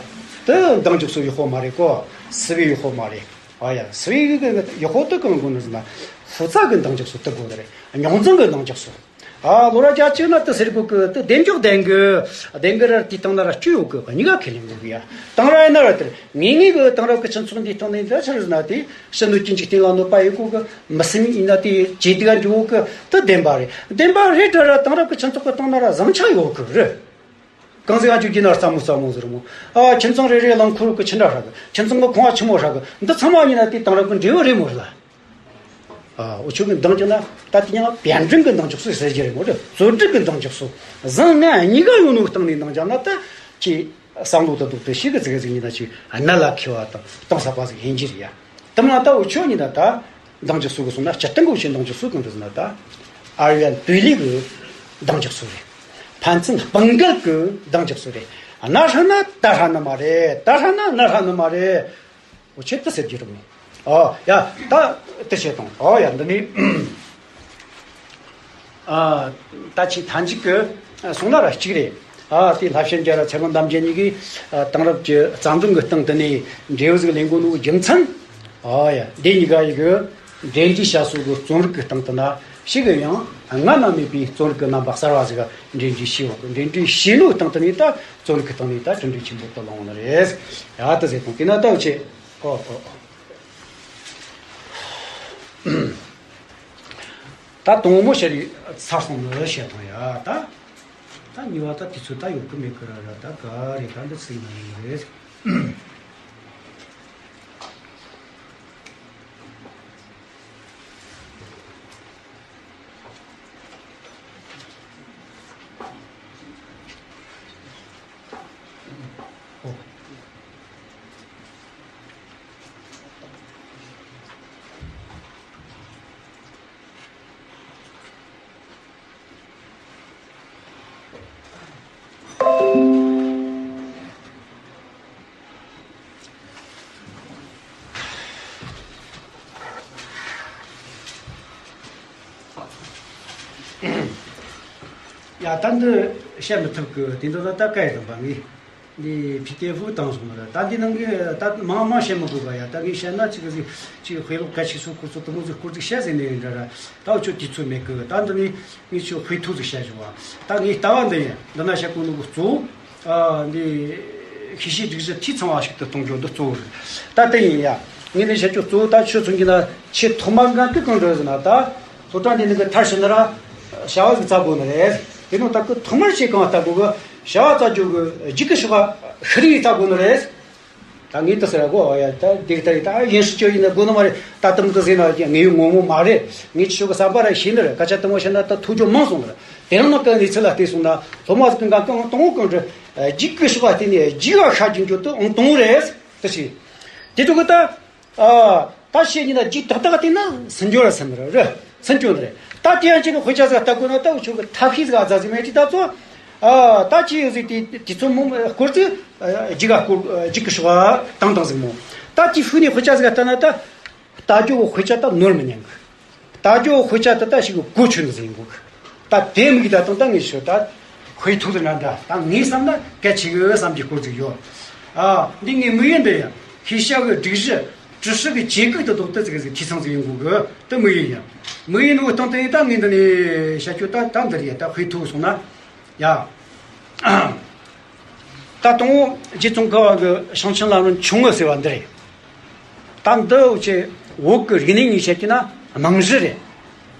དེ་འདང་རྒྱག་སྲོལ་ཡོད་ཧོ་མ་རེད་གོ། སི་བི་ཡོད་ཧོ་མ་རེད། ཨ་ཡ། སི་བི་གི་ཡག་པོ་དེ་གང་དགོས་ནི་ཟེར་ན། ཧྥུ་ཙ་གི་འདང་རྒྱག་སྲོལ་དེ་དགོས་ནི་རེད། རྙོག་འཛིང་གི་འདང་རྒྱག་སྲོལ། ཨ་ལོ་ར་རྒྱ་ཆེ་ན་དེ་ཟེར་གོ་གི། དེ་བདེ་མཆོག་ལྡན་གི། ལྡན་གི་ར་དེ་དང་ན་ར་སྐྱོ་ཡོད་གི། གཉིས་ཀ་ཁས་ལེན་དགོས་གི་ཡ། དང་ར་ཡིན་ན་ར་དེར་ངེས་ངེས་གི་དེང་རབས་ཀྱི་སྤྱི་ཚོགས་འདིའི་སྟེང་ནས་འདྲ་ཆ་རེ་ཟིན་ན། དེ་ཕྱི་སྣོད་ཀྱི་འཇིག་རྟེན་ལ་གནོད་པ་ཡོད་གོ་གི། མི་སེམས་ཡིན་ན་དེ་ཇེ་སྡུག་ག་འགྱོ་གི། དེ་བདེན་པ་རེད། བདེན་པ་རེད་དྲ་ར་དེང་རབས་ཀྱི་སྤྱི་ཚོགས་ཀྱི་སྟེང་ན་ར་བཟང་ཆ་ཡོད་གི་རེད། གང་ཟིག་ཨ་ཅོ་གྱི་ན་རྩ་མོ་རྩ་མོ་ཟེར་མོ། ཨ་ཁྱིམ་ཚང་རེ་རེ་རླངས་འཁོར་གི་ཆུ་འདྲ་ཧྲ་གི། ཁྱིམ་ཚང་གི་ཁང་བ་ཆུ་མོ་ཧྲ་གི། འདི་ཚང་མ་ཡིན་ན་དེ་དེང་རབས་ཀྱི་འབྲས་བུ་རེད་མོ་རེད་ལ། ཨ་འུ་ཆོ་གི་འདང་རྒྱག་ན་ད་དེ་ཡང་བསྟན་འགྲོའི་གི་འདང་རྒྱག་སྲོལ་ཟེར་གྱི་རེད་མོ་རེད། རྩོད་སྒྲུབ་གི་འདང་རྒྱག་སྲོལ། བཟང་ངན་གཉིས་ཀ་ཡོད་ནོ་སྟེང་ནས་འདང་རྒྱག་ན་ད་ཅི་བསམ་བློ་ད་འདུག་དེ་ཤི་གི་ཙི་གི་ཙི་ཡིན་ན་ཅི་གནད་ལ་འཁེལ་བ་དང་གཏིང་ཟབ་པ་ཟིག་ཡིན་གྱི་རེད་ཡ། དེ་མ་ད་འུ་ཆོ་ཡིན་ན་ད་འདང་རྒྱག་སྲོལ་གི་སོང་ན། སྤྱིར་བཏང་གི་འུ་ཆོའི་འདང་རྒྱག་སྲོལ་གང་འདྲ་ཟེར་ན། ད་ཨར་ཡན་བདེ་ལེགས་གི་འདང་རྒྱག་སྲོལ་རེད། ཕན་ཚུན་སྤང་འགལ་གི་འདང་རྒྱག་སྲོལ་རེད། གནའ་ཧྲ་ན་ད་ཧྲ་ནི་མ་རེད། ད་ཧྲ་ན་གནའ་ཧྲ་ནི་མ་རེད། འོ་ཆེད་དུ་ཟེར་རྒྱུ་རེད་མོ། ཨོ་ཡ། ད་དེ་བྱེད་དང་། ཨོ་ཡ། འདི་ནི་ཨ་ད་ཅི་ཐང་ཅིག་གི་སོང་ན་ར་གཅིག་རེད། ཨ་དེ་ལྷ་བཤད་རྒྱལ་ར་ཚེ་དབང་རྣམ་རྒྱལ་གཉིས་ཀྱིས་ཨ་དེང་རབས་ཀྱི་རྩ་འཛིན་གྱི་སྟེང་དུ་ནས་འབྲས་བུ་ཟིག་ལེན་དགོས་ནོ་རྒྱུ་མཚན། ཨོ་ཡ། འདི་གཉིས་ཀ་ཡི་གི་འབྲེལ་འདྲིས་བྱ་སྲོལ་གྱི་རྩོམ་རིག་གི་སྟེང་དུ་ན་ཞིག་གི་ཡང་སྔ་ན་མེད་པའི་རྩོམ་རིག་གི་རྣམ་པ་གསར་བ་ཟིག་ག་འབྲེལ་འདྲིས་བྱས་ཡོད་གི། འབྲེལ་འདྲིས་བྱས་ནོ་སྟེང་དུ་ནས་ད་རྩོམ་རིག་གི་སྟེང་ནས་ད་གྲུབ་འབྲས་ཆེན་པོ་ད་ལོངས་ནི་རེད། ཡ་ད་ཟེར་དང་། དེ་ན་ད་འུ་ཆེ། ཨོ་ཨོ་ཨོ། ད་དང་མོ་ཤར་རི་ཚར་སོང་ནི་བཤད་དང་ཡ། ད་ད་གཉིས་པ་ད་དུས་ཚོད་ད་ཡོད་གི་མེད་གི་ར་ར། ད་ག་རེ་ད་འདི་ཚིག་ན་ཡོད་རེད། ཡ་ད་འདི་བཤད་མི་ཐུབ་གི། དེ་འདྲ་ད་ད་སྐད་ཡིན་པ་ངས། འདི་ཕི་ཏེ་ཧྥུ་བཏང་སོང་ར། ད་འདི་ནང་གི་ད་མང་མང་བཤད་མི་དགོས་པ་ཡ། ད་ངས་བཤད་ན་ཅིག་གི་ཅིག་དཔེ་ཀློག་གལ་ཆེ་ཤོས་ཁོ་ཚོ་དུ་མོ་ཟིག་སྐོར་ཟིག་བཤད་ཟིན་ནས་ཡིན་འདྲ་ར། ད་འུ་ཆོ་དུས་ཚོད་མེད་གི། ད་འདི་ནས་ངས་ཆོ་དཔེ་ཐོ་ཟིག་བཤད་བྱུང་བ། ད་ངའི་ལྟ་བ་འདི་ཡིན། འདི་ན་བཤད་གོ་ནོ་གི་གཙོ་བོ། ཨ་འདི་ཤེས་བྱའི་སྒྲིག་གཞི་འཐུས་ཚང་བ་ཞིག་ཏུ་གཏོང་རྒྱུ་འདི་གཙོ་བོ་རེད། ད་དེ་ཡིན་ཡ། ངས་འདི་བཤད་རྒྱུ་གཙོ་བོ་ད་ཆོས་མཚོན་གྱི་ན་ཆེས་ཐོག་མར་འགན་ཁུར་གང་འགྲོ་ཟེར་ན། ད་སློབ་གྲྭ་འདི་ནི་གི་མཐར་ཕྱིན་ན་ར་བྱ་བ་ཟིག་བཙལ་དགོས་ནི་རེད། དེ་ནང་ད་ཁོས་ཐོག་མར་བྱེད་གང་ལྟ་དགོས་གི། བྱ་བ་བཙལ་རྒྱུ་གི་རྒྱུགས་གི་ཤོག་ག་ཤི་རི་བཙལ་དགོས་ནི་རེད། ད་ངས་ད་ཟེར་གོ་ཡ། ད་དེ་ལྟར་ད་ཡིན་སྲིད་ཅོ་ཡིན་ན་དགོས་ནི་མ་རེད། ད་དམ་དུ་ཟེར་ན་ངས་ཡོད་ངོ་མ་རེད། ངས་ཆོ་གི་བསམ་པ་ར་ཤེས་ནི་རེད། སྐད་ཆ་དུ་མོ་བཤད་ན་ད་ཐུགས་རྒྱུ་མང་སོང་ནི་རེད། དེ་རིང་ནང་གི་གནས་ཚུལ་ལ་བལྟས་སོང་ན་སློབ་མ་ཟིག་གི་འགན་ཁུར་ཨང་དང་པོ་གང་འདྲ། རྒྱུགས་གི་ཤོག་ག་བལྟས་ནས་རྒྱུགས་ག་ཤར་རྒྱུ་འགྱོ་དུ་ཨང་དང་པོ་རེད། དེ་ཞིག་དེ་ཐུག་གི་ད། ཨ་ད་བཤད་ཉིན་ན་རྒྱུགས་ཏག་ཏག་བལྟས་ན་སུན་འགྱོ་ར་སུན་ར་ར་སུན་འགྱོ་ནི་རེད། ད་དེ་ཡང་ཅིག་གི་དཔེ་ཆ་ཟིག་ལྟ་དགོས་ན་ད་འུ་ཆོ་གི་ཐབས་ཤེས་ཟིག་ཨ་ཛ་ཟིག་མེད་དེ། ད་ཚོ་ཨ་ད་ཅི་ཡོད་ཟིག་དེ་དེ་ཚོ་མོ་སྐོར་ཚིག་རྒྱུགས་ག་སྐོར་རྒྱུགས་གི་ཤོག་ག་དང་དང་ཟིག་མོ། ད་ཅི་ཧྥུ་ནས་དཔེ་ཆ་ཟིག་ལྟ་ན་ད་ལྟ་རྒྱུ་གི་དཔེ་ཆ་ད་ནོར་མི་ཉན་གི། ལྟ་རྒྱུ་དཔེ་ཆ་དེ་ད་ཞིག་གི་གོ་ཆོད་ནི་ཟིག་ཡིན་དགོས་གི། ད་དེ་མིག་ད་དང་ད་ངས་ཤོད་ད། དཔེ་ཐོ་དེ་འདྲ་འདྲ་ད་ངས་བསམ་ན་གལ་ཆེ་གི་བསམ་གྱི་སྐོར་ཟིག་ཡོད། ཨ་འདི་ངའི་དམིགས་ཡུལ་འདི་ཡང་ཤེས་བྱ་གི་སྒྲིག་གཞི་知识གི་ཇེ་ཁུག་ཏུ་ལྡོག་ཏུ་ཙིག་གེ་ཟིག་འཐུས་ཚང་ཟིག་ཡིན་དགོས་གི། དེ་དམིགས་ཡུལ་ཡིན། དམིགས་ཡུལ་ནི་འོ་སྟོང་དེ་ཡིན། ད་ངས་འདི་ནས་བཤད་རྒྱུ་ད་ད་འདི་རེད། ད་དཔེ་ཐོ་སོང་ན་ཡ། ད་དང་པོ་རྗེ་ཙོང་ཁ་པ་གི་ཞིང་ཆེན་ལམ་རིམ་ཆུང་ངུ་ཟེར་བ་འདི་རེད། ད་འདི་འུ་ཆོ་བོད་ཀྱི་རིག་གནས་ནས་བཤད་ཀྱི་ན་རྨང་གཞི་རེད།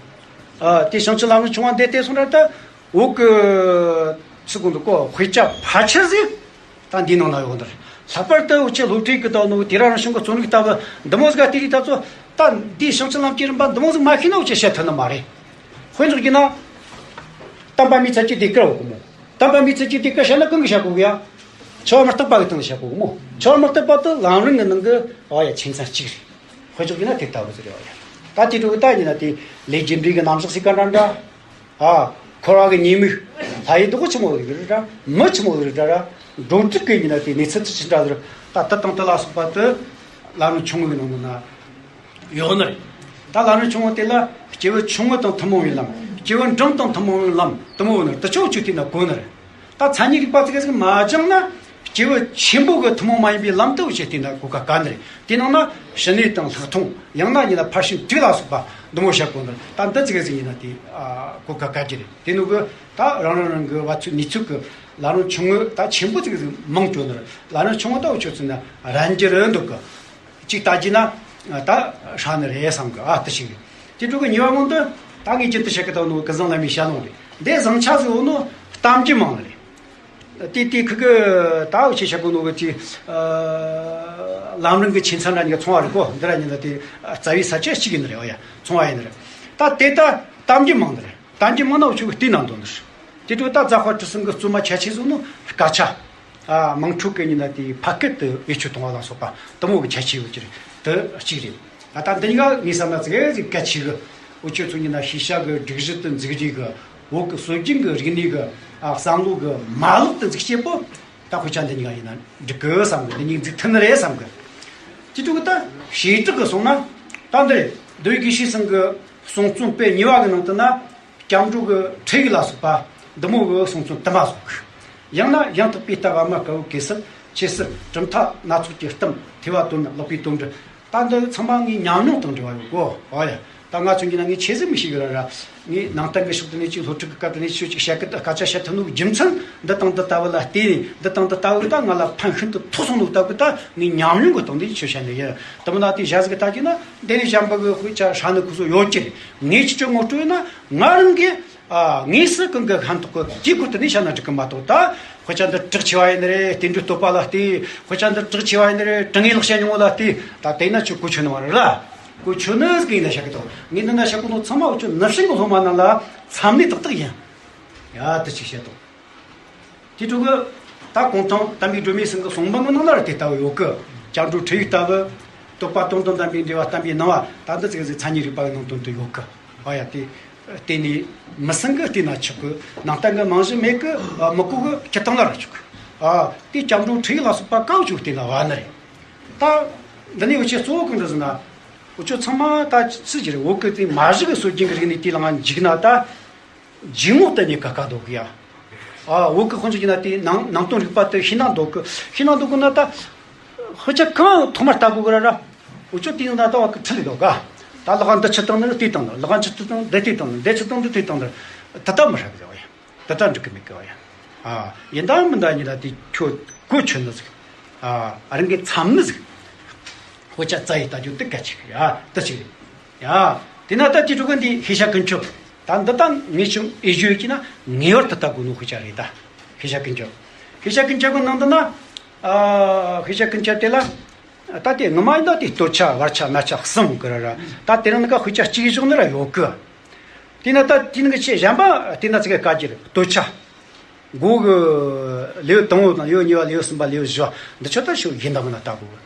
ཨ་དེ་ཞིང་ཆེན་ལམ་རིམ་ཆུང་བ་འདི་བལྟས་སོང་ན་ད་བོད་ཀྱི་ཚིག་གོང་དུ་གོ་དཔེ་ཆ་ཕལ་ཆེར་ཟིག་ད་འདིའི་ནང་ན་ཡོད་འདི་རེད། ལྷག་པར་དུ་འུ་ཆོ་སློབ་ཁྲིད་ཀྱི་ད་ནོ་དེ་རང་རང་བྱུང་གི་རྩོམ་རིག་ལྟ་བུ་འདི་མོ་ཟིག་ག་དེ་རིགས་ད་ཚོ་ད་འདིའི་ཞིང་ཆེན་ལམ་གྱི་རིམ་པ་འདི་མོ་ཟིག་མ་ཤེས་ན་འུ་ཆོ་བཤད་ཐུབ་ནི་མ་རེད། དཔེ་འཇོག་རྒྱུ་ན། དམ་པ་མི་ཚད་ཀྱི་ཟློས་གར་འོ་གི་མོ། དམ་པ་མི་ཚད་ཀྱི་ཟློས་གར་བཤད་ན་གང་གི་བཤད་དགོས་གི་ཡ། ཆོས་མི་རྟག་པ་གི་སྟེང་ནས་བཤད་དགོས་གི་མོ། ཆོས་མི་རྟག་པ་དེ་ལམ་རིམ་གི་ནང་གི་ཨ་ཡ་ཆ་ཚང་གཅིག་རེད། དཔེ་འཇོག་རྒྱུ་ན་དེ་ལྟ་བུ་ཟིག་རེད་ཨ་ཡ། ད་དེ་འགྲོ་གི་ད་ཡིན་ན་དེ་ལས་རྒྱུ་འབྲས་ཀྱི་རྣམ་གཞག་ཟིག་ག་འདྲ་འདྲ། ཨ། འཁོར་བ་གི་ཉེས་དམིགས། ལྷ་ཡི་བདག་པོ་ཆི་མོ་ཟིག་རེད་འདྲ། མི་ཆི་མོ་ཟིག་རེད་འདྲ་ར། འགྲོ་འགྲུལ་གི་ཡིན་ན་དེ་གནས་ཚུལ་དེ་ཆི་འདྲ་ཟིག་རེད། ད་དེ་དང་དེ་ལ་སོགས་པ་དེ་ལམ་རིམ་ཆུང་ངུའི་ནང་ན་ཡོད་ནི་རེད། ད་ལམ་རིམ་ཆུང་ངུ་དེ་ལ་སྐྱེས་བུ་ཆུང་ངུ་དང་ཐུན་མོང་བའི་ལམ། སྐྱེས་བུ་འབྲིང་དང་ཐུན་མོང་བའི་ལམ་དུ་མོ་ཡོད་ནི་རེད། དེ་ཆོ་ཆུ་དེ་ན་གོ་ནི་རེད། ད་མཚན་ཉིད་རིག་པ་ཙི་གེ་ཟིག་མ་སྦྱངས་ན་ སྐྱེས་བུ་ཆེན་པོ་གི་ཐུན་མོང་མ་ཡིན་པའི་ལམ་དུ་འུ་ཆོས་བལྟས་ན་གོ་སྐབས་དཀའ་ནི་རེད། དེ་ནང་ན་ཕྱི་ནས་དང་ལྷག་མཐོང་ཡང་ན་ཡིན་ན་ཕར་ཕྱིན་དྲུག་ལ་སོགས་པ་འདི་མོ་བཤད་དགོས་ནི་རེད། ད་འདི་ཙི་གེ་ཟིག་ཡིན་ན་དེ་གོ་སྐབས་དཀའ་གི་རེད། དེ་ནོ་གི་ད་རང་རང་རང་གི་བ་ཚོད་ནུས་ཚོད་གི་ལ་རང་ཆུང་ངུ་ད་ཆེན་པོ་ཙི་གེ་ཟིག་མང་བཅོ་ནི་རེད། ལ་རང་ཆུང་ངུ་ད་འུ་ཆོས་ཚོད་ན་རན་གྱི་རེད་འདུག་གི། གཅིག་ལྟ་རྒྱུ་ན་ད་ཧྲ་ནི་རེད་བསམ་གི། ཨ་དེ་ཞིག་རེད། དེ་དྲུག་གི་གཉིས་པ་མང་དུ་ད་ངས་རྒྱུན་དུ་བཤད་གི་ད་ནོ་ཀུན་བཟང་བླ་མའི་ཞལ་ལུང་རེད། འདི་བཟང་ཆ་ཟིག་འོ་ནོ་གཏམ་རྒྱུད་མང་ནི་རེད། དེ་དེ་ཁུ་གི་ད་འུ་ཆོས་བཤད་གོ་ནོ་གི་དེ་ལམ་རིམ་གི་ཆེ་ཚང་འདྲ་ཉི་ག་ཚོང་བ་རེད་གོ། འདི་ར་ཉི་ད་དེ་རྩ་བའི་ས་ཆ་གཅིག་ཡིན་ནི་རེད། འོ་ཡ་ཚོང་བ་ཡིན་ནི་རེད། ད་དེ་ད་གཏམ་རྒྱུད་མང་ནི་རེད། གཏམ་རྒྱུད་མང་ན་འུ་ཆོས་གི་བལྟས་ན་འདོད་ནི་རེད། དེ་དྲུག་ད་རྫ་དཔལ་གྲི་གསུམ་གི་གཙོ་མ་ཁྱད་ཆོས་ཟིག་ནོ་སྐད་ཆ། ཨ་དམངས་ཁྲོད་གི་ཉི་ན་དེ་ཕ་སྐད་དུ་བེད་སྤྱོད་གཏོང་བ་ལ་སོགས་པ་དུ་མོ་གི་ཁྱད་ཆོས་ཡོད་ཀྱི་རེད། དུ་གཅིག་རེད། ད་ལྟ་འདི་གཉིས་ཀ་ངས་བསམ་ན་ཙི་གེ་ཟིག་གལ་ཆེ་གི། འུ་ཆོས་ཚོ་ཉི་ན་ཤེས་བྱ་གི་སྒྲིག་གཞི་དུ་འཛུགས་རེས་གི། བོད་གི་སྲོལ་རྒྱུན་གི་རིག་གནས་གི་ཨ་བསམ་བློ་གི་མ་ལག་དུ་འཛུགས་བྱེད་པོ། ད་དཔེ་ཆ་འདི་གཉིས་ཀ་ཡིན་ན་འགྲིག་གི་བསམ་གི། འདི་གཉིས་འཛུགས་ཐུབ་ནི་རེད་བསམ་གི། དེ་དྲུག་གི་ད་བྱེ་བྲག་གི་སོང་ན་ད་འདི་རེད། མདོ་དགེ་བཤེས་ཚང་གི་གསུང་རྩོམ་དཔེ་གཉིས་པ་གི་ནང་དུ་ན། སྐྱབས་འགྲོ་གི་ཁྲིད་ཡིག་ལ་སོགས་པ་འདི་མོ་གི་གསུང་རྩོམ་དུ་མ་སོགས། ཡང་ན་ཡང་དག་པའི་ལྟ་བ་མ་དཀར་བོ་གེ་སར་ཆོས་སྲིད་གྲུབ་མཐའ་སྣ་ཚོགས་ཀྱི་གཏམ་ཐོས་པ་དོན་ལེགས་པའི་དོན་འགྲེལ། ད་འདི་ཚང་མ་ངའི་ཉམས་མྱོང་དང་འབྲེལ་བ་ཡོད་གོ། ཨོ་ཡ། ད་ང་ཚོ་གཉིས་ན་ངས་ཆེ་ཟིག་མི་ཤེས་གི་ར་ར། ངས་ནང་བསྟན་གི་ཕྱོགས་དེ་ནས་ཅིག་སློབ་ཕྲུག་གི་སྐབས་དེ་ནས་ཅིག་བཤད་གི། ད་སྐད་ཆ་བཤད་ཐུབ་ནོ་གི་རྒྱུ་མཚན་འདི་དང་འདི་ལྟ་བུ་ལ་བལྟས་ནས། འདི་དང་འདི་ལྟ་བུ་གི་ད་ང་ལ་ཕན་ཤིན་ཏུ་ཐོགས་སོང་ནོ་ལྟ་བུ་ད་ངའི་ཉམས་མྱོང་གི་སྟེང་དེ་ཆོས་བཤད་ནི་ཡིན། དེ་མིན་ན་དེ་ཞག་ཟིག་ད་གི་ན་འདི་ནས་གཞན་པ་གི་དཔེ་ཆ་ཧྲ་ནི་ཁུ་སོ་ཡོད་ཀྱི་རེད། ངས་ཅི་ཅོ་ངོ་སྤྲོད་ན་ང་རང་གི་ཨ་དངོས་སུ་གང་གི་ཤན་ཐོག་གི་དེའི་སྐོར་དུ་ནས་བཤད་ན་འགྲིག་གི་མ་གཏོགས། ད་དཔེ་ཆ་འདི་གྲགས་ཆེ་བ་ཡིན་ནི་རེད། བསྟན་འགྲོའི་བསྟོད་པ་ལ་བལྟས། དཔེ་ཆ་འདི་གྲགས་ཆེ་བ་ཡིན་ནི་རེད། དྲང་ངེས་ལེགས་བཤད་སྙིང་པོ་ལ་བལྟས། ད་དེ་ན་ཁྱོད་གོ་ཆོད་ནི་མ་རེད་ལ། གོ་ཆོད་ནི་ཟིག་ཡིན་ན་བཤད་གི་འདུག། ངས་འདི་ན་བཤད་གོ་ནོ་ཚང་མ་འུ་ཆོ་ནུབ་བྱང་གི་སློབ་མ་རྣམས་ལ་འཚམས་ནི་ཏག་ཏག་ཡིན། ཡ་དེ་ཅིག་བཤད་དོ། དེ་དྲུག་གི་ད་གུང་ཐང་བསྟན་པའི་སྒྲོན་མེ་ཚང་གི་གསུང་འབུམ་གི་ནང་ན་ར་དེ་ལྟ་བུ་ཡོད་གི། སྐྱབས་འགྲོ་ཁྲིད་ཡིག་ལྟ་བུ། བསྟོད་པ་དོན་དང་ལྡན་པའི་འགྲེལ་བ་བསྟན་པའི་སྣང་བ། ད་འདི་ཚིག་ཟིག་མཚན་ཉིད་རིག་པ་གི་ནང་དོན་དུ་ཡོད་གི། ཨ་ཡ་དེ་བལྟས་ནས་མི་སེམས་གི་བལྟས་ན་ཆོག་གི། ནང་བསྟན་གི་རྨང་གཞི་མེད་གི། ཨ་མི་གོ་གི་ཁྱེར་བཏང་ལ་ར་ཆོག་གི། ཨ་དེ་སྐྱབས་འགྲོ་ཁྲིད་ཡིག་ལ་སོགས་པ་གང་བྱུང་བལྟས་ན་བ་ནི་རེད། ད་འདི་ནས་འུ་ཆོས་གཙོ་བོ་གང་འདྲ་ཟེར་ན། འུ་ཆོ་ཚང་མ་ད་ཅི་ཟེར་རྒྱུ་རེད། བོད་གི་དེ་མ་གཞི་གི་སྲོལ་རྒྱུན་གི་རིག་གནས་དེ་ལ་ང་འཇིགས་ན་ད། འཇིགས་ངོ་གཏན་ནས་ག་ག་འདུག་གི་ཡ། ཨ་བོད་གི་དཔོན་ཆེན་གྱི་ན་དེ་ནང་ནང་དོན་རིག་པ་དེ་ཤེས་ན་འདུག་གི། ཤེས་ན་འདུག་གི་ན་ད། དཔེ་ཆ་གང་ཐོག་མར་ལྟ་དགོས་གི་ར་ར། འུ་ཆོ་དེ་ཡང་ད་ལྟ་བ་གི་ཁྲིད་ལས་འདུག་ག། ད་ལག་འདི་ཆི་བཏང་ནི་དེ་བཏང་ནི། ལག་ཆི་བཏང་འདི་དེ་བཏང་ནི། འདི་ཆི་བཏང་འདི་དེ་བཏང་ནི། ད་ལྟ་མི་ཧྲ་གི་ཡ་བ་ཡ། ད་ལྟ་འགྲིག་གི་མེད་གི་བ་ཡ། ཨ་ཡིན་ད་མིན་ད་ཉིན་ད་དེ་ཁྱོད་གོ་ཆོད་ནི་ཟིག། ཨ་རང་གི་འཚམ་ནི་ཟིག། དཔེ་ཆ་རྩ་ཡི་ལྟ་རྒྱུ་དེ་གལ་ཆེ་གི་ཡ། དེ་ཅིག་རེད། ཡ། དེ་ན་ད་དེ་དྲུག་གི་འདི་ཤེས་བྱ་ཀུན་ཁྱབ། ད་འདི་ད་ངས་ཅུང་ཨེ་ཞུ་ཡོད་ཀྱི་ན་ངེས་པར་དུ་ལྟ་དགོས་ནོ་ཤེས་བྱ་རེད་ད། ཤེས་བྱ་ཀུན་ཁྱབ། ཤེས་བྱ་ཀུན་ཁྱབ་གི་ནང་དུ་ན། ཨ་ཤེས་བྱ་ཀུན་ཁྱབ་དེ་ལ། ད་དེ་ངོ་མ་ཡིན་ད་དེ་སྟོད་ཆ་བར་ཆ་སྨད་ཆ་གསུམ་གི་ར་ར། ད་དེ་རིང་ནི་ཀ་དཔེ་ཆ་གཅིག་བཞག་ནི་ར་ཡོད་གི། དེ་ན་ད་དེ་ནི་གི་ཆེས་གཞན་པ་དེ་ན་ཚིག་གི་བཀའ་རྒྱུད་སྟོད་ཆ། མགོ་གི་ལེའུ་དང་པོ་དང་ལེའུ་གཉིས་པ་ལེའུ་གསུམ་པ་ལེའུ་བཞི་པ་འདི་ཆོ་ད་ཤོད་ཡིན་དང་མིན་ན་ལྟ་དགོས།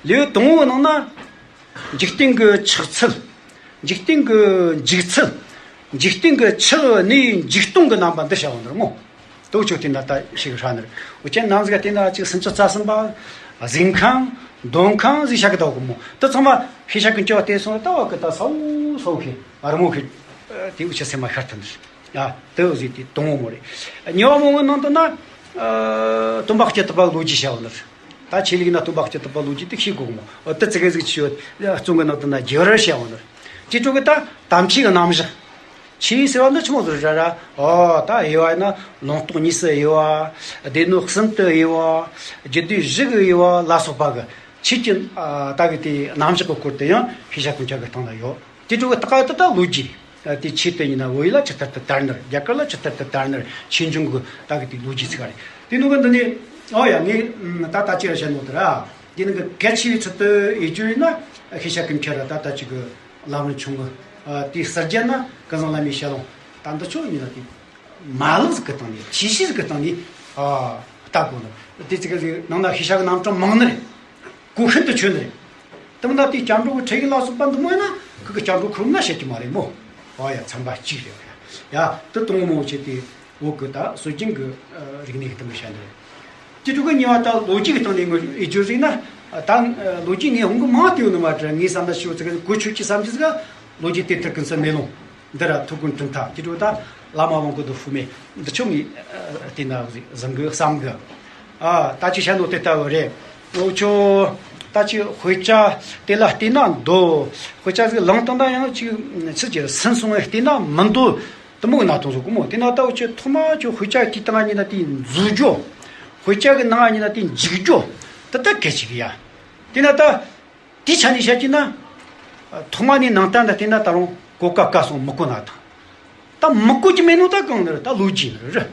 ལེའུ་དང་པོའི་ནང་ན། འཇིག་རྟེན་གྱི་ཆགས་ཚུལ། འཇིག་རྟེན་གྱི་འཇིག་ཚུལ། འཇིག་རྟེན་གྱི་ཆགས་གནས་འཇིག་སྟོང་གི་རྣམ་པ་འདི་བྱ་བ་ནི་ར་མོ། དོ་ཆོ་དེ་འདྲ་ད་ཞིག་ཧྲ་ནི་རེད། འུ་ཅན་ནང་ཟིག་དེ་འདྲ་ཅིག་སུམ་ཅུ་རྩ་གསུམ་པ། གཟིགས་ཁང་། འདོན་ཁང་ཟིག་བྱ་གི་ད་གོ་མོ། དེ་ཚང་མ་ཤེས་བྱ་ཀུན་ཁྱབ་བལྟས་སོང་ལ་ལྟ་བ་གི་ད་སའུ་སའུ་ཤེས་ར་མོ་ཤེས། དེ་འུ་ཅན་སེམས་མ་ཤར་ཐུབ་ནི་རེད། ཡ་དེ་འུ་ཟིག་དེ་དང་པོ་མོ་རེད། གཉིས་པ་མོ་གི་ནང་དུ་ན། སྟོན་པ་སྐྱེ་ཐུབ་པ་ལོ་རྒྱུས་བྱ་བ་ནི་རེད། ད་ཆོས་ལུགས་ན་སྟོན་པ་སྐྱེ་ཐུབ་པ་ལོ་རྒྱུས་དེ་ཤེས་དགོས་མོ། འོ་དེ་ཙི་གེ་ཟིག་ཆོས་རྩོམ་གི་ནང་དུ་ན་རྒྱལ་བར་བྱ་བ་ནི། དེ་དྲུག་གི་ད་དམ་ཆོས་ཀྱི་རྣམ་གཞག། ཆོས་ཟེར་བ་འདི་ཆི་མོ་ཟིག་རེད་ར་ར། འོ་ད་དབྱེ་བ་ཡིན་ན་ལུང་རྟོགས་གཉིས་སུ་དབྱེ་བ། སྡེ་སྣོད་གསུམ་དུ་དབྱེ་བ། རྒྱུད་སྡེ་བཞི་གི་དབྱེ་བ་ལ་སོགས་པ་གི་ཆོས་ཀྱི་ད་གི་དེ་རྣམ་གཞག་གི་སྐོར་དུ་ཡང་ཤེས་བྱ་ཀུན་ཁྱབ་གི་སྟེང་ན་ཡོད། དེ་དྲུག་གི་ད་ག་དེ་ད་ལོ་རྒྱུས། དེ་ཆོས་དེ་ཡིན་ན་བོད་ཡིག་ལ་ཇི་ལྟར་དུ་དར་ནར། རྒྱ་གར་ལ་ཇི་ལྟར་དུ་དར་ནར། ཆོས་འབྱུང་གི་ད་གི་དེ་ལོ་རྒྱུས་ཚིག་རེད། དེ་ནང་གི་འདི་ནས་འོ་ཡ་ངས་ད་ད་ཅི་ར་བཤད་ནོ་དེ་ར། དེ་ནང་གི་གལ་ཆེ་བའི་ཚུལ་དུ་དབྱེ་རྒྱུ་ཡིན་ན་ཤེས་བྱ་ཀུན་ཁྱབ་ར་ད་ད་ཅི་གི་ལམ་རིམ་ཆུང་ངུ། དེའི་གསར་རྒྱན་ན་ཀུན་བཟང་བླ་མའི་ཞལ་ལུང་། ད་འདི་ཆོ་ཡིན་ན་དེ་མ་ལག་ཟིག་གི་སྟེང་ནས་ཆོས་གཞི་ཟིག་གི་སྟེང་ནས་ལྟ་དགོས་ནི། དེ་ཚིག་གི་ནང་ན་ཤེས་བྱ་གི་རྣམ་གྲངས་མང་ནི་རེད། གོ་ཤིན་ཏུ་ཆོད་ནི་རེད། དེ་མིན་ད་དེའི་སྐྱབས་འགྲོ་གི་ཁྲིད་ཡིག་ལ་སོགས་པ་འདི་མོ་ཡིན་ན་ཁོ་གི་སྐྱབས་འགྲོ་ཁོ་ན་བཤད་ཀྱི་མ་རེད་མོ། ཨོ་ཡ་ཚན་པ་གཅིག་རེད། ཨོ་ཡ་ཡ་དེ་དང་མོ་བྱས་ཏེ་བོད་གི་ད་སྲོལ་རྒྱུན་གི་རིག་གནས་ཀྱི་སྟེང་གི་བཤད་ནི་རེད། དེ་དྲུག་གི་གཉིས་པ་ད་ལོ་རྒྱུས་ཀྱི་སྟེང་ནས་ངོས་ཨེ་བརྗོད་ཟིག་ན། ད་ལོ་རྒྱུས་ངས་འོང་གི་མང་དེ་ཡོད་ནི་མ་དྲ་ངས་བསམ་ད་ཤོད་ཚིག་གི་གོ་ཆོད་ཀྱི་བསམ་གྱི་ཟིག་ག། ལོ་རྒྱུས་དེབ་ཐེར་ཀུན་གསལ་མེ་ལོང་། འདི་ར་ཐུའུ་ཀུན་ཀྲིན་ཐ་དེ་དྲུག་ད་བླ་མ་དབང་པོ་དུ་ཧྥུ་མེ་འདི་ཆོ་ངས་བལྟས་ན་ཟིག་བཟང་གི་བསམ་གི། ཨ། ད་ཅི་བཤད་ནོ་དེ་ལྟ་བུ་རེད། འུ་ཆོ་ད་ཅི་དཔེ་ཆ་དེ་ལ་བལྟས་ན་འདོད། དཔེ་ཆ་ཟིག་བླངས་བཏང་ན་ཡང་ཅིག་ཚིག་གི་སུན་སོང་བས་བལྟས་ན་མི་འདོད། དེ་མོ་གི་ན་ཐོང་ཟིག་གོ་མོ། དེ་ན་ད་འུ་ཆོ་ཐོག་མ་ཆོ་དཔེ་ཆ་གི་སྟེང་ཉིན་ན་དེ་འཛུལ་རྒྱུ། དཔེ་ཆ་གི་ནང་ཉིན་ན་དེ་འཇུག་རྒྱུ། དེ་ད་གལ་ཆེ་གི་ཡ། དེ་ན་ད། དེའི་ཆ་ནས་བཤད་ཀྱི་ན། ཐོག་མ་ནས་ནང་བསྟན་ད་བལྟས་ན་ད་རུང་གོ་སྐབས་བཀག་སོང་མི་གོ་ན་ཐང་། ད་མི་གོ་རྒྱུ་མེད་ནོ་ད་གང་ནི་རེད། ད་ལོ་རྒྱུས་ནི་རེད།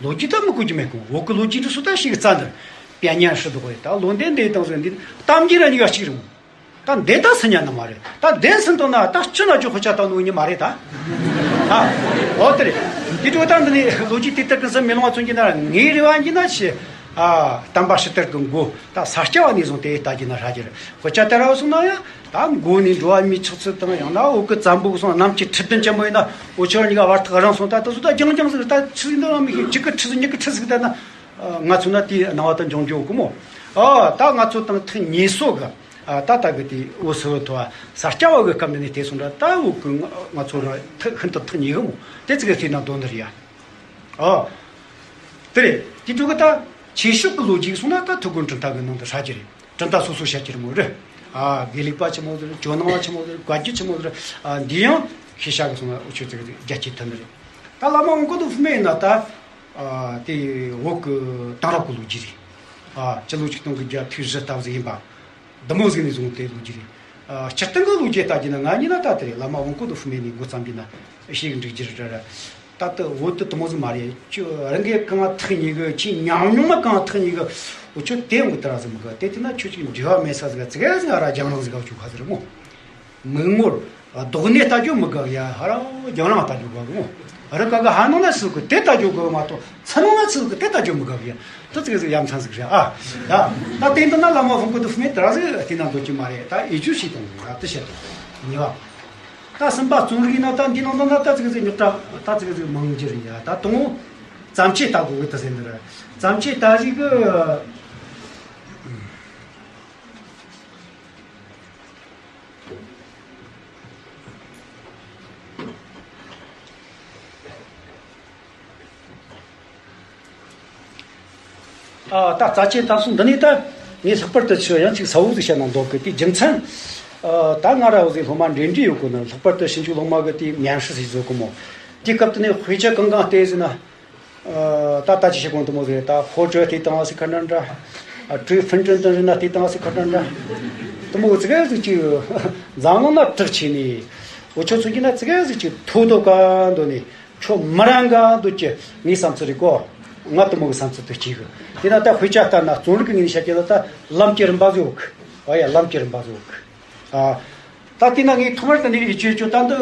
ལོ་རྒྱུས་ད་མི་གོ་རྒྱུ་མེད་གོ། བོད་ཀྱི་ལོ་རྒྱུས་འདི་སུ་ད་ཞིག་རྩ་འདིར། དཔེ་ཉན་ཧྲི་འདུག་གོ། ད་ལོ་འདི་འདི་དང་ཟེར་འདི་གཏམ་རྒྱུད་ར་གཉིས་ཀ་གཅིག་རེད་མོ། ད་འདི་ད་སུན་ཉན་ནི་མ་རེད། ད་འདི་སུན་བཏང་ན་ད་སྤྱི་ན་ཅོ་ཁོ་ཆ་ད་ནོ་ཉི་མ་རེད་ད། ཨ། འོ་དེ་རེད། དེ་འགྲོ་ད་འདི་ནི་ལོ་རྒྱུས་དེ་ལྟར་ཀུན་སེམས་མེ་ལོང་བ་མཚོན་གྱི་ན་ངའི་རེ་བ་ཡིན་གྱི་ན་ཞེ། ཨ། བསྟན་པ་ཕྱི་དར་གྱི་མགོ་ད་ས་སྐྱ་བ་ནས་བཟུང་སྟེ་ལྟ་རྒྱུ་ན་ཧྲ་རྒྱུ་རེད། དཔེ་ཆ་དར་བ་སོང་ན་ཡང་ད་མགོ་ནས་འགྲོ་བ་མིའི་ཆགས་ཚུལ་དང་ཡང་ན་བོད་ཀྱི་བཙན་པོ་གི་སོང་གནམ་གྱི་ཁྲི་བདུན་ཅན་པོ་ཡིན་ན་འུ་ཆོ་གཉིས་ཀ་བར་ཐག་རིང་སོང་། ད་ད་སུ་ད་རྒྱང་རྒྱང་ཟིག་ད་ཆི་ཟིག་འདི་རང་མི་ཤེས། གཅིག་གི་ཁྲི་ཟིག་གཉིས་ཀྱི་ཁྲི་ཟིག་ད་ན་ང་ཚོ་ན་དེའི་སྣང་བ་ད་འབྱུང་རྒྱུ་གི་མོ། ཨ། ད་ང་ཚོ་དང་ཐག་ཉེ་སོ་གི། ཨ། ད་ལྟ་གི་དེ་འུ་སུ་ཐོ་ས་སྐྱ་བ་གི་སྐབས་འདི་ནས་དེ་སོང་འདྲ་ད་འུ་གི་ང་ཚོ་རང་ཐག་ཤིན་ཏུ་ཐག་ཉེ་གི་མོ། དེ་ཙི་གི་ཐེ་ན་དོན་འདི་རེད་ཡ། ཨ། དེ་རེད། དེ་འདྲ་གི་ད་ཆོས་ཕྱོགས་ཀྱི་ལོ་རྒྱུས་སོང་ན་ད་ཐུ་དགོན་གྲུབ་མཐའ་གི་ནང་དུ་ཧྲ་གི་རེད། གྲུབ་མཐའ་སོ་སོ་བཤད་ཀྱི་རེད་མོ་རེད། ཨ། དགེ་ལུགས་པ་ཆི་མོ་ཟེར། ཇོ་ནང་བ་ཆི་མོ་ཟེར། བཀའ་བརྒྱུད་ཆི་མོ་ཟེར། ཨ། འདི་ཡང་ཤེས་བྱ་གི་སོང་ན་འུ་ཆོས་ཙི་གི་རྒྱ་སྐྱེད་ཐུབ་ནི་རེད། ད་བླ་མ་དབང་པོ་ཏོ་ཧྥུ་མེ་ཡིན་ན་ད། ཨ། དེ་བོད་ཀྱི་དེང་རབས་ཀྱི་ལོ་རྒྱུས་རེད། ཨ། སྤྱི་ལོ་ཆིག་སྟོང་དགུ་བརྒྱ་ཐིག་བཞི་ལྟ་བུ་ཟིག་ཡིན་པ། འདི་མོ་ཟིག་ནས་བཟུང་སྟེ་ལོ་རྒྱུས་རེད། ཨ། སྤྱིར་བཏང་གི་ལོ་རྒྱུས་ལྟ་རྒྱུ་ན་ང་གཉིས་ན་ད་དེ་རེད། བླ་མ་དབང་པོ་ཏོ་ཧྥུ་མེ་ནས་འགོ་བརྩམས་རྒྱུ་ན་ཤེས་གི་འགྲིག་རྒྱུ་རེད་ར། ད་ལྟ་བོད་དུ་དེ་མོ་ཟིག་མ་རེད། ཁྱོད་རང་གིས་གང་ཐག་ཉེ་གི། ཁྱོད་ཉམས་མྱོང་མ་གང་ཐག་ཉེ་གི། འུ་ཆོ་དེ་འུ་དེ་ར་ཟིག་མི་གི། དེ་དེ་ན་ཁྱོད་ཅིག་འབྲེལ་བ་མེད་ས་ཟིག་ཙི་གེ་ཟིག་ཨ་ར་རྒྱང་རིང་ཟིག་ག་བཅུག་ག་ཟིག་རེད་མོ། མིག་ངོར་རྡོག་སྣེ་ལྟ་རྒྱུ་མི་དགའ་ཡ། ཧ་ར་རྒྱང་རིང་ལྟ་རྒྱུ་དགའ་གི་མོ། རི་ཁ་གི་ཧ་ནང་ན་ཚུར་གི་དེ་ལྟ་རྒྱུ་དགའ་མ་གཏོགས་ཚུར་ནང་ན་ཚུར་གི་དེ་ལྟ་རྒྱུ་མི་དགའ་གི་ཡ། དེ་ཙི་གེ་ཟིག་ཡ་མཚན་ཟིག་རེད་ཨ། ཡ། ད་དེ་འདི་ན་བླ་མ་དབང་པོ་ཏོ་ཧྥུ་མེ་དེ་ར་ཟིག་དེ་ན་འདོད་ཀྱི་མ་རེད། ད་ཨེ་ཇུ་ཞིག་དང་ཡ་དེ་བཤད་དང་ཉེ་བ། ད་གསུམ་པ་རྩོམ་རིག་ན་ད་འདི་ནང་ད་ན་ད་ཙི་གེ་ཟིག་ཉོག་དྲ་ད་ཙི་གེ་ཟིག་མང་རྒྱུ་རེད་ཡ། ད་དང་བོ་བརྩམས་ཆོས་ལྟ་དགོས་གི་དེ་ཟེར་ནི་རེད། བརྩམས་ཆོས་ལྟ་རིག་གི། ཨ། ད་རྩ་ཆེན་ཐབས་སུ་འདི་ནས་ད་ངས་ལྷག་པར་དུ་ཆུ་ཡང་ཅིག་ས་བོ་ཟིག་བཤད་ན་འདོད་གི། དེ་རྒྱུ་མཚན། ཨ། ད་ང་ར་བོ་ཟིག་སློབ་མ་འདྲེ་འདྲེ་ཡོད་གོ་ནི། ལྷག་པར་དུ་ཞིབ་འཇུག་སློབ་མ་གི་དེ་ཉམས་ཞིབ་ཟིག་བཟོ་གི་མོ། དེ་སྐབས་དེ་ནས་དཔེ་ཆ་གང་གང་བལྟས་ཟིན་ན། ཨ། ད་ལྟ་ཅི་བྱེད་གོང་དུ་མོ་ཟེར། ད་ཧོ་ཀྲོའི་དེ་དང་སི་ཁ་འདྲ་འདྲ། ཨ། ཀྲུའི་ཧྥིན་ཀྲིན་དང་རི་ན་དེ་དང་སི་ཁ་འདྲ་འདྲ། དུ་མོ་ཙི་གེ་ཟིག་ཅིག་འཛམ་གླིང་ན་གྲགས་ཆེ་ནི། འུ་ཆོ་ཚོ་གི་ན་ཙི་གེ་ཟིག་ཅིག་ཐོ་དོ་ག་འདོད་ནི། ཁྱོད་མི་རང་ག་འདོད་ཀྱི་ངའི་བསམ་ཚུལ་རེད་གོ། ང་དུ་མོ་གི་བསམ་ཚུལ་དུ་གཅིག་གི། དེ་ན་ད་དཔེ་ཆ་ལྟར་ན་རྩོམ་རིག་གི་ངོས་ནས་བཤད་ཀྱི་ན་ད་ལམ་གྱི་རིམ་པ་ཟིག་ཡོད་གི། ཨ་ཡ། ལམ་གྱི་རིམ་པ་ཟིག་ཡོད་གི། ཨ། ད་དེ་ན་ངས་ཐོག་མར་དུ་ནས་ཡིད་ཆེས་ཆོ་ད་འདི་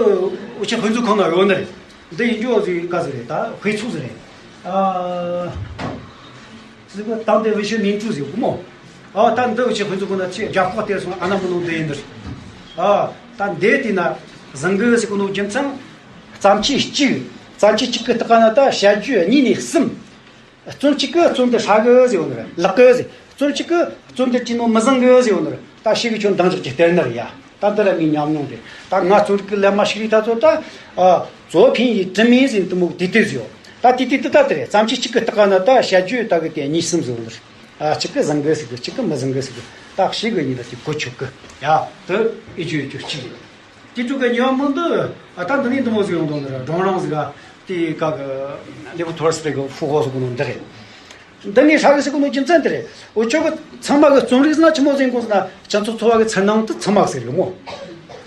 འུ་ཆོ་དཔེ་མཛོད་ཁང་ན་ཡོད་ནི་རེད། འདི་ཡིན་རྒྱུ་ཟིག་ག་ཟིག་རེད། ད་དཔེ་ཚོགས་ཟིག་རེད། ཨ། ཟིག་གི་ད་འདི་འུ་ཆོ་མིང་གྲུ་ཟིག་གི་མོ། ཨ། ད་འདི་འུ་ཆོ་དཔེ་མཛོད་ཁང་ན་ཆེ་རྒྱ་ཁོག་སྟེར་སོང་ཨ་ན་མི་ནོ་འདི་ཡིན་ནི་རེད། ཨ། ད་འདི་དེ་ན་བཟང་གི་ཟིག་གི་ནོ་རྒྱུ་མཚན། བརྩམས་ཆོས་གཅིག་བརྩམས་ཆོས་གཅིག་གི་སྟེང་ན་ད་བཤད་རྒྱུ་གཉིས་ནས་གསུམ། རྩོམ་གཅིག་གིས་རྩོམ་འདི་ཧྲ་གི་ཟེར་ཡོད་ནི་རེད། ལེགས་གི་ཟེར། རྩོམ་གཅིག་གིས་རྩོམ་འདི་བྲིས་ནོ་མི་བཟང་གི་ཟེར་ཡོད་ནི་རེད། ད་ཞིག་གི་ཁྱོད་འདང་རྒྱག་གི་སྟེར་ནི་རེད་ཡ། ད་འདི་ར་ངའི་ཉམས་མྱོང་རེད། ད་ང་རྩོམ་རིག་གི་ལས་མ་ཞིག་རེད། ད་ཚོ་ད། ཨ། 作品已成名ཟེར་ནི་དུ་མོ་དེ་དེ་ཟེར་ཡོད། ད་དེ་དེ་དེ་ད་དེ་རེད། བརྩམས་ཆོས་གཅིག་གི་སྟེང་ན་ད་བཤད་རྒྱུ་ད་གི་དེ་གཉིས་གསུམ་ཟེར་ཡོད་ནི་རེད། ཨ། གཅིག་གིས་བཟང་གི་ཟེར་གི། གཅིག་གིས་མི་བཟང་གི་ཟེར་གི། ད་ཞིག་གི་གཉིས་ལ་དེ་གོ་ཆོད་གི་ཡ། དེ་ཨེ་ཅོ་ཨེ་ཅོ་གཅིག་རེད། དེ་ཕྲུ་གུ་ཉི་མ་མང་དུ་ཨ་ད་འདི་ནས་འདི་མོ་ཟིག་ཡོང་དོན་འདི་ར་སྒྲོང་རིང་ཟིག་ག་དེ་ག་གི་ལེ་བུ་ཐོར་སི་ཏེ་གི་ཧྥུ་ཧོ་ཟེར་གོ་ནོ་འདི་རེད། འདི་ནས་ཧྲ་གི་ཟེར་གོ་ནོ་རྒྱུ་མཚན་དེ་རེད། འུ་ཆོ་གི་ཚང་མ་གི་རྩོམ་རིག་ཟེར་ན་ཆི་མོ་ཟེར་གོ་ཟེར་ན་སྤྱི་ཚོགས་འཚོ་བ་གི་ཚུར་སྣང་དུ་ཚང་མ་ཟེར་གི་མོ།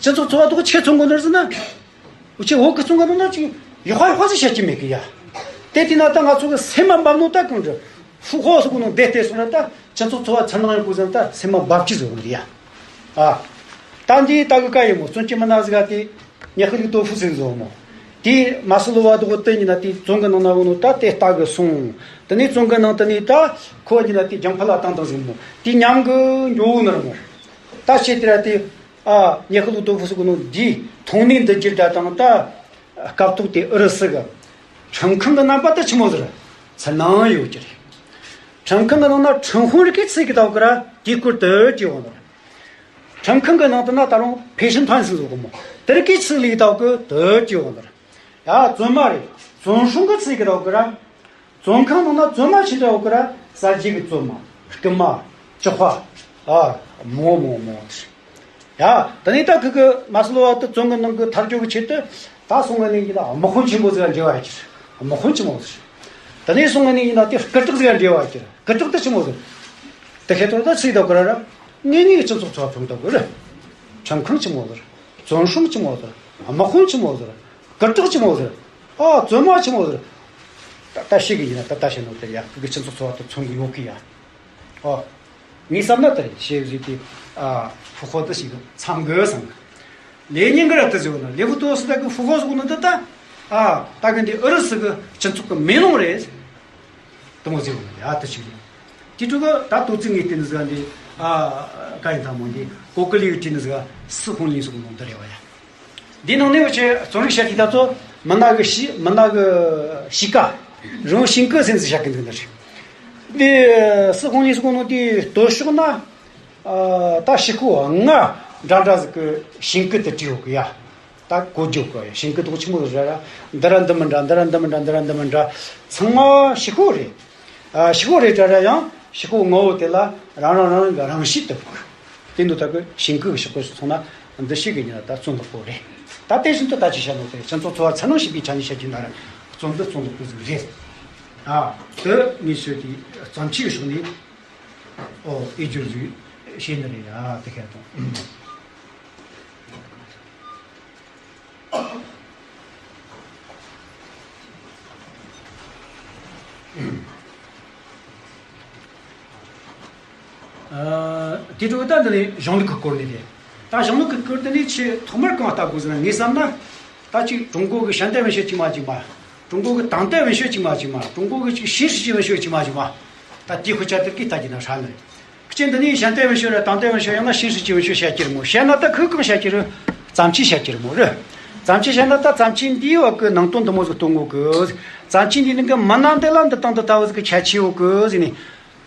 སྤྱི་ཚོགས་འཚོ་བ་དུ་ཆེ་ཚོང་གོ་ནོ་ཟེར་ན། འུ་ཆོ་བོད་གི་རྩོམ་གི་ནང་ན་ཅིག་ཡག་པ་ཡག་པ་ཟིག་བཤད་ཀྱི་མེད་གི་ཡ། དེ་དེ་ན་ད་ང་ཚོ་གི་སེམས་མ་འབབ་ནོ་ད་གང་འདྲ། ཧྥུ་ཧོ་ཟེར་གོ་ནོ་འདི་བལྟས་སོང་ན་ད་སྤྱི་ཚོགས་འཚོ་བ་ཚུར་སྣང་ཡོང་གོ་ཟེར་ན་ད་སེམས་མ་འབབ་ཀྱི་ཟེར་གོ་ནི་རེད་ཡ། ཨ། ད་འདི་ལྟ་གི་ཀ་ཡིན་མོ། རྩོམ་གྱི་མི་སྣ་ཟིག་ག་དེ་ཉི་ཧི་ལི་ཏོ་ཧྥུ་ཟེར་ཟོ་མོ། དེ་མ་སི་ལོ་བ་དོ་དེ་ཉིན་ན་དེ་རྩོམ་གི་ནང་ན་བོ་ནོ་ད་དེ་ལྟ་གི་སོང་། དེ་ནས་རྩོམ་གི་ནང་དེ་ནས་ད་ཁོ་ཉིན་ན་དེ་རྒྱང་ཕ་ལ་བཏང་བཏང་ཟིག་མོ། དེ་ཉམས་གི་འགྱོ་བོ་ནི་ར་མོ། ད་ཆེ་དེ་ར་དེ། ཨ། ཉི་ཧི་ལི་ཏོ་ཧྥུ་ཟེར་གོ་ནོ་འདི་མཐོང་སྣེ་འདི་བསྒྱུར་ད་དང་ད། སྐབས་ཐོག་དེ་ཨུ་རུ་སུ་གི་ཁྲིམས་ཁང་གི་རྣམ་པ་དེ་ཆི་མོ་ཟེར། ཚུར་སྣང་ཡོད་ཀྱི་རེད། ཁྲིམས་ཁང་གི་ནང་ན་ཁྲིམས་དཔོན་རིགས་ཀྱིས་ཚིག་གི་ཐོག་གི་ར་དེའི་སྐོར་དུ་བྲིས་ཡོང་ནོ། ཁྲིམས་ཁང་གི་ནང་དུ་ན་ད་རུང་ཕེ་ཤིན་ཐོན་སི་ཟེར་གོ་མོ། དེ་རིགས་ཀྱིས་ཚིག་ལེགས་ཐོག་གི་དུ་བྲིས་ཡོང་ནོ། ཡ། རྩོམ་མ་རེད། རྩོམ་སྲུང་གི་ཚིག་གི་ཐོག་གི་ར། རྩོམ་ཁང་ནང་ན་རྩོམ་མ་ཆེ་འདྲ་བོ་གི་ར། གསར་བརྗེ་གི་བཙུན་མ། རྐུན་མ། ཇག་པ། ཨ། མང་མང་མང་། ཡ། ད་ནི་ད་ཁི་གི་མ་སི་ལོ་བ་དེ་བཙོན་གི་ནང་གི་ཐར་རྒྱུ་གི་ཆེད་དུ། ད་སོང་ངས་ནི་ཡིན་ན་དམག་དཔོན་ཆེན་པོ་ཟིག་ལ་འབྲེལ་བ་ཡོད་ཀྱི་རེད། དམག་དཔོན་ཆེན་མོ་ཟིག་ད་ནི་སོང་ངས་ནི་ཡིན་ན་དེ་སྐུ་དྲག་ཟིག་ལ་འབྲེལ་བ་ཡོད་ཀྱི་རེད། སྐུ་དྲག་དེ་ཆེན་མོ་ཟིག་དེ་ཁེ་ཐོར་ད་ཚིག་ད་གོ་ར་ར། ངེས་ངེས་སྤྱི་ཚོགས་ཚོ་ཕུང་ད་གོ་ར། ཁྲིམས་ཁང་ཆེན་མོ་ཟིག་བཙོན་སྲུང་ཆེན་མོ་ཟིག་དམག་དཔོན་ཆེན་མོ་ཟིག་སྐུ་དྲག་ཆེན་མོ་ཟིག་ཨ། བཙོན་མ་ཆེན་མོ་ཟིག་ད་ད་ཤེས་གི་ཡིན་ན་ད་ད་བཤད་ནོ་དེ་ཡ། ཁི་གི་སྤྱི་ཚོགས་ཚོ་བ་དེ་མཚོན་གི་ཡོད་གི་ཡ། ཨོ། ངས་བསམ་ན་དེ་རེད་ཤེས་ཟིག་དེ། ཨ། ཧྥུ་ཧོ་དེ་ཞིག་མཚམས་དགོས་བསམ་གི། ལས་ཉིན་གི་ར་དེ་ཟེར་བ་ན་ལེ་ཧྥུ་ཏོ་སི་ད་གི་ཧྥུ་ཧོ་ཟེར་གོ་ནོ་དེ་ད། ཨ། ད་གི་འདི་ཨུ་རུ་སུ་གི་སྤྱི་ཚོགས་གི་མེ་ལོང་རེད། དེ་མོ་ཟེར་བ་ན་ཡ་དེ་ཞིག་རེད། དེ་ཕྲུ་གུ་ད་ཏོ་ཙི་ངས་བལྟས་ནི་ཟིག་འདི། ཨ། ག་ཡིན་ཐ་མོ་འདི་གོ་ཀི་ལི་གི་བྲིས་ནི་ཟིག་སི་ཧོང་ལིན་སོགས་ནང་དུ་རེད་བ་ཡ། འདི་ནང་ནས་འུ་ཆོས་རྩོམ་རིག་བཤད་དུས་ད་ཚོ་མི་སྣ་གི་གཤིས། མི་སྣ་གི་གཤིས་ཀ་རང་ཤིང་ཀི་ཟེར་ནས་བཤད་གི་འདུག་ནི་རེད། འདི་སི་ཧོང་ལིན་སོགས་ནང་དེ་ལྟོས་ཤོག་ན། ཨ། ད་ཤི་ཁུ་ལྔ་འདྲ་འདྲ་ཟིག་གི་ཤིང་ཀི་དེ་བྲིས་ཡོད་གི་ཡ། ད་གོ་རྒྱུ་གི་ཡ་ཤིང་ཀི་དོག་ཆི་མོ་རེད་ར། འདི་ར་འདི་མི་འདྲ། འདི་ར་འདི་མི་འདྲ། འདི་ར་འདི་མི་འདྲ། ཚང་མ་ཤི་ཁུ་རེད། ཨ། ཤི་ཁུ་རེད་དྲ་ར་ཡང་ཤི་ཁུ་ལྔ་བོ་དེ་ལ་རང་རང་རང་རང་གི་རང་གཤིས་དེ་ཕུག་དེ་འདུག་ད་གི་ཤིང་ཀི་གི་ཤི་ཁུ་སོང་ན་འདི་ཤི་གི་ཡིན་ན་ད་བཙོན་ལོག་པོ་རེད། ད་དེ་བཞིན་དུ་ད་ཅི་བཤད་ནོ་དེ་སྤྱི་ཚོགས་འཚོ་བ་ཚུར་སྣང་བྱེད་པའི་ཆ་ནས་བཤད་རྒྱུ་ན་ར་བཙོན་འདི་བཙོན་ལོག་པོ་ཟིག་རེད། ཨ། དེ་ངས་ཤོད་དེ་བརྩམས་ཆོས་ཕྱོགས་ནས། ཨོ། ཨེ་བསྒྱུར་བཟོས་བྱས་ནི་རེད་ཡ། དེ་ཁ་དང་། ཨ། དེ་འཕྲོ་ད་འདི་ནས་གཞུང་ལུགས་ཀྱི་སྐོར་ནས་རེད། ད་གཞུང་ལུགས་ཀྱི་སྐོར་དེ་ནས་ཆེས་ཐོག་མར་གང་ལྟ་དགོས་ཟེར་ན། ངས་བསམ་ན། ད་ཅིག་ཀྲུང་གོ་གི་ཤན་ཏན་文学ཅིག་མ་ཅིག་མ། ཀྲུང་གོ་གི་当代文学ཅིག་མ་ཅིག་མ། ཀྲུང་གོ་གི་ཅིག新世纪文学ཅིག་མ་ཅིག་མ། ད་དེའི་དཔེ་ཆ་དེར་གི་ལྟ་རྒྱུ་ན་ཧྲ་ནི་རེད། ཁྱེད་འདི་ནས་ཤན་ཏན་文学ར་当代文学ཡང་ན་新世纪文学བཤད་ཀྱི་རེད་མོ། བཤད་ན་ད་ཁོས་གང་བཤད་ཀྱི་རེད། བརྩམས་ཆོས་བཤད་ཀྱི་རེད་མོ་རེད། བརྩམས་ཆོས་བཤད་ན་ད་བརྩམས་ཆོས་འདིའི་བ་གི་ནང་དོན་འདི་མོ་ཟིག་སྟོན་གོ་གི། བརྩམས་ཆོས་འདིའི་ནང་གི་མི་སྣ་འདི་ལ་འདི་དང་འདི་ལྟ་བུ་ཟིག་གི་ཁྱད་ཆོས་ཡོད་གི་ཟེར་ནས།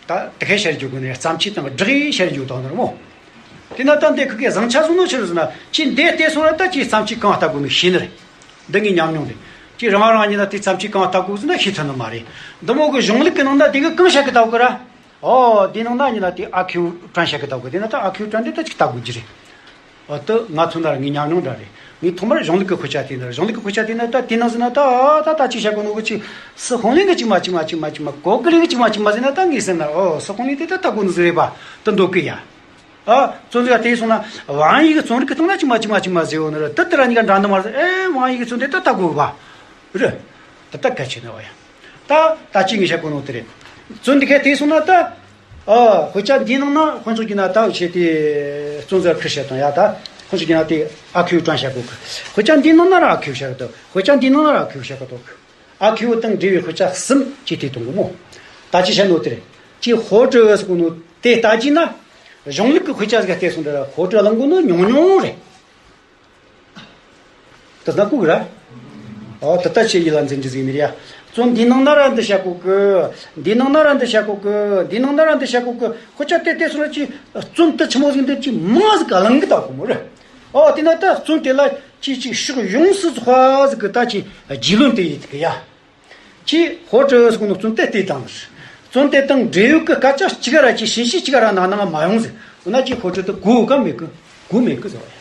ད་དེ་གས་བཤད་རྒྱུ་དགོས་ནས་བརྩམས་ཆོས་དང་སྦྲགས་བཤད་རྒྱུ་དང་ནི་རེད་མོ། དེ་ན་ད་འདི་ཁུ་གེ་བཟང་ཆ་བཟུང་ནོ་ཕྱིར་ཟེར་ན། ཁྱེད་འདི་བལྟས་སོང་ན་ད་ཁྱེད་བརྩམས་ཆོས་གང་ལྟ་དགོས་ནི་ཤེས་ནི་རེད། འདི་ངའི་ཉམས་མྱོང་རེད། ཁྱེད་རང་རང་ཉིད་ལ་དེ་བརྩམས་ཆོས་གང་ལྟ་དགོས་ཟེར་ན་ཤེས་ཐུབ་ནི་མ་རེད། འདི་མོ་གི་གཞུང་ལུགས་ཀྱི་ནང་ན་དེ་གི་གང་བཤད་གི་ལྟ་དགོས་ར། ཨོ། དེ་ནང་ན་ཉིད་ལ་དེ་ཨ་ཁེའུ་ཀྲན་བཤད་གི་ལྟ་དགོས། དེ་ན་ད་ཨ་ཁེའུ་ཀྲན་དེ་ད་ཅིག་ལྟ་དགོས་ཀྱི་རེད། ཨོ། དེ་ང་ཚོ་ན་ར་ངའི་ཉམས་མྱོང་འདྲ་རེད། ངས་ཐོག་མར་གཞུང་ལུགས་ཀྱི་དཔེ་ཆ་བལྟས་ན། གཞུང་ལུགས་ཀྱི་དཔེ་ཆ་བལྟས་ན་ད་དེ་ནང་ཟེར་ན་ད་ཨ་ད་ད་ཅིག་བཤད་གོ་ནོ་གི་ཅིག་སི་ཧོང་ལིན་གི་ཅིག་མ་ཅིག་མ་ཅིག་མ་ཅིག་མ། གོ་ཀི་ལིན་གི་ཅིག་མ་ཅིག་མ་ཟེར་ན་ད་ངའི་སེམས་ན་ཨོ་སི་ཧོང་ལིན་དེ་ད་ལྟ་དགོས་ནི་ཟིག་རེད་པ། དེ་འདོད་གི་ཡ། ཨ། བཙོན་འཛུལ་དེ་སོང་ན་ཝང་ཡི་གི་བཙོན་རིགས་ཀྱི་སྟེང་ན་ཅིག་མ་ཅིག་མ་ཅིག་མ་ཟེར་ཡོད་ནི་རེད། དེ་དེ་ར་གཉིས་ཀ་འདྲ་འདི་མ་རེད། ཨེ། ཝང་ཡི་གི་བཙོན་དེ་ད་ལྟ་དགོས་པ་རེད། དེ་ད་གལ་ཆེ་ནི་བ་ཡ། ད་ད་ཅི་ངས་བཤད་གོ་ནོ་དེ་རེད། བཙོན་འདི་གས་དེ་སོང་ན་ད། ཨ། དཔེ་ཆ་འདིའི་ནང་ན་དཔེ་མཚོན་གྱི་ན་ད་བྱས་ཏེ་བཙོན་འཛུལ་ཁུར་བཤད་དང་ཡ། ད་དཔེ་མཚོན་གྱི་ན་དེ་ཨ་ཁེའུ་ཀྲན་བཤད་གོ་གི། དཔེ་ཆ་འདིའི་ནང་ན་ར་ཨ་ཁེའུ་བཤད་གི་འདུག་དཔེ་ཆ་འདིའི་ནང་ན་ར་ཨ་ཁེའུ་བཤད་གི་འདུག་ཨ་ཁེའུ་དང་འབྲེལ་བའི་དཔེ་ཆ་གསུམ་ཅིག་དེ་གཏོང་གི་མོ། ད་ཅི་བཤད་ནོ་དེ་རེད། ཅིག་ཧོ་ཀྲི་ཟེར་གོ་ནོ་དེ་ལྟ་རྒྱུ་ན། གཞུང་ལུགས་ཀྱི་དཔེ་ཆ་ཟིག་བལྟས་སོང་འདྲ་ར་ཧོ་ཀྲི་གླེང་གོ་ནོ་ཉུང་ཉུང་རེད། དེ་ན་ལྐུགས་ར། ཨོ། དེ་ལྟ་ཆེ་ཡིད་ལ་འཛིན་རྒྱུ་ཟིག་མི་རེད་ཡ། བཙོན་འདིའི་ནང་ན་ར་འདི་བཤད་གོ་གི། འདིའི་ནང་ན་ར་འདི་བཤད་གོ་གི། འདིའི་ནང་ན་ར་འདི་བཤད་གོ་གི། དཔེ་ཆ་དེ་བལྟས་སོང་ར་ཅིག་བཙོན་དེ་ཆི་མོ་ཟིག་འདི་ཅིག་མང་ཟིག་ག་ལང་གི་ལྟ་གོ་མོ་རེད། ཨོ། དེ་ན་ད་བཙོན་དེ་ལ་ཅིག་ཅིག་ཕྱོགས་ཡོངས་སུ་རྫོགས་པ་ཟིག་གི་ད་ཅིག་རྒྱུས་ལོན་དེ་ཡིན་གི་ཡ། ཅིག་ཧོ་ཀྲི་ཟེར་གོ་ནོ་བཙོན་དེ་བལྟས་དང་། བཙོན་དེ་དང་འབྲེལ་ཡོད་ཀྱི་སྐད་ཆ་གཅིག་ར་ཅིག་ཞིང་ཞིག་གཅིག་ར་ནང་ནང་མ་ཡོང་ཟེར། འོ་ན་ཅིག་ཧོ་ཀྲི་དེ་དགོས་ག་མེད་གི། དགོས་མེད་གི་ཟེར་བ་ཡ།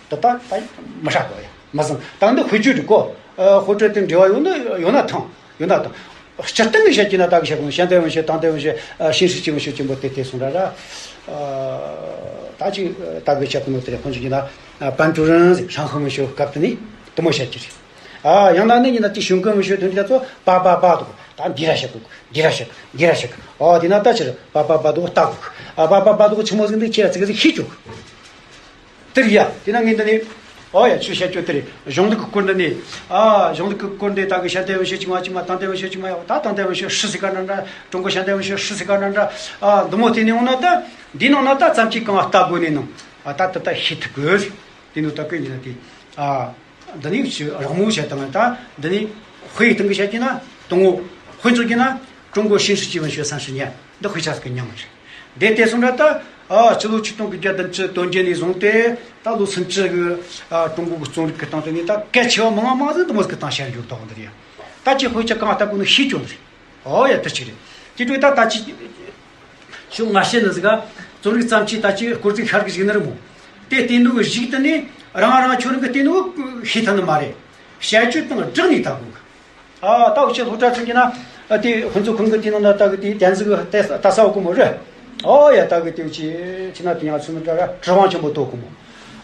ད་ད་ད་མི་ཧྲ་གོ་ཡ་མི་བཟང་། ད་འདི་དཔེ་བརྗོད་འགྲིག་གོ། ཨ། ཧོ་ཀྲི་དེ་འབྲེལ་བ་ཡོད་ན་ཡོད་ན་ཐང་། ཡོད་ན་ཐང་། སྤྱིར་བཏང་གི་བཤད་ཀྱི་ན་ད་གི་བཤད་གོ་ནོ་现代文学当代文学ཨ་新世纪文学ཅན་པོ་དེ་དེ་སོང་ར་ར། ཨ། ད་ཅིག་ད་གི་བཤད་གོ་ནོ་དེ་རེད། ཁོང་ཚོ་གི་ན་ཨ་班主任ཟེར་上海文学སྐབས་དེ་ནི་དེ་མོ་བཤད་ཀྱི་རེད། ཨ། ཡང་ན་ནི་ཡིན་ན་དེ་雄艮文学དོན་དེ་ཚོ་པ་པ་པ་དོ། ད་འདི་ར་བཤད་གོ་གི། འདི་ར་བཤད་གི། འདི་ར་བཤད་གི། ཨོ། དེ་ན་ད་ཕྱིར་པ་པ་པ་དོ་ལྟ་གོ་གི། ཨ། པ་པ་པ་དོ་ཆི་མོ་ཟིག་འདི་ཁྱེད་ར་ཙི་ག་ཟིག་ཤེས་ཆོག་གི། དེ་རེད་ཡ། དེ་ན་ངས་འདི་ནས། ཨོ་ཡ། ཆུ་བཤད་ཆོག་དེ་རེད། གཞུང་ལུགས་ཀྱི་སྐོར་འདི་ནས། ཨ། གཞུང་ལུགས་ཀྱི་སྐོར་འདི་ད་གི་现代文学ཅིག་མ་ཅིག་མ།当代文学ཅིག་མ་ཡ། ད་当代文学是ཟེར་ག་འདྲ་འདྲ། 中国现代文学是ཟེར་ག་འདྲ་འདྲ། ཨ། འདི་མོ་དེ་ནས་འོང་ན་ད། འདི་ནང་ན་ད་བརྩམས་ཆོས་གང་ལྟ་དགོས་ནས་ནང་། ཨ། ད་ད་ད་ཤེས་ཐུབ་དགོས། དེ་ནས་ད་གི་ཡིན་ན་དེ། ཨ། འདི་ནི་ཅིག་རང་མོས་བྱས་བཏང་ད། འདི་ནི་དཔེ་ཡི་སྟེང་གི་བཤད་ཀྱི་ན་དང་པོ་དཔེ་འཇོག་གི་ན་中国新世纪文学三十年འདི་དཔེ་ཆ་ཟིག་གི་མྱིང་རེད། འདི་དཔེ་ཆ་གི་མྱིང་རེད། འདི་སྤྱི་ལོ་ཆིག་སྟོང་དགུ་བརྒྱ་བདུན་ཅུ་དོན་བརྒྱད་ནས་བཟུང་སྟེ་ད་ལོ་སུམ་ཅུ་གི། ཨ། ཀྲུང་གོ་གི་རྩོམ་རིག་གི་སྟེང་དུ་ནི་ད་གལ་ཆེ་བ་མང་མང་ཟིག་འདི་མོ་ཟིག་གི་སྟེང་བཤད་རྒྱུ་དང་འདི་རེད། ད་ཅིག་དཔེ་ཆ་གང་ལྟ་དགོས་ནི་ཤེས་རྒྱུ་འདི་རེད། ཨོ་ཡ། དེ་ཅིག་རེད། དེ་འདྲ་ད་ད་ཅི་ཤོག་ང་བཤད་ནི་ཟིག་ག་བཙོན་རིག་བརྩམས་ཆོས་ད་ཅི་སྐོར་ཚིག་ཤར་གི་ཞིག་ནི་རེད་མོ། དེ་བལྟས་འདུག་གི་ཞིག་དེ་ནི་རང་རང་ཁྱོད་རང་གི་བལྟས་འདུག་ཤེས་ཐུབ་ནི་མ་རེད། བཤད་རྒྱུ་དང་སྦྲགས་ནས་ད་གོ་གི། ཨ་ད་འུ་ཆོ་སློབ་གྲྭ་ཚུན་གྱི་ན་དེ་ཧུན་ཚོ་ཁང་གི་དེ་ནང་ན་ད་གི་དེ་བསྟན་ཟིག་གི་ལྟ་ས་འོ་གི་མོ་རེད། ཨོ་ཡ་ད་གི་དེ་འུ་ཆོ་ཆི་ན་དེ་ཡང་ཚུན་ད་གྲི་དབང་ཆེན་པོ་ཐོག་གི་མོ།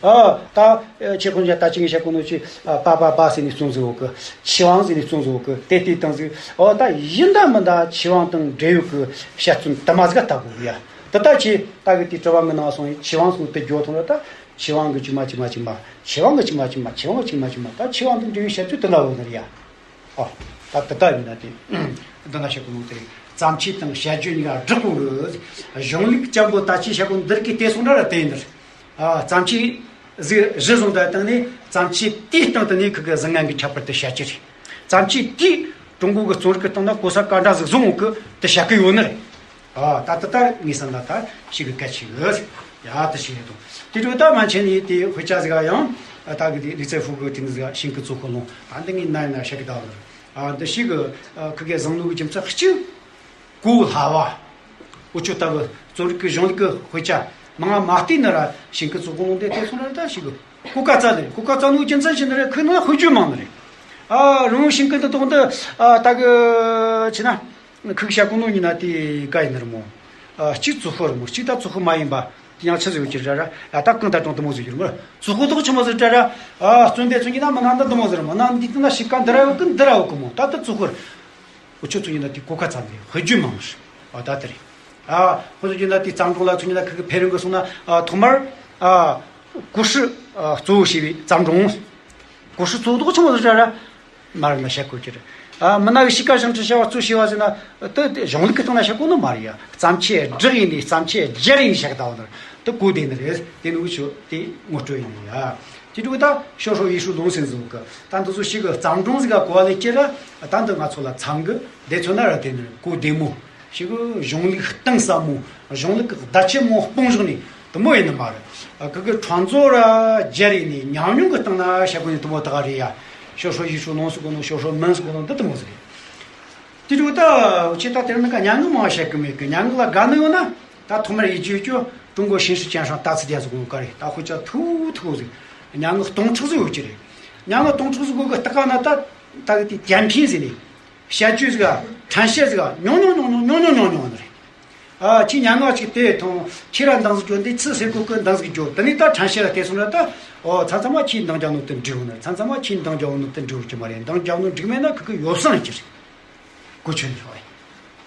ཨ་ད་ཆེ་ཁོང་ཅག་ད་ཅི་ངས་བཤད་གོ་ནོ་ཆི་པ་པ་པ་ཟེར་ནས་བཙོན་ཟིག་འོ་གི། ཆི་ཝང་ཟེར་ནས་བཙོན་ཟིག་འོ་གི་དེ་དེ་དང་ཟིག་ཨོ་ད་ཡིན་ད་མིན་ད་ཆི་ཝང་དང་འབྲེལ་ཡོད་གི་བཤད་ཚུན་དུ་མ་ཟིག་ད་གོ་གི་ཡ། དེ་ད་ཆི་ད་གི་དེ་གྲི་དབང་གི་ནང་སོང་ཡི་ཆི་ཝང་སོང་དེ་འགྱོ་ཐོང་ར་ད། ཆི་ཝང་གི་ཅི་མ་ཅི་མ་ཅི་མ། ཆི་ཝང་གི་ཅི་མ་ཅི་མ། ཆི་ཝང་གི་ཅི་མ་ཅི་མ། ད་ཆི་ཝང་དང་འབྲེལ་བའི་བཤད་ཚུལ་དེ་ལ་འོ་ནར་ཡ། ཨོ། ད་དེ་ལྟ་ཡིན་ན་དེ། འདི་ན་བཤད་གོ་ནོ་དེ་རེད། བརྩམས་ཆོས་དང་བཤད་རྒྱུད་གཉིས་ཀ་སྦྲགས་གོ་གི། གཞུང་ལུགས་ཅན་པོ་ད་ཅི་བཤད་གོ་འདིར་གི་དེ་སོང་འདྲ་ར་དེ་འདིར། ཨ་བརྩམས་ཆོས་ཟིག་གཞི་བཟུང་ད་བཏང་ནས་བརྩམས་ཆོས་དེའི་སྟེང་དུ་ནས་ཁུ་གི་བཟང་ངན་གི་ཁྱད་པར་དེ་བཤད་ཀྱི་རེད། བརྩམས་ཆོས་དེས་ཀྲུང་གོ་གི་རྩོམ་རིག་གི་སྟེང་ན་གོ་ས་ག་འདྲ་ཟིག་བཟུང་གི་དེ་བཤད་གི་ཡོད་ནི་རེད། ཨ་ད་ལྟ་ད་ངས་བསམ་ན་ད་ཞིག་གི་སྐད་ཆ་ཡོད། ཡ་ད་ཞིག་ཡོད་དོ། དེ་འཕྲོ་ད་མ་ཆེན་ནི་དེ་དཔེ་ཆ་ཟིག་ཡང་ད་གི་དེ་ལི་ཙེ་ཧྥུ་གི་དེ་ནི་ཟིག་ཤིང་ཀི་ཙོ་ཁོ་ལོང་ད་འདི་ངས་ན་ཡིན་ན་བཤད་གི་ད་ལ། ཨ་འདི་ཞིག་གི་ཁུ་གེ་བཟང་ནུ་གི་རྒྱུ་མཚན་གཅིག་གོ་སླ་བ། འུ་ཆོ་ལྟ་བུ་རྩོམ་རིག་གི་གཞུང་ལུགས་གི་དཔེ་ཆ་མང་ང་མ་བལྟས་ན་ར་ཤིང་ཀི་ཙོ་ཁོ་ལོང་དེ་དེ་སོང་ན་ད་ཞིག་གི་གོ་ཀ་རྩ་ནི་གོ་ཀ་རྩ་ནུ་རྒྱུ་མཚན་ཞིག་ནི་རེད། ཁོས་ནང་དཔེ་བརྗོད་མང་ནི་རེད། ཨ་རུང་ཤིང་ཀི་འདི་དོག་འདི་ཨ་ད་གི་ཆི་ན། ཁུག་བྱ་ཀུན་སློང་ཡིན་ན་དེ་ག་ཡིན་ནི་རེད་མོ། ཨ་གཅིག་ཙུ་ཧུ་རེད་མོ། གཅིག་ད་ཙུ་ཧུ་མ་ཡིན་པ། དེ་ཡང་ཆི་ཟིག་ཡོད་ཀྱི་རེད་ར། ཨ་ད་གང་ལྟར་ཀྲུང་དུ་མོ་ཟིག་ཡོད་མོ། ཙུ་ཧུ་དོག་ཆི་མོ་ཟིག་རེད་ར། ཨ་བཙོན་དེ་ཚུན་གྱི་ན་མི་ན་འདི་དུ་མོ་ཟིག་རེད་མོ། ན་འདི་དུ་ན་ཤི་ཀ་འདི་ར་ཡོད་གི་འདི་ར་ཡོད་གི་མོ། ད་ད་ཙུ་ཧུ་རེད། འུ་ཆོ་ཚུན་གྱི་ན་དེ་གོ་ཁ་ཚ་ནི་དཔེ་བརྗོད་མང་ཞིག་ཨ་ད་དེ་རེད། ཨ་ཁོ་ཚོ་གྱི་ན་དེ་བརྩམས་སྒྲུང་ལ་ཚུན་གྱི་ན་ཁི་ཁི་ཕེ་རིང་གི་སོང་ན་ཨ་ཐོག་མར་ཨ་ཀུ་ཧྲི་ཨ་གཙོ་བོ་བྱས་པའི་བརྩམས་སྒྲུང་། ཀུ་ཧྲི་གཙོ་བོ་དོག་ཆི་མོ་ཟིག་རེད་ར། མར་ན་བཤད་དགོས་ཀྱི་རེད། ཨ་མི་ན་གི་གཤིས་ཀ་བྱང་ཁྲི་བྱ་བ་གཙོ་བྱས་པ་ཟེར་ན་དེ་གཞུང་ལུགས་ཀྱི་སྟེང་ན་བཤད་དགོས་ནི་མ་རེད་ཡ། བརྩམས་ཆོས་སྒྲིག་ཡིན་ནི་བརྩམས་ཆོས་སྦྱར་ཡིན་ནི་བཤད་གི་ད་བ་ནར་དེ་གོ་བདེ་ནི་རེད། དེ་ནི་འུ་ཆོ་དེ་ངོ་སྤྲོད་ཡིན་ནི་ཡ། དེ་འདྲ་ད་ཤོ་ཧྲོ་ཡེ་ཤུ་ལུང་སེང་ཟིག་གི་ད་འདི་ཚོ་ཞིག་གི་བརྩམས་སྒྲུང་ཟིག་ག་གོ་བ་ལས་ཀྱི་ར། ད་འདི་ང་ཚོ་ལ་ཚང་གི་བདེ་ཚོད་ན་ར་དེ་ནི་གོ་བདེ་མོ། ཞིག་གི་གཞུང་ལུགས་གཏིང་ཟབ་མོ། གཞུང་ལུགས་ཀྱི་བརྡ་ཆད་མོ་སྤུངས་བཞག་ནས་དུ་མོ་ཡིན་ནི་མ་རེད། ཨ་ཁི་གི་ཁྲོན་ཚོ་ར་རྒྱ་རིག་ནས་ཉམས་མྱོང་གི་སྟེང་ན་བཤད་དགོས་ནི་དུ་མོ་ད་ག་རེད་ཡ། ཤོ་ཧྲོ་ཡེ་ཤུ་ལོང་སུ་གོ་ནོ་ཤོ་ཧྲོ་མིན་སུ་གོ་ནོ་འདི་དུ་མོ་ཟིག་རེད། དེ་འདྲ་ད་ཆེ་ད་དེ་རིང་ནི་ཀ་སྙན་ངག་མང་བ་བཤད་གི་མེད་གི། སྙན་ངག་ལ་དགའ་ནི་ཡོད་ན་ད་ཐོག་མར་ཡིད་ཆེས་ཀྱི་ཀྲུང་གོ་ཞིན་ཧྲི་ཅན་ཧྲང་ཏ་ཚི་རྒྱ་ཟིག་གོ་ནོ་ག་རེད། ད་ཁོ་ཅག་ཐུག་ཐུག་ཟིག་སྙན་ངག་སྟོང་ཕྲག་ཟིག་ཡོད་ཀྱི་རེད། སྙན་ངག་སྟོང་ཕྲག་ཟིག་གོ་གི་སྟག་ཀ་ན་ད་ད་གི་དེ་ཏན་ཕིན་ཟིག་ནས། བཤད་རྒྱུ་ཟིག་ཕྲན་བཤད་ཟིག་ཉུང་ཉུང་ཉུང་ཉུང་ཉུང་ཉུང་ཉུང་ནི་རེད། ཨ་ཁྱི་སྙན་ངག་ཅིག་དེ་མཐོང་ཁྱི་ར་འདང་ཟིག་རྒྱོ་འདི་ཚི་སེར་ཀོ་ཀི་འདང་ཟིག་རྒྱོ། དེ་ནས་ད་ཕྲན་བཤད་ལ་བལྟས་སོང་ན་ད། ཨོ་མཚམས་མཚམས་མ་ཁྱི་འདང་རྒྱག་ནོ་དེ་འགྲིག་ནི་རེད། མཚམས་མཚམས་མ་ཁྱི་འདང་རྒྱག་ནོ་དེ་འགྲིག་གི་མ་རེད། འདང་རྒྱག་ནོ་འགྲིག་མེད་ན་ཁི་ཁི་ཡོ་བསྲང་གི་རེད། གོ་ཆོད་ནི་རེད།